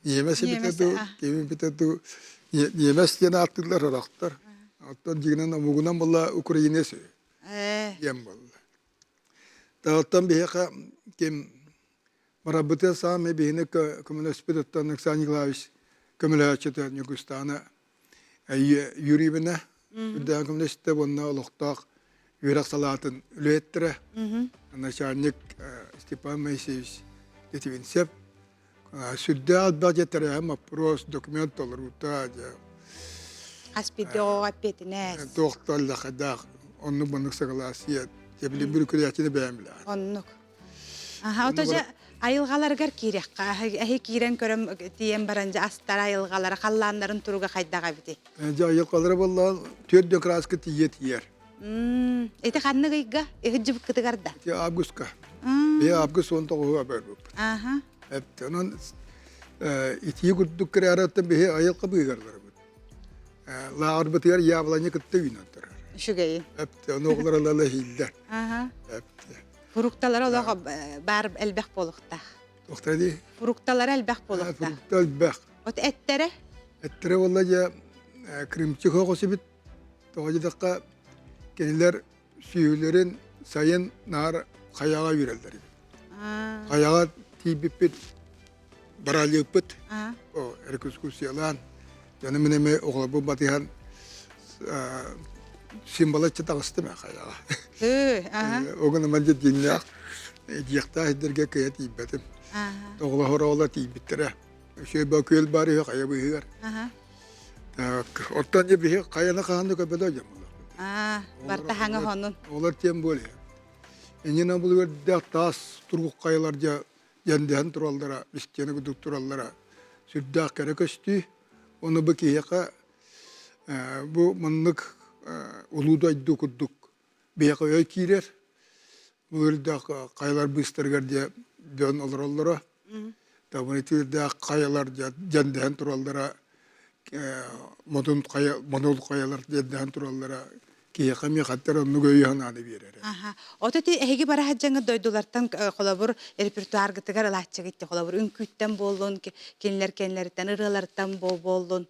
Ньиэмэс эбитэ дуу, ким эбитэ дуу, ньиэмэс диэн ааттыыллар сорохтор. Оттон дьиҥинэн омугунан буолла Украина сү диэн буолла. Оттон биһиэхэ ким барабыты саамай биһини көмөлөспүт оттон Александр Николаевич көмөлөһөөччүтэ Ньургустаана Юрьевна үрдээн көмөлөстө уонна олохтоох үөрэх салаатын үлэһиттэрэ начальник Степан Моисеевич Литвинцев сүрдээх элбэх дьэ тэрээһин боппуруос документ толоруута дьэ Хас биирдии оҕоҕо эппиэтинэс. Туох да оннук маннык согласие дьэ билин бүрүкүрээччини бэйэм билэҕин. Оннук. Аха, ото дьэ айылҕаларыгар киириэххэ. Эһи киирэн көрөн тиийэн баран дьэ астар айылҕалара халлааннарын туруга хайдах эбитий? Дьэ айылҕалара буоллаҕын түөрт краска тиийэ тиийэр. Ити ханнык ыйга? Иһирдьибыккытыгар да? Ити августка. Бэйэ август 19-уга бөрбүппүт. Аха. Эпти онон итии курдук кирээрэттэн биһи айылҕа быыгарларыбыт. Лааҕырбытыгар яблоня кытта үүнэн турар. Үчүгэйин. Эпти ону оҕолор ылала иһиллэр. Аха. Эпти. Фрукталара олох баар элбэх буолуохтаах. Туохтара дии? Фрукталара элбэх буолуохтаах. Фрукта элбэх. От эттэрэ? Эттэрэ буолла дьэ крымчик оҕус эбит. Тоҕо диэтэххэ кинилэр сүөһүлэрин сайын наар хайаҕа үүрэллэр эбит. Хайаҕа тиийбиппит баралыыппыт экскурсиялаан дьону мин эмэ оҕолорбун батыһан символаччы таҕыстым ээ хайаҕа. Огон мандьа дьиҥнээх диэхтээх сирдэргэ кыйа тиийбэтим. Оҕолоһор оҕолор тиийбиттэрэ. Үчүгэй күөл баар үһү хайа быыһыгар. Так, оттон дьэ биһи хайаны хаһан да көбөлө дьон Аа, барта хаҥа хонун. Олор тиэн буоле. Иннинэ булугар таас тургук хайалар дьэ дьэндэһэн тураллара, истиэнэ курдук тураллара сүрдээх кэрэ көстүү. Ону бу киһиэхэ бу маннык улуу дойду курдук биһиэхэ өй киирэр. Былырдаах хайалар быыстарыгар дьэ дьон олороллоро. Табыны түүрдээх хайалар дьэндэһэн тураллара модун хайа модул хайалар дьэндэһэн тураллара киһиэхэ эмиэ хаттар оннук өйү-санааны биэрэрэ. Аха. Ото ти эһиги бара сылдьаҥҥыт дойдулартан холобур репертуаргытыгар ылааччыгыт ти холобур үҥкүүттэн буоллун, кинилэр кэннилэриттэн ырыаларыттан буоллун,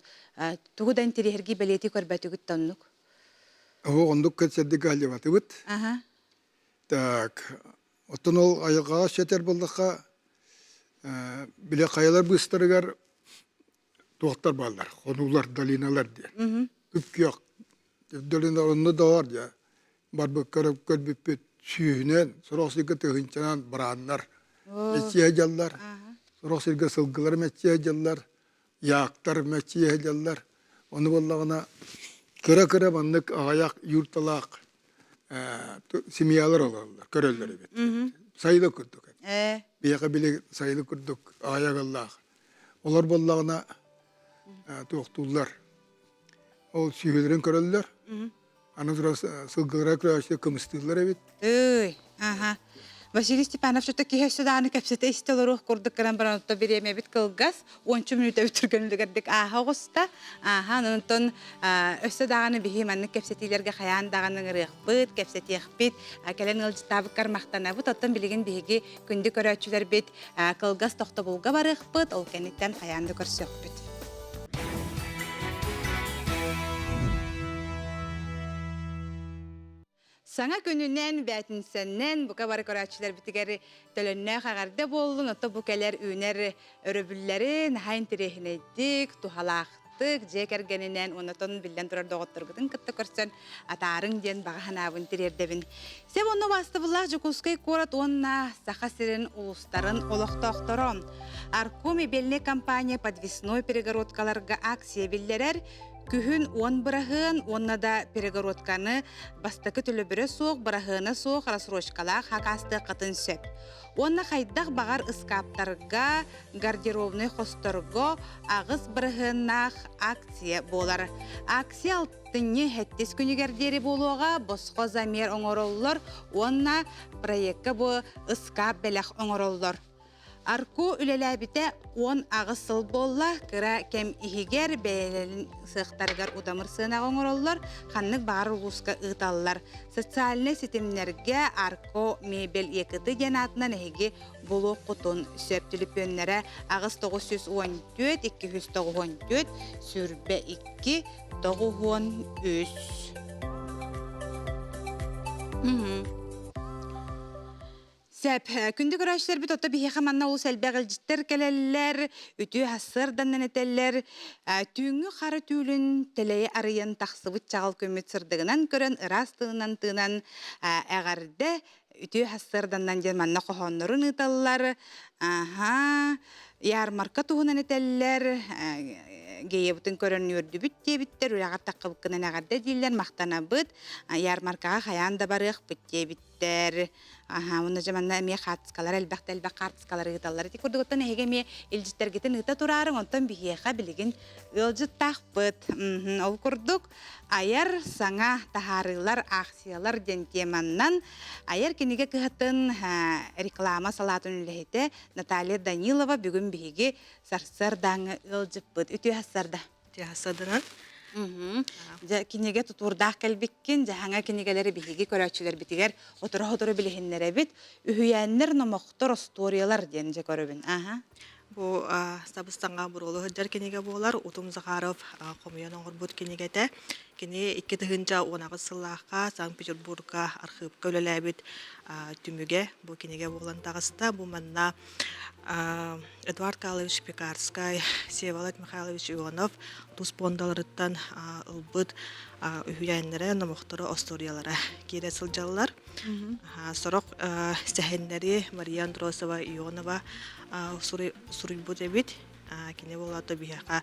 тугу да интириэһиргии бэлиэтии көрбөтүгүт да оннук? Оһох оннук кэнсэрдик аһыллыбатыбыт. Аха. Так, оттон ол айылҕаҕа сэтэр буоллахха, били хайалар быыстарыгар туохтар бааллар, хонуулар, долиналар диэн. Күп-күөх долина онно да бар дьэ. Барбыкка көрбүппүт сүүһүнэн, сорох сиргэ тыһыынчанан барааннар мэччийэ дьаллар, сорох сиргэ сылгылар мэччийэ дьаллар, яактар мэччийэ дьаллар. Ону буоллаҕына кыра-кыра маннык аҕыйах юрталаах семьялар олороллор, көрөллөр эбит. Сайылык курдук. Биһиэхэ били сайылык курдук аҕыйах ыаллаах. Олор буоллаҕына туохтууллар. Ол сүөһүлэрин көрөллөр. Аны туран сылгылара көрөөччү кымыстыыллар эбит. Ый, аха. Василий Степанов что-то киһи өссө даҕаны кэпсэтэ истэ олоруох курдук гынан баран отто бириэмэбит кылгас, уонча мүнүүтэ түргэнлигэрдик ааһа оҕуста. Ааһа, онтон өссө даҕаны биһи маннык кэпсэтиилэргэ хайаан даҕаны ыҥырыахпыт, кэпсэтиэхпит, кэлэн ыалдьыттаабыккар махтанабыт. Оттон билигин биһиги күндү көрөөччүлэрбит кылгас тохтобулга барыахпыт, ол кэнниттэн хайаан да көрсүөхпүт. Саҥа күнүнэн, бээтинсэннэн, бука бары көрөөччүлэрбитигэр төлөннөөх эҕэрдэ буоллун, ото бу кэлэр үүнэр өрөбүллэри наһаа интэриэһинэйдик, туһалаахтык, дьиэ кэргэнинэн уонна тон биллэн турар доҕотторгутун кытта көрсөн атаарыҥ диэн баҕа санаабын тириэрдэбин. Сэм онно убаастабыллаах Дьокуускай куорат уонна Саха сирин улуустарын олохтоохторо Арко мебельнай компания подвесной перегородкаларга акция биллэрэр. Күһүн 10 быраһыан уонна да перегородканы бастакы төлөбүрэ суох, быраһыана суох рассрочкалаах хакаастыаххытын сөп. Уонна хайдах баҕар ыскааптарга, гардеробнай хосторго аҕыс быраһыаннаах акция буолар. Акция алтынньы сэттис күнүгэр диэри буолуоҕа, босхо замер оҥороллор уонна проекка бу ыскаап бэлэх оҥороллор. Арку үлэлээбитэ 18 сыл буолла, кыра кэм иһигэр бэйэлэрин сыахтарыгар удамыр сыанаҕа оҥороллор, ханнык баҕар улууска ыыталлар. Социальнай ситимнэргэ Арко мебель ЕКТ диэн аатынан эһиги булуоххутун сөп түлүпүөннэрэ 8 914 294 22 93. Сөп. Күндү көрөөччүлэрбит ото биһиэхэ манна олус элбэх илдьиттэр кэлэллэр, үтүө сарсыарданан этэллэр. Түүҥҥү хара түүлүн тэлэйи арыйан тахсыбыт чаҕыл күммүт сырдыгынан көрөн, ыраас тыынынан тыынан эҕэрдэ үтүө сарсыарданан диэн манна хоһооннорун ыыталлар. Аха, ярмарка туһунан этэллэр, геебытын көрөн үөрдүбүт диэбиттэр, үрэҕэр таххыбыккынан эҕэрдэ дииллэр, махтанабыт, ярмаркаҕа хайаан да барыахпыт диэбит диэбиттэр. Аха, уонна дьэ манна эмиэ хаартыскалар элбэх да элбэх хаартыскалары ыыталлар. Ити курдугуттан эһиги эмиэ илдьиттэргитин ыыта тураарыҥ, онтон биһиэхэ билигин ыалдьыттаахпыт. Ол курдук айар саҥа таһаарыылар, аахсыйалар диэн теманнан айар кинигэ кыһатын реклама салаатын үлэһитэ Наталья Данилова бүгүн биһиги сарсыардааҥҥы ыалдьыппыт. Үтүө сарсыарда. Тиһасаданан. Дьэ, кинигэ тутуурдаах кэлбиккин, дьаһаҥа кинигэлэри биһиги көрөөччүлэрбитигэр оторо-оторо билиһиннэрэбит. Үһүйээннэр, номохтор, остуоруйалар диэн дьэ көрөбүн. Аха. Бу сабыстаҥҥа буруолу сылдьар кинигэ буолар. Утум Захаров хомуйан оҥорбут кинигэтэ. Кини 2018 сыллаахха Санкт-Петербурга архыыпка үлэлээбит түмүгэ бу кинигэ буолан таҕыста. Бу манна Эдуард Карлович Пекарскай, Всеволод Михайлович Ионов тус пуондаларыттан ылбыт үһүйээннэрэ, номохторо, остуоруйалара киирэ сылдьаллар. Сорох сэһэннэри Мария Андросова Ионова суруйбут эбит. Кини буолаата биһиэхэ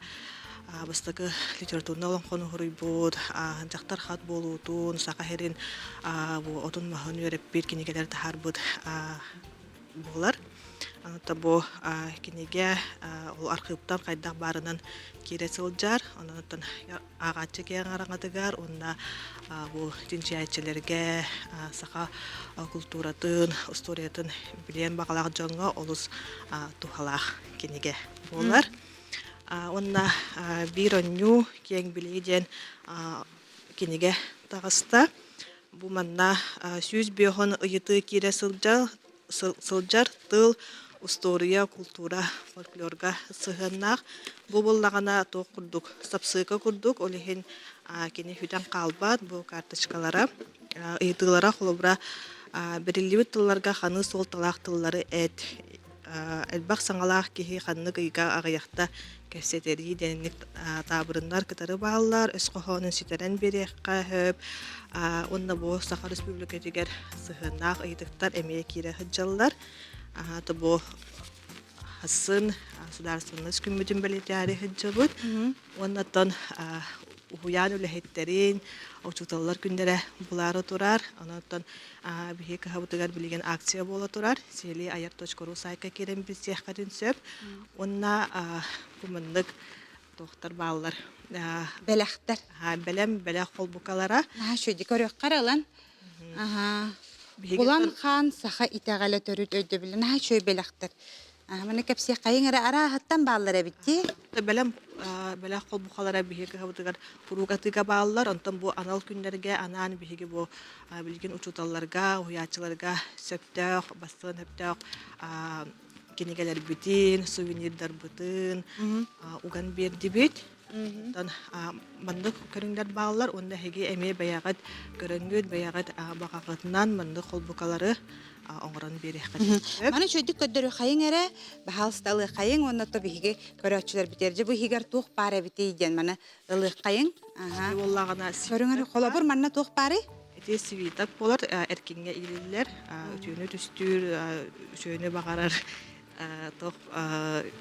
бастакы литературнай олоҥхону суруйбут, дьахтар хат буолуутун, саха сирин отун-маһын үөрэппит кинигэлэр таһаарбыт буолар. Аны бу кинигэ ол архыыптан хайдах баарынан киирэ сылдьар. Онон ааҕааччы киэҥ араҥатыгар уонна бу чинчийээччилэргэ саха култууратын, устуоруйатын билиэн баҕалаах дьоҥҥо олус туһалаах кинигэ буолар. Уонна биир онньуу киэҥ билии диэн кинигэ таҕыста. Бу манна 105 ыйытыы киирэ сылдьар сылдьар тыл, устуоруйа, култуура, фольклорга сыһыаннаах. Бу буоллаҕына туох курдук сапсыыка курдук, ол иһин кини сүтэн хаалбат бу карточкалара. Ыйытыылара холобура бэриллибит тылларга ханыы суолталаах тыллары эт, элбэх саҥалаах киһи ханнык ыйга аҕыйахта кэпсэтэрии диэнник таабырыннар кытары бааллар, өс хоһоонун сүтэрэн биэриэххэ сөп. Уонна бу Саха Республикатыгар сыһыаннаах ыйытыктар эмиэ киирэ сылдьаллар. То бу хасын судаарыстыбаннай күммүтүн бэлиэтээри сылдьабыт. Уонна оттон уһуйаан үлэһиттэрин, учууталлар күннэрэ булаары турар. Онон биһиги кыһабытыгар билигин акция буола турар. Сиһилии айар.ру сайтка киирэн билсиэххитин сөп. Уонна бу маннык туохтар бааллар. Бэлэхтэр. Бэлэм бэлэх холбукалара. Наһаа үчүгэй көрүөххэ эрэ ылан. Аха. Кулан хаан саха итэҕэлэ төрүт өйдөбүлэ наһаа үчүгэй бэлэхтэр. Маны кэпсиэххэйиҥ эрэ арааһыттан бааллар эбит дии. Бэлэм бэлэх холбукалара биһиги кыһабытыгар куруук атыыга бааллар. Онтон бу анал күннэргэ анаан биһиги бу билигин учууталларга, уһуйааччыларга сөптөөх, бастыан сөптөөх кинигэлэрбитин, сувенирдарбытын уган биэрдибит. Онтон маннык көрүҥнэр бааллар уонна эһиги эмиэ бэйэҕит көрөҥҥүт, бэйэҕит баҕаҕытынан маннык холбукалары оҥорон биэриэххитин сөп. Маны үчүгэйдик көрдөрүөххэйиҥ эрэ, баһаалыста ылыаххайыҥ уонна то биһиги көрөөччүлэрбитигэр дьэ бу иһигэр туох баар эбитий диэн маны ылыаххайыҥ. Аха. Буоллаҕына Көрүҥ холобур манна туох баарый? Ити свиток буолар, эркиҥҥэ иилиллэр, үтүөнү түстүүр, үчүгэйи баҕарар. Туох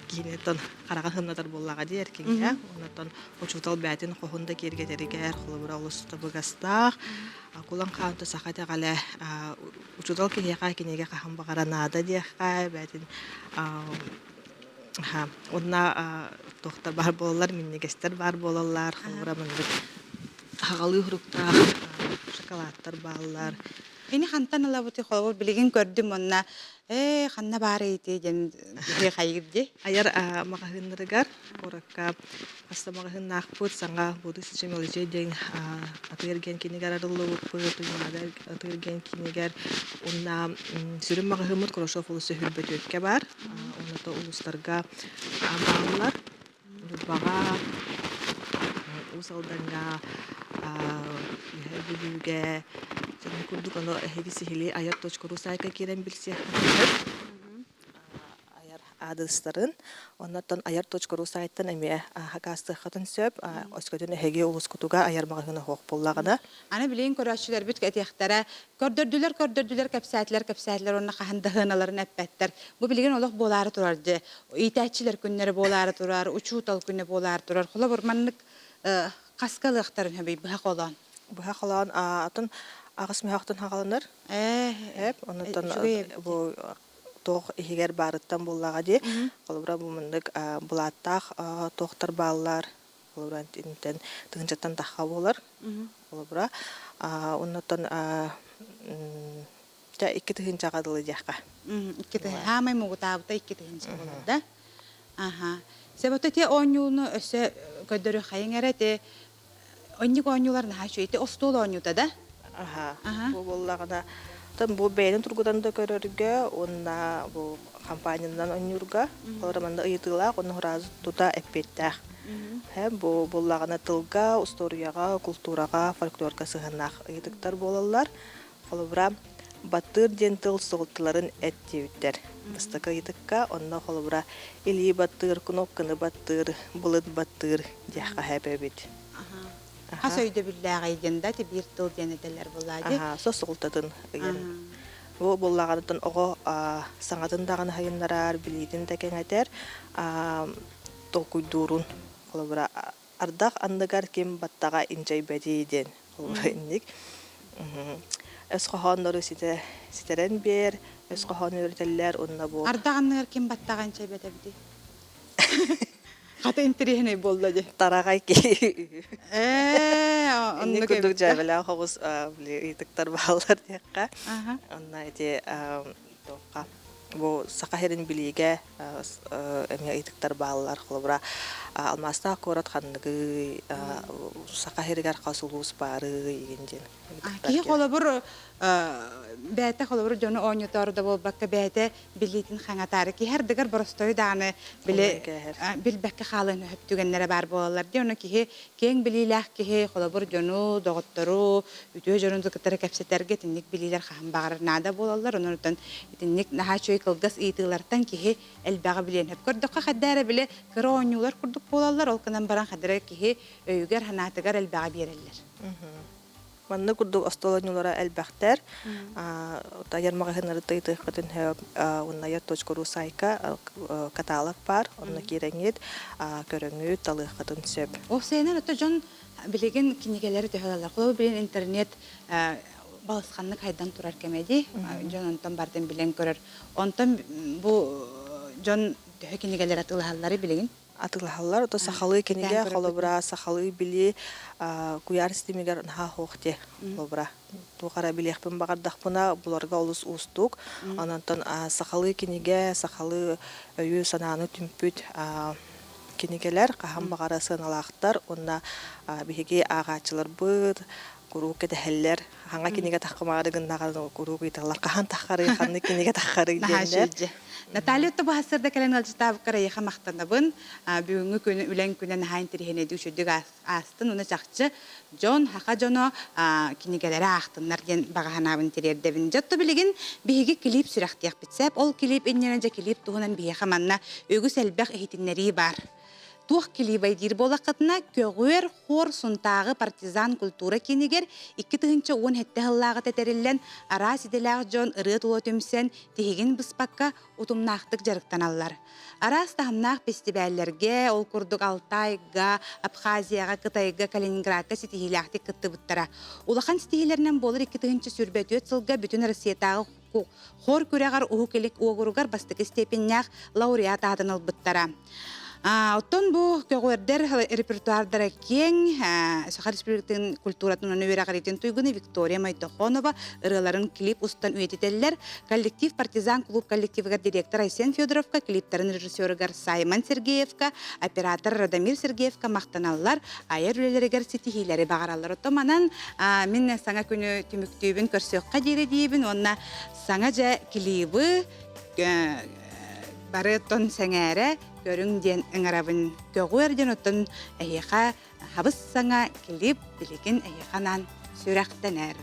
киинэтон хараҕын сымнатар буоллаҕа дии эркиҥҥэ. Онтон учуутал бээтин хоһун да киэргэтэригэр холобура олус табыгастаах. Кулан хаанта саха итэҕэлэ учуутал киһиэхэ кинигэ хаһан баҕара наада диэххэ бээтин уонна туохтар баар буолаллар минньигэстэр баар буолаллар холобура маннык аҕалыы суруктаах шоколадтар бааллар. Ини хантан ылабыт холобур билигин көрдүм онно ээ ханна баар ити диэн киһи хайыыр дии. Айар маҕаһыыннарыгар куоракка хаста маҕаһыыннаахпыт саҥа Буду Сичимэлэчэй диэн атыы-эргиэн кинигэр арыллыбыппыт Туймаада атыы-эргиэн кинигэр уонна сүрүн маҕаһыыммыт Курашов улуса Хүрбөтүөккэ баар онно улуустарга бааллар Ньурбаҕа, Уус Алдаҥҥа, Үөһээ Бүлүүгэ дьонун курдук ону эһиги сиһилии айар.ру саайка киирэн билсиэххитин сөп. Айар аадырыстарын. Оннуттан айар.ру саайтан эмиэ хакаастыаххытын сөп. Өскөтүн эһиги улуускутугар айар маҕаһыына суох буоллаҕына. Аны билигин көрөөччүлэрбит этиэхтэрэ, көрдөрдүлэр, көрдөрдүлэр, кэпсээтилэр, кэпсээтилэр уонна хаһан да сыаналарын эппэттэр. Бу билигин олох буолаары турар дьэ. Иитээччилэр күннэрэ буолаары турар, учуутал күнэ буолаары турар. Холобур, маннык хаска ылыахтарын сөбүй быһа холоон? Быһа холоон атын аҕыс мөһөөхтөн хаҕаланар. Ээ, Онуттан бу туох иһигэр баарыттан буоллаҕа дии. Холобура, бу маннык былааттаах туохтар бааллар. Холобура, интэн тыһыынчаттан тахха буолар. Холобура, оннуттан чэ 2 тыһыынчаҕа дылы диэххэ. 2 тыһ хаамай мугутаабыта 2 тыһыынча буолар да. Аха. Себото те оонньууну өссө көрдөрү хайың эрэ те онньук оонньуулар наһаа үчүгэй. Ити остуол оонньуута да? Аха. Бу буоллаҕына, бу бэйэни тургутан да көрөргө уонна бу компаниянан оонньуурга олор манна ыйытыылаах уонна сразу тута эппиэттээх. Бу буоллаҕына тылга, устуоруйаҕа, култуураҕа, фольклорга сыһыаннаах ыйытыктар буолаллар. Холобура, баттыыр диэн тыл суолталарын эт диэбиттэр. Бастакы ыйытыкка онно холобура илии баттыыр, кнопканы баттыыр, былыт баттыыр диэххэ сөп эбит. Хас өйдөбүллээҕий диэн да биир тыл диэн этэллэр буоллаа дии. Со суолтатын ыйан. Бу буоллаҕыттан оҕо саҥатын даҕаны сайыннарар, билиитин да кэҥэтэр, толкуйдуурун холобура ардах анныгар ким баттаҕа инчэйбэтий диэн холобура инник өс хоһооннору ситэ ситэрэн биэр өс хоһоон үөрэтэллэр уонна бу Ардах анныгар ким баттаҕа инчэйбэтэ эбитий? Хата интэриэһинэй буолла дии. Тараҕай киһи Ээ, инник оннук курдук эбит да. дьээбэлээх оҕус били ыйытыктар бааллар диэххэ. Онно ити туохха бу Саха сирин билиигэ эмиэ ыйытыктар бааллар. Холобура, алмаастаах куорат ханныгый, Саха сиригэр хас улуус баарый игин диэн ыйытыктар Киһи холобур бэйэтэ холобур дьону оонньотоору да буолбакка бэйэтэ билиитин хаҥатаары киһи ардыгар боростуой даҕаны били билбэккэ хаалан өһөп түгэннэрэ баар буолаллар дии ону киһи киэҥ билиилээх киһи холобур дьону доҕоттору үтүө дьону кытары кэпсэтэргэ итинник билиилэр хаһан баҕарар наада буолаллар онон итинник наһаа үчүгэй кылгас ыйытыылартан киһи элбэҕи билиэн сөп көрдөххө хайда эрэ били кыра оонньуулар курдук буолаллар ол гынан баран хайда эрэ киһи өйүгэр санаатыгар элбэҕи биэрэллэр. Маннык курдук остуол оонньуулара элбэхтэр. Айар маҕаһыыннары ыйытыаххытын сөп. Уонна айар.ру саайка каталог баар. Онно киирэҥҥит, көрөҥҥүт, талыаххытын сөп. Ол сайынар ото дьон билигин кинигэлэри төһө ылаллар. Холобур, билигин интернет балысханнык хайдан турар кэмэ дии. Дьон онтон бартын билэн көрөр. Онтон бу дьон төһө кинигэлэр атыылаһаллары билигин? Атыылаһаллар. Ото сахалыы кинигэ, холобура, сахалыы билии куйаар ситимигэр наһаа суох дии. Холобура, туох эрэ билиэхпин баҕардахпына, буларга олус уустук. Ононтон сахалыы кинигэ, сахалыы өйү-санааны түмпүт кинигэлэр хаһан баҕара сыаналаахтар уонна биһиги ааҕааччыларбыт куруук кэтэһэллэр. Хаҥа кинигэ таххымаары гыннаҕына куруук ыйыталлар хаһан таххарый, ханнык кинигэ таххарый диэннэр. Наталья Тобаһасырда кэлэн ыалдьытаабыккар эйиэхэ махтанабын. Бүгүҥҥү күн үлэҥ күнэ наһаа интэриэһинэйдик үчүгдүк аастын. Уна чахчы дьон, саха дьоно кинигэлэри аахтыннар диэн баҕа санаабын тириэрдэбин. Дьэ, оттон билигин биһиги клип сүрэхтиэхпит сөп. Ол клип иннинэ дьэ клип туһунан биһиэхэ манна үгүс элбэх иһитиннэрии баар. Туох килиибай диир буоллаххытына, көҕүөр хор Сунтааҕы партизан культура киинигэр 2017 сыллааҕыта тэриллэн, араас идэлээх дьон ырыа тула түмсэн, тиһигин быспакка утумнаахтык дьарыктаналлар. Араас таһымнаах бэстибээллэргэ, ол курдук Алтайга, Абхазияҕа, Кытайга, Калининградка ситиһиилээхтик кыттыбыттара. Улахан ситиһиилэринэн буолар 2024 сылга Бүтүн Россиятааҕы хор күрэҕэр Уһук Илик уогуругар бастакы степеннээх лауреат аатын ылбыттара. Оттон бу көҕүөрдэр репертуардара киэҥ, Саха Республикатын культуратын уонна үөрэҕириитин туйгуна Виктория Мойтохонова ырыаларын клип устан үйэтитэллэр. Коллектив «Партизан» клуб коллективыгар директор Айсен Федоровка, клиптарын режиссерыгар Саймон Сергеевка, оператор Радомир Сергеевка махтаналлар, айар үлэлэригэр ситиһиилэри баҕараллар. Оттон манан мин саҥа күнү түмүктүүбүн көрсүөххэ диэри диибин уонна саҥа дьэ клибы бары оттон сэҥээрэ көрүҥ диэн ыҥырабын. Көҕүөр диэн оттон эһиэхэ хабыс саҥа клип билигин эһиэхэ анаан сүрэхтэнэр.